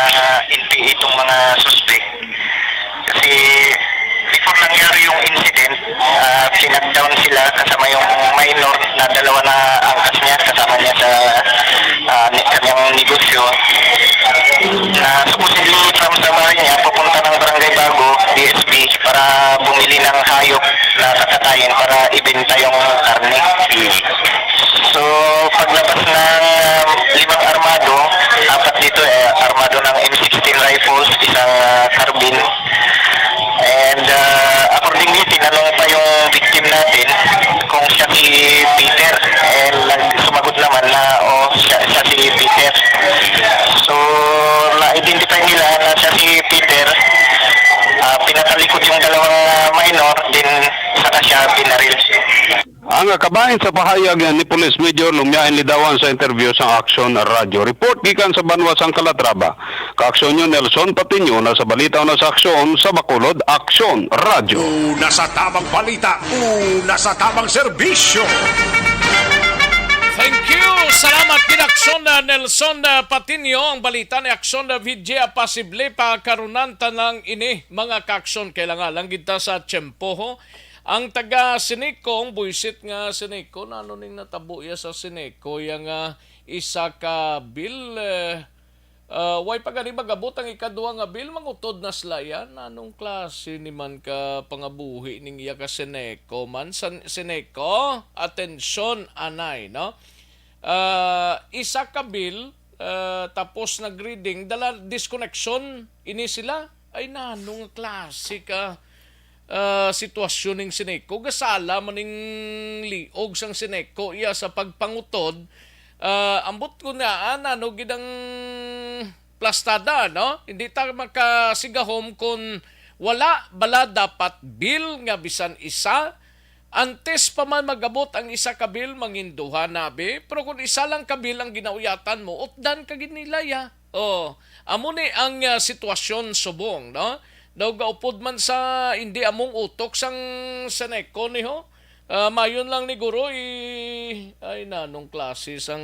N P A itong mga suspect. Kasi before nangyari yung incident, ah, pinag-down sila kasama yung minor na dalawa na angkas niya, kasama niya sa, ah, ne-, kanyang negosyo. Na supposedly from sa bahay niya, papunta ng Barangay Bago, B S B, para bumili ng hayop na kakatayin para ibenta yung karne. So, paglabas ng, um, limang armado, apat dito, eh, armado ng M sixteen rifles, isang, ah, carbine. And, ah, accordingly, tinanong pa yung victim natin kung siya si Peter. And nag-, sumagot naman na, "Oh, siya, siya si Peter." So, na-identify nila na siya si Peter. Ah, pinatalikod yung dalawang, ah, minor, then saka siya binaril. Ang kabahin sa pahayag ni Police Major Lumiain Lidawan sa interview sa Aksyon Radyo. Report gikan sa banwa sang Calatrava. Kaaksyon niyo, Nelson Patiño, na sa balita na sa aksyon sa Bacolod, Aksyon Radyo. Una sa tamang balita, una sa tamang serbisyo. Thank you. Salamat, Kinaksyon, ah, Nelson, ah, Patiño. Ang balita ni Aksyon, ah, V J, ah, posible pa karunan tanang ini, mga kaaksyon. Kailangan lang kita sa tiyempo, ho. Ang taga Sineco, ang buisit nga Sineco, nano ning natabo iya sa Sineco, iya nga isa ka bill, eh, ah, way pa gani magabot ang ikaduha nga bill, mangutod na sila yan. Anong klase ni man ka pangabuhi ning iya ka Sineco man? San, Sineco, atensyon, anay, no? Ah, isa ka bill, ah, tapos nag-reading, dala disconnection, ini sila. Ay, nano nga klase ka, ah, sitwasyon ning Sineco? Gasala man ning liog sang Sineco iya sa pagpangutod. Ah, ambot ko na, ah, nano gid ang plastada, no? Hindi ta makasigahom kung wala bala dapat bill nga bisan isa. Antes pa man magabot ang isa ka bill, mangin duha na, be. Pero kung isa lang ka bill ang ginauyatan mo, utdan ka gid nila, ya. Oh, amo ni ang, ah, sitwasyon subong, no? Daw gaupod man sa hindi among utok sang Sineco ni, ho. Ah, mayon lang ni guro i-, ay, nanong klase sang,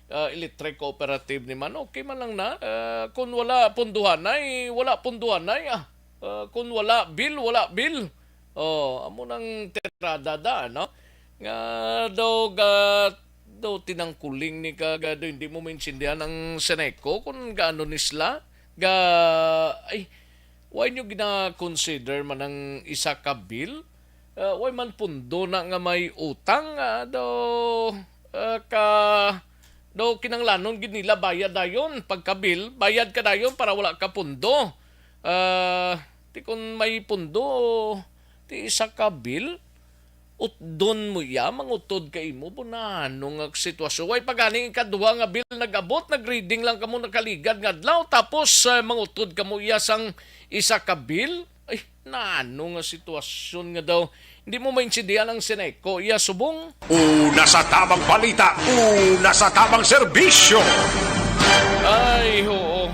ah, electric cooperative ni man. Okay man lang na. Ah, kung wala punduhanay, wala punduhanay, ah. Ah, kung wala bill, wala bill. Oh, amo nang tirada da, no? Nga daw ga-, daw tinangkuling ni ka, ga, daw hindi mo maintindihan ang Seneco kung gaano ni sila. Ga, ay, why nyo gina-consider man ang isa ka bill? Ah, why man pundo na nga may utang, ah, daw, ah, ka, daw kinanglanon gid nila bayad dayon. Pagka bill, bayad ka dayon para wala ka pundo. Ah, ti kung may pundo, ti isa ka bill, utdon mo iya, mangutod ka imo, bunano nga sitwasyon. Way pa gani ikaduha nga bill nag-abot, nag-reading lang kamo nakaligad nga adlaw, tapos, ah, mangutod kamo iya sang isa ka bill? Ay, nano nga sitwasyon nga daw. Hindi mo maintindihan ang Seneco, iya subong? Una sa tamang balita, una sa tamang serbisyo. Ay, oo.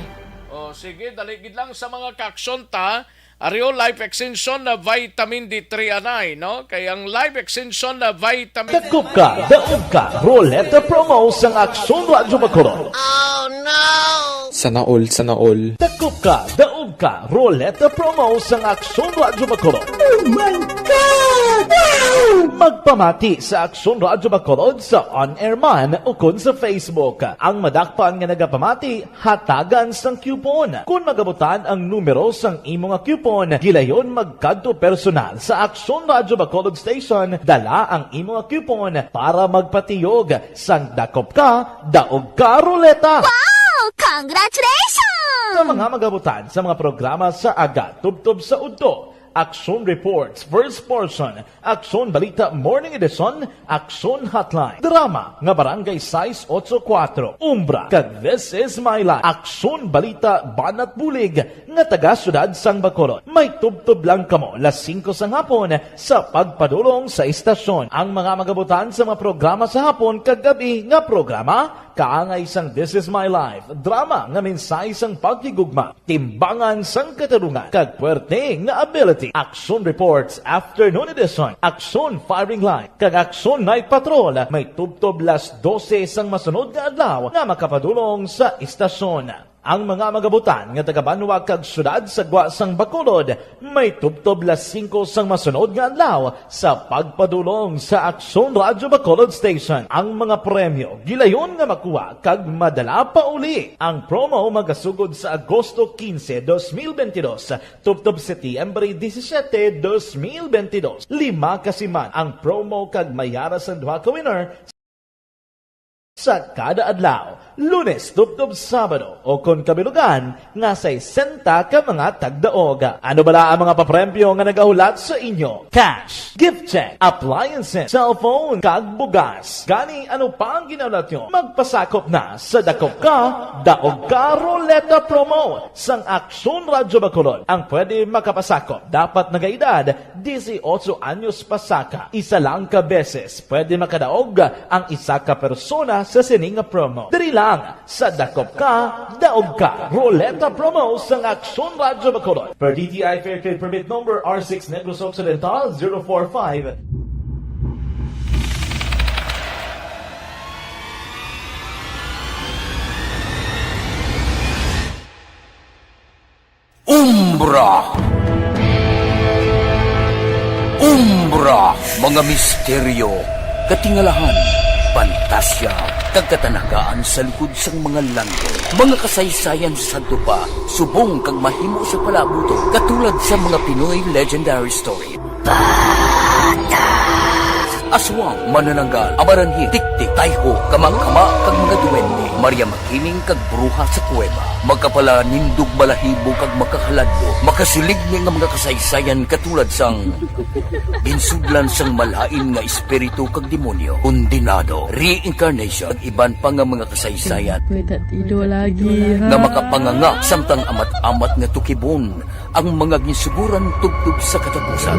O, sige, dali gid lang sa mga kaaksyon ta. Ari o, Life Extension na Vitamin D three anay, no? Kay ang Life Extension na Vitamin Dakop ka, daog ka, Roleta Promo sang Aksyon Radyo Bacolod. Sana all, sana all. Dakop ka, daog ka, Roleta Promo sang Aksyon Radyo Bacolod. Oh my God! Wow! Magpamati sa Aksyon Radyo Bacolod sa on-air man ukon sa Facebook. Ang madakpan nga nagapamati, hatagan sang coupon. Kon magabutan ang numero sang imo nga coupon, gilayon magkadto personal sa Aksyon Radyo Bacolod Station, dala ang imo nga coupon para magpatiyog sang Dakop Ka, Daog Ka Roleta. Wow! Congratulations! Sa mga magabutan sa mga programa sa aga tubtob sa udto, Aksyon Reports, first portion, Aksyon Balita Morning Edition, Aksyon Hotline, drama nga Barangay sais ocho kuwatro, Umbra, kag This Is My Life, Aksyon Balita Banat Bulig, nga taga Siyudad sang Bacolod. May tubtob lang kamo las singko sang hapon sa pagpadulong sa istasyon. Ang mga magabutan sa mga programa sa hapon kag gab-i nga programa, kaangay sang This Is My Life, drama nga mensahe sang paghigugma, timbangan sang katarungan, kag puwerte nga ability. Action Reports, Afternoon Edition, Action Firing Line, kag Action Night Patrol may tubtob las dose sang masunod nga adlaw nga makapadulong sa istasyon. Ang mga magabutan nga taga-banwa kag syudad sa gwa sang Bacolod may tubtob las singko sang masunod nga adlaw sa pagpadulong sa Aksyon Radyo Bacolod Station. Ang mga premyo gilayon nga makuha kag madala pa uli. Ang promo magasugod sa Agosto quince, dos mil veintidós, tubtob Setyembre disisiete, dos mil veintidós. Lima ka siman ang promo kag may ara sang duha ka winner sa kada adlaw, Lunes tubtob Sabado, o kon kabilugan nga sesenta ka mga tagdaog. Ano bala ang mga papremyo nga nagahulat sa inyo? Cash, gift check, appliances, cellphone, kag bugas. Gani, ano pa ang ginahulat nyo? Magpasakop na sa Dakop Ka, Daog Ka Roleta Promo sang Aksyon Radyo Bacolod. Ang pwede makapasakop dapat nagaedad dieciocho anyos pasaka. Isa lang ka beses pwede makadaog ang isa ka persona sa sini nga promo. Diri lang sa Dakop Ka, Daog Ka Roleta Promo sang Aksyon Radyo Bacolod. Per D T I Fair Trade Permit Number R six Negros Occidental zero four five. Umbra. Umbra, mga misteryo, katingalahan, pantasya, kag katanagaan sa likod sang mga langgol. Mga kasaysayan sa sadto pa, subong kag mahimo sa palaabuton, katulad sa mga Pinoy legendary story. Aswang, manananggal, amaranhit, tiktik, tayho, kamakama, kag mga duwende. Maria Makiling kag bruha sa kuweba. Makapalanindog balahibo kag makahaladlo. Makasilig ni nga mga kasaysayan katulad sang ginsudlan sang malain nga espiritu kag demonyo, kondenado, reincarnation, kag iban pa nga mga kasaysayan May tatido lagi, ha? nga makapanganga samtang amat-amat nga tukibon ang mga ginsuguran tubtob sa katapusan.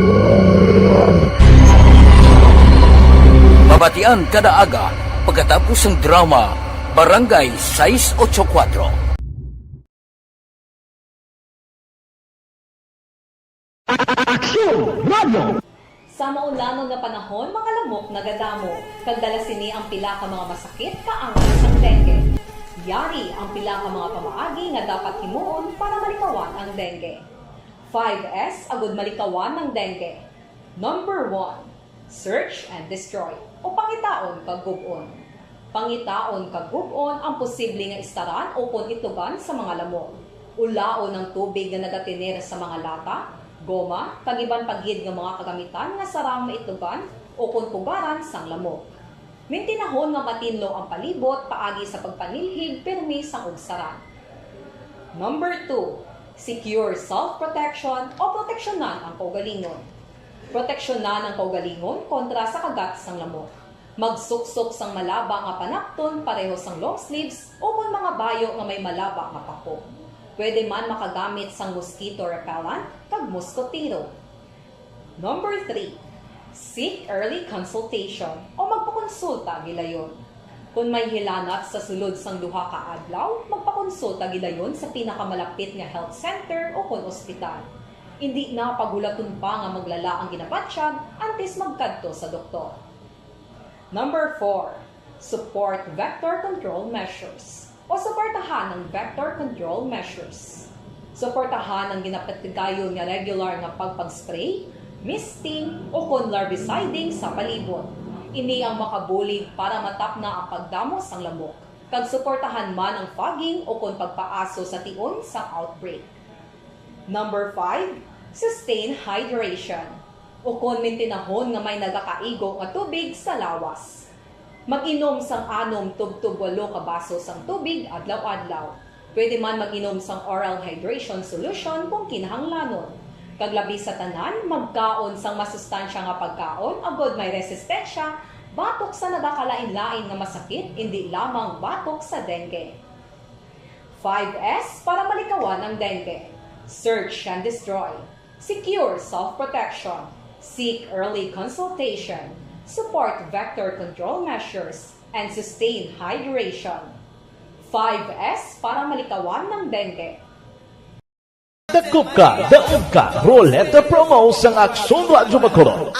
Mabatian kada aga pagkatapos sang drama Barangay sais ocho kuwatro. Aksyon Radio. Sa maulamang nga panahon, mga lamok nagadamo, kag dala sini ang pila ka mga masakit kaangay sang dengue. Yari ang pila ka mga pamaagi nga dapat himuon para malikawan ang dengue. Five S agud malikawan ang dengue. Number one, search and destroy, o pangitaon kag gub-on. Pangitaon kag gub-on ang posible nga istaran ukon itlogan sa mga lamok. Ulaon ang tubig nga nagatener sa mga lata, goma, kag iban pa gid nga mga kagamitan nga sarang maitlogan ukon pugaran sang lamok. Mintinahon nga matinlo ang palibot paagi sa pagpanilhig pirmi sang ugsaran. Number two, secure self-protection o proteksyonan ang kaugalingon. Proteksyonan ang kaugalingon kontra sa kagat sang lamok. Magsuksok sang malaba nga panapton pareho sang long sleeves ukon mga bayo nga may malaba nga pako. Pwede man makagamit sang mosquito repellent kag moskotero. Number three, seek early consultation o magpakonsulta gilayon. Kon may hilanat sa sulod sang duha ka adlaw, magpakonsulta gilayon sa pinakamalapit nga health center ukon ospital. Indi na paghulaton pa nga maglala ang ginabatyag antes magkadto sa doktor. Number four, support vector control measures o suportahan ang vector control measures. Suportahan ang ginapatigayon nga regular nga pagpag-spray, misting, ukon larviciding sa palibot. Ini ang makabulig para matapna ang pagdamo sang lamok, kag suportahan man ang fogging ukon pagpaaso sa tion sang outbreak. Number five, sustain hydration, ukon mintinahon nga may nagakaigo nga tubig sa lawas. Mag-inom sang anom tubtob walo ka baso sang tubig adlaw-adlaw. Pwede man mag-inom sang oral hydration solution kung kinahanglanon. Kag labi sa tanan, magkaon sang masustansya nga pagkaon agod may resistensya batok sa nagakalain-lain nga masakit, indi lamang batok sa dengue. Five S para malikawan ang dengue. Search and destroy. Secure self-protection. Seek early consultation. Support vector control measures. And sustain hydration. Five S para malikawan ang dengue. Dakop ka, daog ka, Roleta Promo sang Aksyon Radyo Bacolod.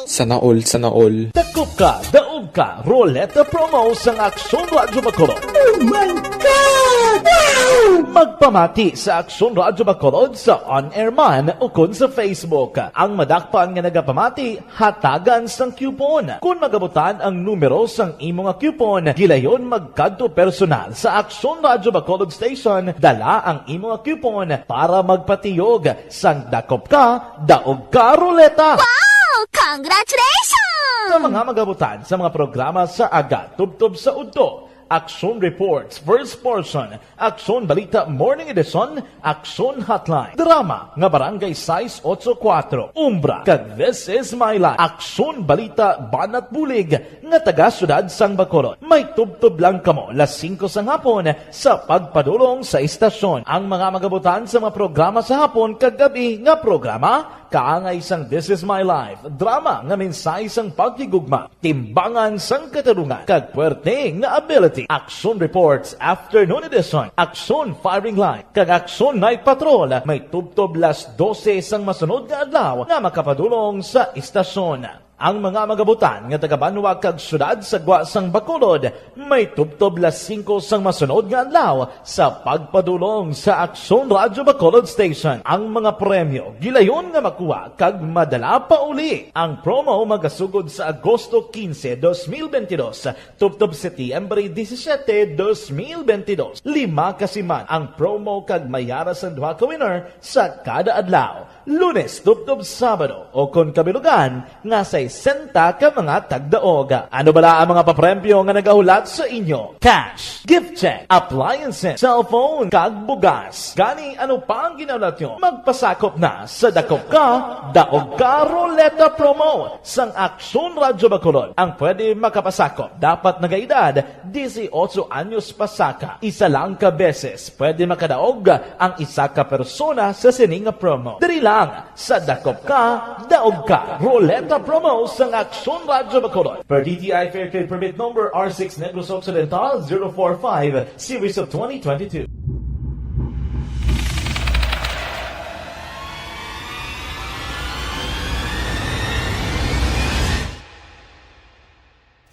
Sana all, sana all. Dakop ka, daog ka, Roleta Promo sang Aksyon Radyo Bacolod. Oh my God! Wow! Magpamati sa Aksyon Radyo Bacolod sa on-air man ukon sa Facebook. Ang madakpan nga nagapamati, hatagan sang coupon. Kon magabutan ang numero sang imo nga coupon, gilayon magkadto personal sa Aksyon Radyo Bacolod Station, dala ang imo nga coupon para magpatiyog sang dakop ka, daog ka, Roleta! Wow! Congratulations! Sa mga magabutan sa mga programa sa aga tubtob sa udto, Aksyon Reports, First Portion, Aksyon Balita Morning Edition, Aksyon Hotline, drama nga Barangay sais otso kuwatro, Umbra, kag This Is My Life, Aksyon Balita Banat Bulig nga taga-siyudad sang Bacolod. May tubtob lang kamo las singko sang hapon sa pagpadulong sa istasyon. Ang mga magabutan sa mga programa sa hapon kag gab-i nga programa, kaangay sang This Is My Life, drama nga mensahe sang paghigugma, timbangan sang katarungan, kag puwerte nga ability. Aksyon Reports Afternoon Edition, Aksyon Firing Line, kag Aksyon Night Patrol may tubtob las dose sang masunod nga adlaw nga makapadulong sa istasyon. Ang mga magabutan nga taga-banwa kag siyudad sa gwa sang Bacolod may tubtob las singko sang masunod nga adlaw sa pagpadulong sa Aksyon Radyo Bacolod Station. Ang mga premyo gilayon nga makuha kag madala pauli. Ang promo magasugod sa Agosto quince, dos mil veintidós, tubtob Setyembre disisiete, dos mil veintidós. Lima ka siman ang promo kag may ara sang duha ka winner sa kada adlaw. Lunes tubtob Sabado, o kon kabilugan nga sesenta ka mga tagdaog. Ano bala ang mga papremyo nga nagahulat sa inyo? Cash, gift check, appliances, cellphone, kag bugas. Gani, ano pa ang ginahulat nyo? Magpasakop na sa Dakop Ka, Daog Ka Roleta Promo sang Aksyon Radyo Bacolod. Ang pwede makapasakop dapat nagaedad disiotso anyos pasaka. Isa lang ka beses pwede makadaog ang isa ka persona sa sini nga promo. Diri lang sa Dakop Ka, Daog Ka Roleta Promo sang Aksyon Radyo Bacolod. Per D T I Fair Trade Permit Number R six Negros Occidental zero four five, Series of twenty twenty-two.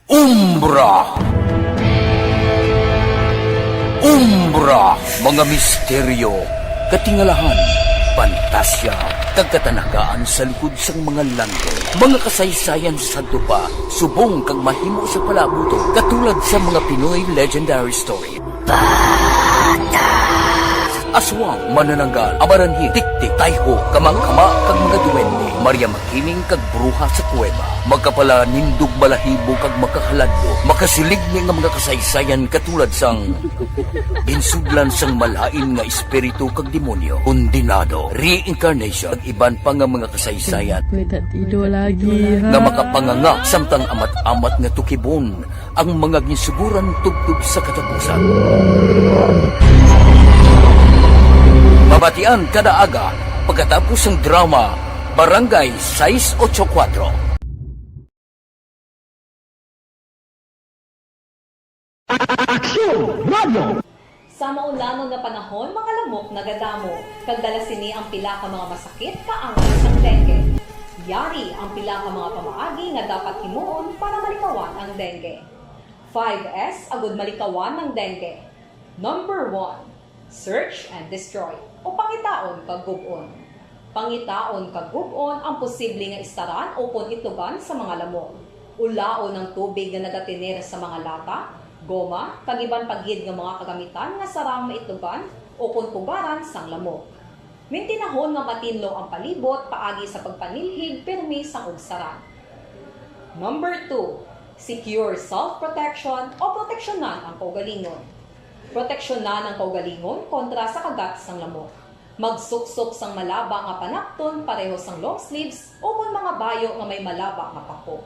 Umbra. Umbra, mga misteryo, katingalahan, pantasya, Kag katanagaan sa likod sang mga landmark, mga kasaysayan sa sadto pa, subong kag mahimo sa palabuton, katulad sa mga Pinoy legendary story. Aswang, manananggal, amaranhil, tiktik, tayho, kamangkama, kag mga duwende, Maria Makiling, kag bruha sa kuweba. Magkapalanindog, balahibo, kag makahaladlok, makasilig ni nga mga kasaysayan katulad sang ginsudlan sang malain nga espiritu kag demonyo, kondenado, reincarnation, kag iban pa nga mga kasaysayan May tatido lagi, ha? nga makapanganga samtang amat-amat nga tukibon ang mga ginsuguran tubtob sa katapusan. Mabatian kada aga pagkatapos sang drama Barangay sais ocho kuwatro. Aksyon Radio! Sa maulanon nga panahon, mga lamok nagadamo, kag dala sini ang pila ka mga masakit kaangay sang dengue. Yari ang pila ka mga pamaagi nga dapat himuon para malikawan ang dengue. Five S agud malikawan ang dengue. Number one, search and destroy, o pangitaon kag gub-on. Pangitaon kag gub-on ang posible nga istaran ukon itlogan sa mga lamok. Ulaon ang tubig nga nagatener sa mga lata, goma, kag iban pa gid nga mga kagamitan nga sarang maitlogan ukon pugaran sang lamok. Mintinahon nga matinlo ang palibot paagi sa pagpanilhig pirmi sang ugsaran. Number two, secure self-protection o proteksyonan ang kaugalingon. Proteksyonan ang kaugalingon kontra sa kagat sang lamok. Magsuksok sang malaba nga panapton pareho sang long sleeves ukon mga bayo nga may malaba nga pako.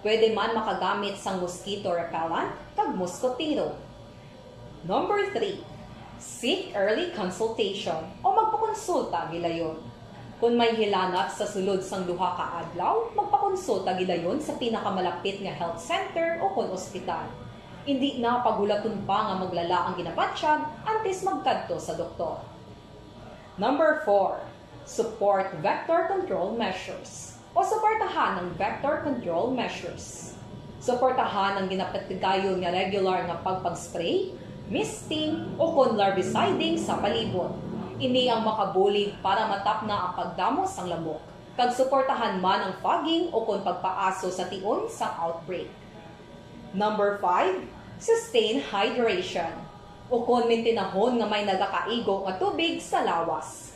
Pwede man makagamit sang mosquito repellent kag moskotero. Number three, seek early consultation o magpakonsulta gilayon. Kon may hilanat sa sulod sang duha ka adlaw, magpakonsulta gilayon sa pinakamalapit nga health center ukon ospital. Indi na paghulaton pa nga maglala ang ginabatyag antes magkadto sa doktor. Number four, support vector control measures o suportahan ang vector control measures. Suportahan ang ginapatigayon nga regular nga pagpag-spray, misting, ukon larviciding sa palibot. Ini ang makabulig para matapna ang pagdamo sang lamok, kag suportahan man ang fogging ukon pagpaaso sa tion sang outbreak. Number five, sustain hydration. Ukon mintinahon nga may nagakaigo nga tubig sa lawas.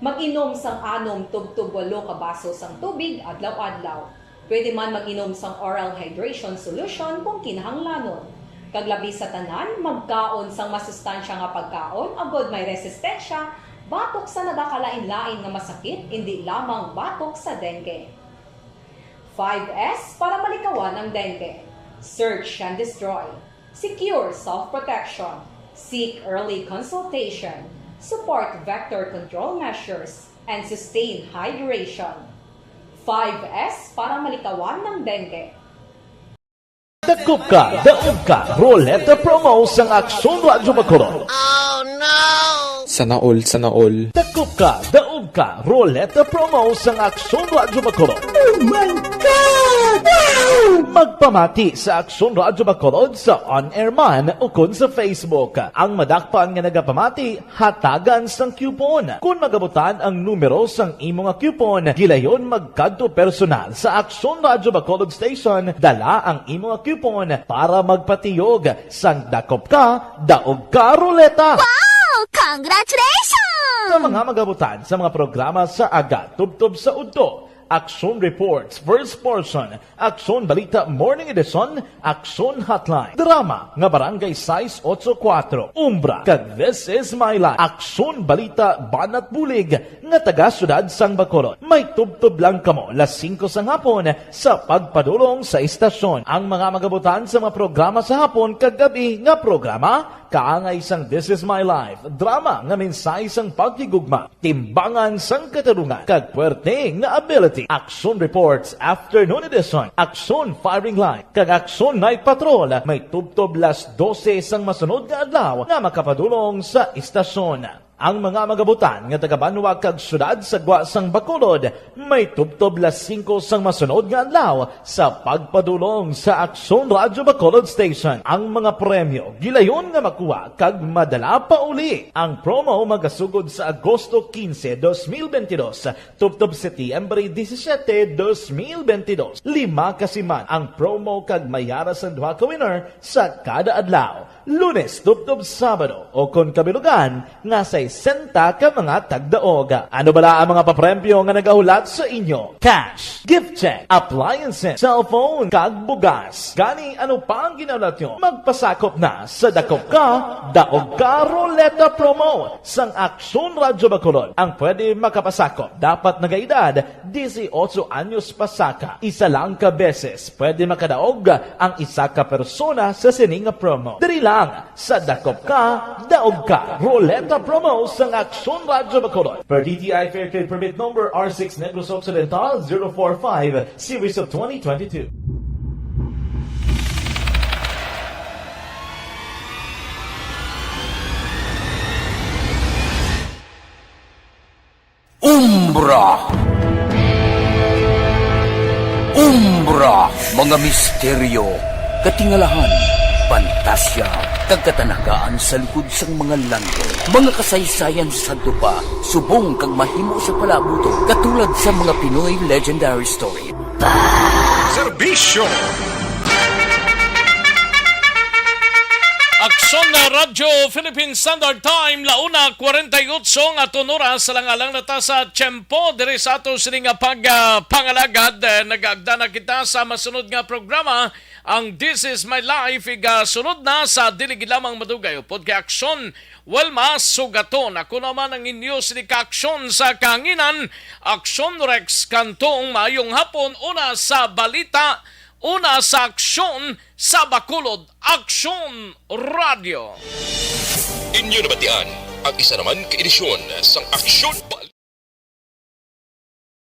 Mag-inom sang anom tubtob walo ka baso sang tubig adlaw-adlaw. Pwede man mag-inom sang oral hydration solution kung kinahanglanon. Kag labi sa tanan, magkaon sang masustansya nga pagkaon agod may resistensya batok sa nagakalain-lain nga masakit, indi lamang batok sa dengue. Five S para malikawan ang dengue. Search and destroy. Secure self-protection. Seek early consultation. Support vector control measures. And sustain hydration. Five S para malikawan ang dengue. Dakop ka, daog ka, Roleta Promo sang Aksyon Radyo Bacolod. Sana all, sana all. Dakop ka, daog ka, Roleta Promo sang Aksyon Radyo Bacolod. Oh my God! Wow! Magpamati sa Aksyon Radyo Bacolod sa on-air man ukon sa Facebook. Ang madakpan nga nagapamati, hatagan sang coupon. Kon magabutan ang numero sang imo nga coupon, gilayon magkadto personal sa Aksyon Radyo Bacolod Station, dala ang imo nga coupon para magpatiyog sang dakop ka, daog ka, Roleta. Wow! Congratulations! Sa mga magabutan sa mga programa sa aga tubtob sa udto, Aksyon Reports, First Portion, Aksyon Balita Morning Edition, Aksyon Hotline, drama nga Barangay sais ocho kuwatro, Umbra, kag This Is My Life, Aksyon Balita Banat Bulig nga taga Siyudad sang Bacolod. May tubtob lang kamo las singko sang hapon sa pagpadulong sa istasyon. Ang mga magabutan sa mga programa sa hapon kag gab-i nga programa, kaangay sang This Is My Life, drama nga mensahe sang paghigugma, timbangan sang katarungan, kag puwerte nga ability. Aksyon Reports Afternoon Edition, Aksyon Firing Line, kag Aksyon Night Patrol may tubtob las dose sang masunod nga adlaw nga makapadulong sa istasyon. Ang mga magabutan nga taga-banwa kag syudad sa gwa sang Bacolod may tubtob las singko sang masunod nga adlaw sa pagpadulong sa Aksyon Radyo Bacolod Station. Ang mga premyo gilayon nga makuha kag madala pa uli. Ang promo magasugod sa Agosto quince, dos mil veintidós, tubtob Setyembre disisiete, dos mil veintidós. Lima ka siman ang promo kag may ara sang duha ka winner sa kada adlaw, Lunes tubtob Sabado, o kon kabilugan nga sesenta ka mga tagdaog. Ano bala ang mga papremyo nga nagahulat sa inyo? Cash, gift check, appliances, cellphone, kag bugas. Gani, ano pa ang ginahulat nyo? Magpasakop na sa Dakop Ka, Daog Ka Roleta Promo sang Aksyon Radyo Bacolod. Ang pwede makapasakop dapat nagaedad dieciocho anyos pasaka. Isa lang ka beses pwede makadaog ang isa ka persona sa sini nga promo. Diri lang sa Dakop Ka, Daog Ka Roleta Promo sang Aksyon Radyo Bacolod. Per D T I Fair Trade Permit Number R six Negros Occidental zero four five, Series of twenty twenty-two. Umbra. Umbra, mga misteryo, katingalahan, pantasya, kag katanagaan sa likod sang mga langit. Mga kasaysayan sa dupa, subong kag mahimo sa palabuton, katulad sa mga Pinoy legendary story. Serbisyo. Aksyon na Radyo Philippine Standard Time, la una cuarenta y ocho nga aton oras, alang-alang na ta sa tiyempo diri sa ato sini nga pag, ah, pangalagad. Eh, nagaagda na kita sa masunod nga programa, ang This Is My Life. Igasunod na sa dili gid lamang madugay upod kay Aksyon Well, mas sugaton. Ako naman ang inyo sini ka Aksyon sa kahanginan, Aksyon Rex Cantong. Maayong hapon, una sa balita, una sa aksyon sa Bacolod, Aksyon Radyo. Inyo nabatian ang isa naman ka edisyon sang Aksyon Bal-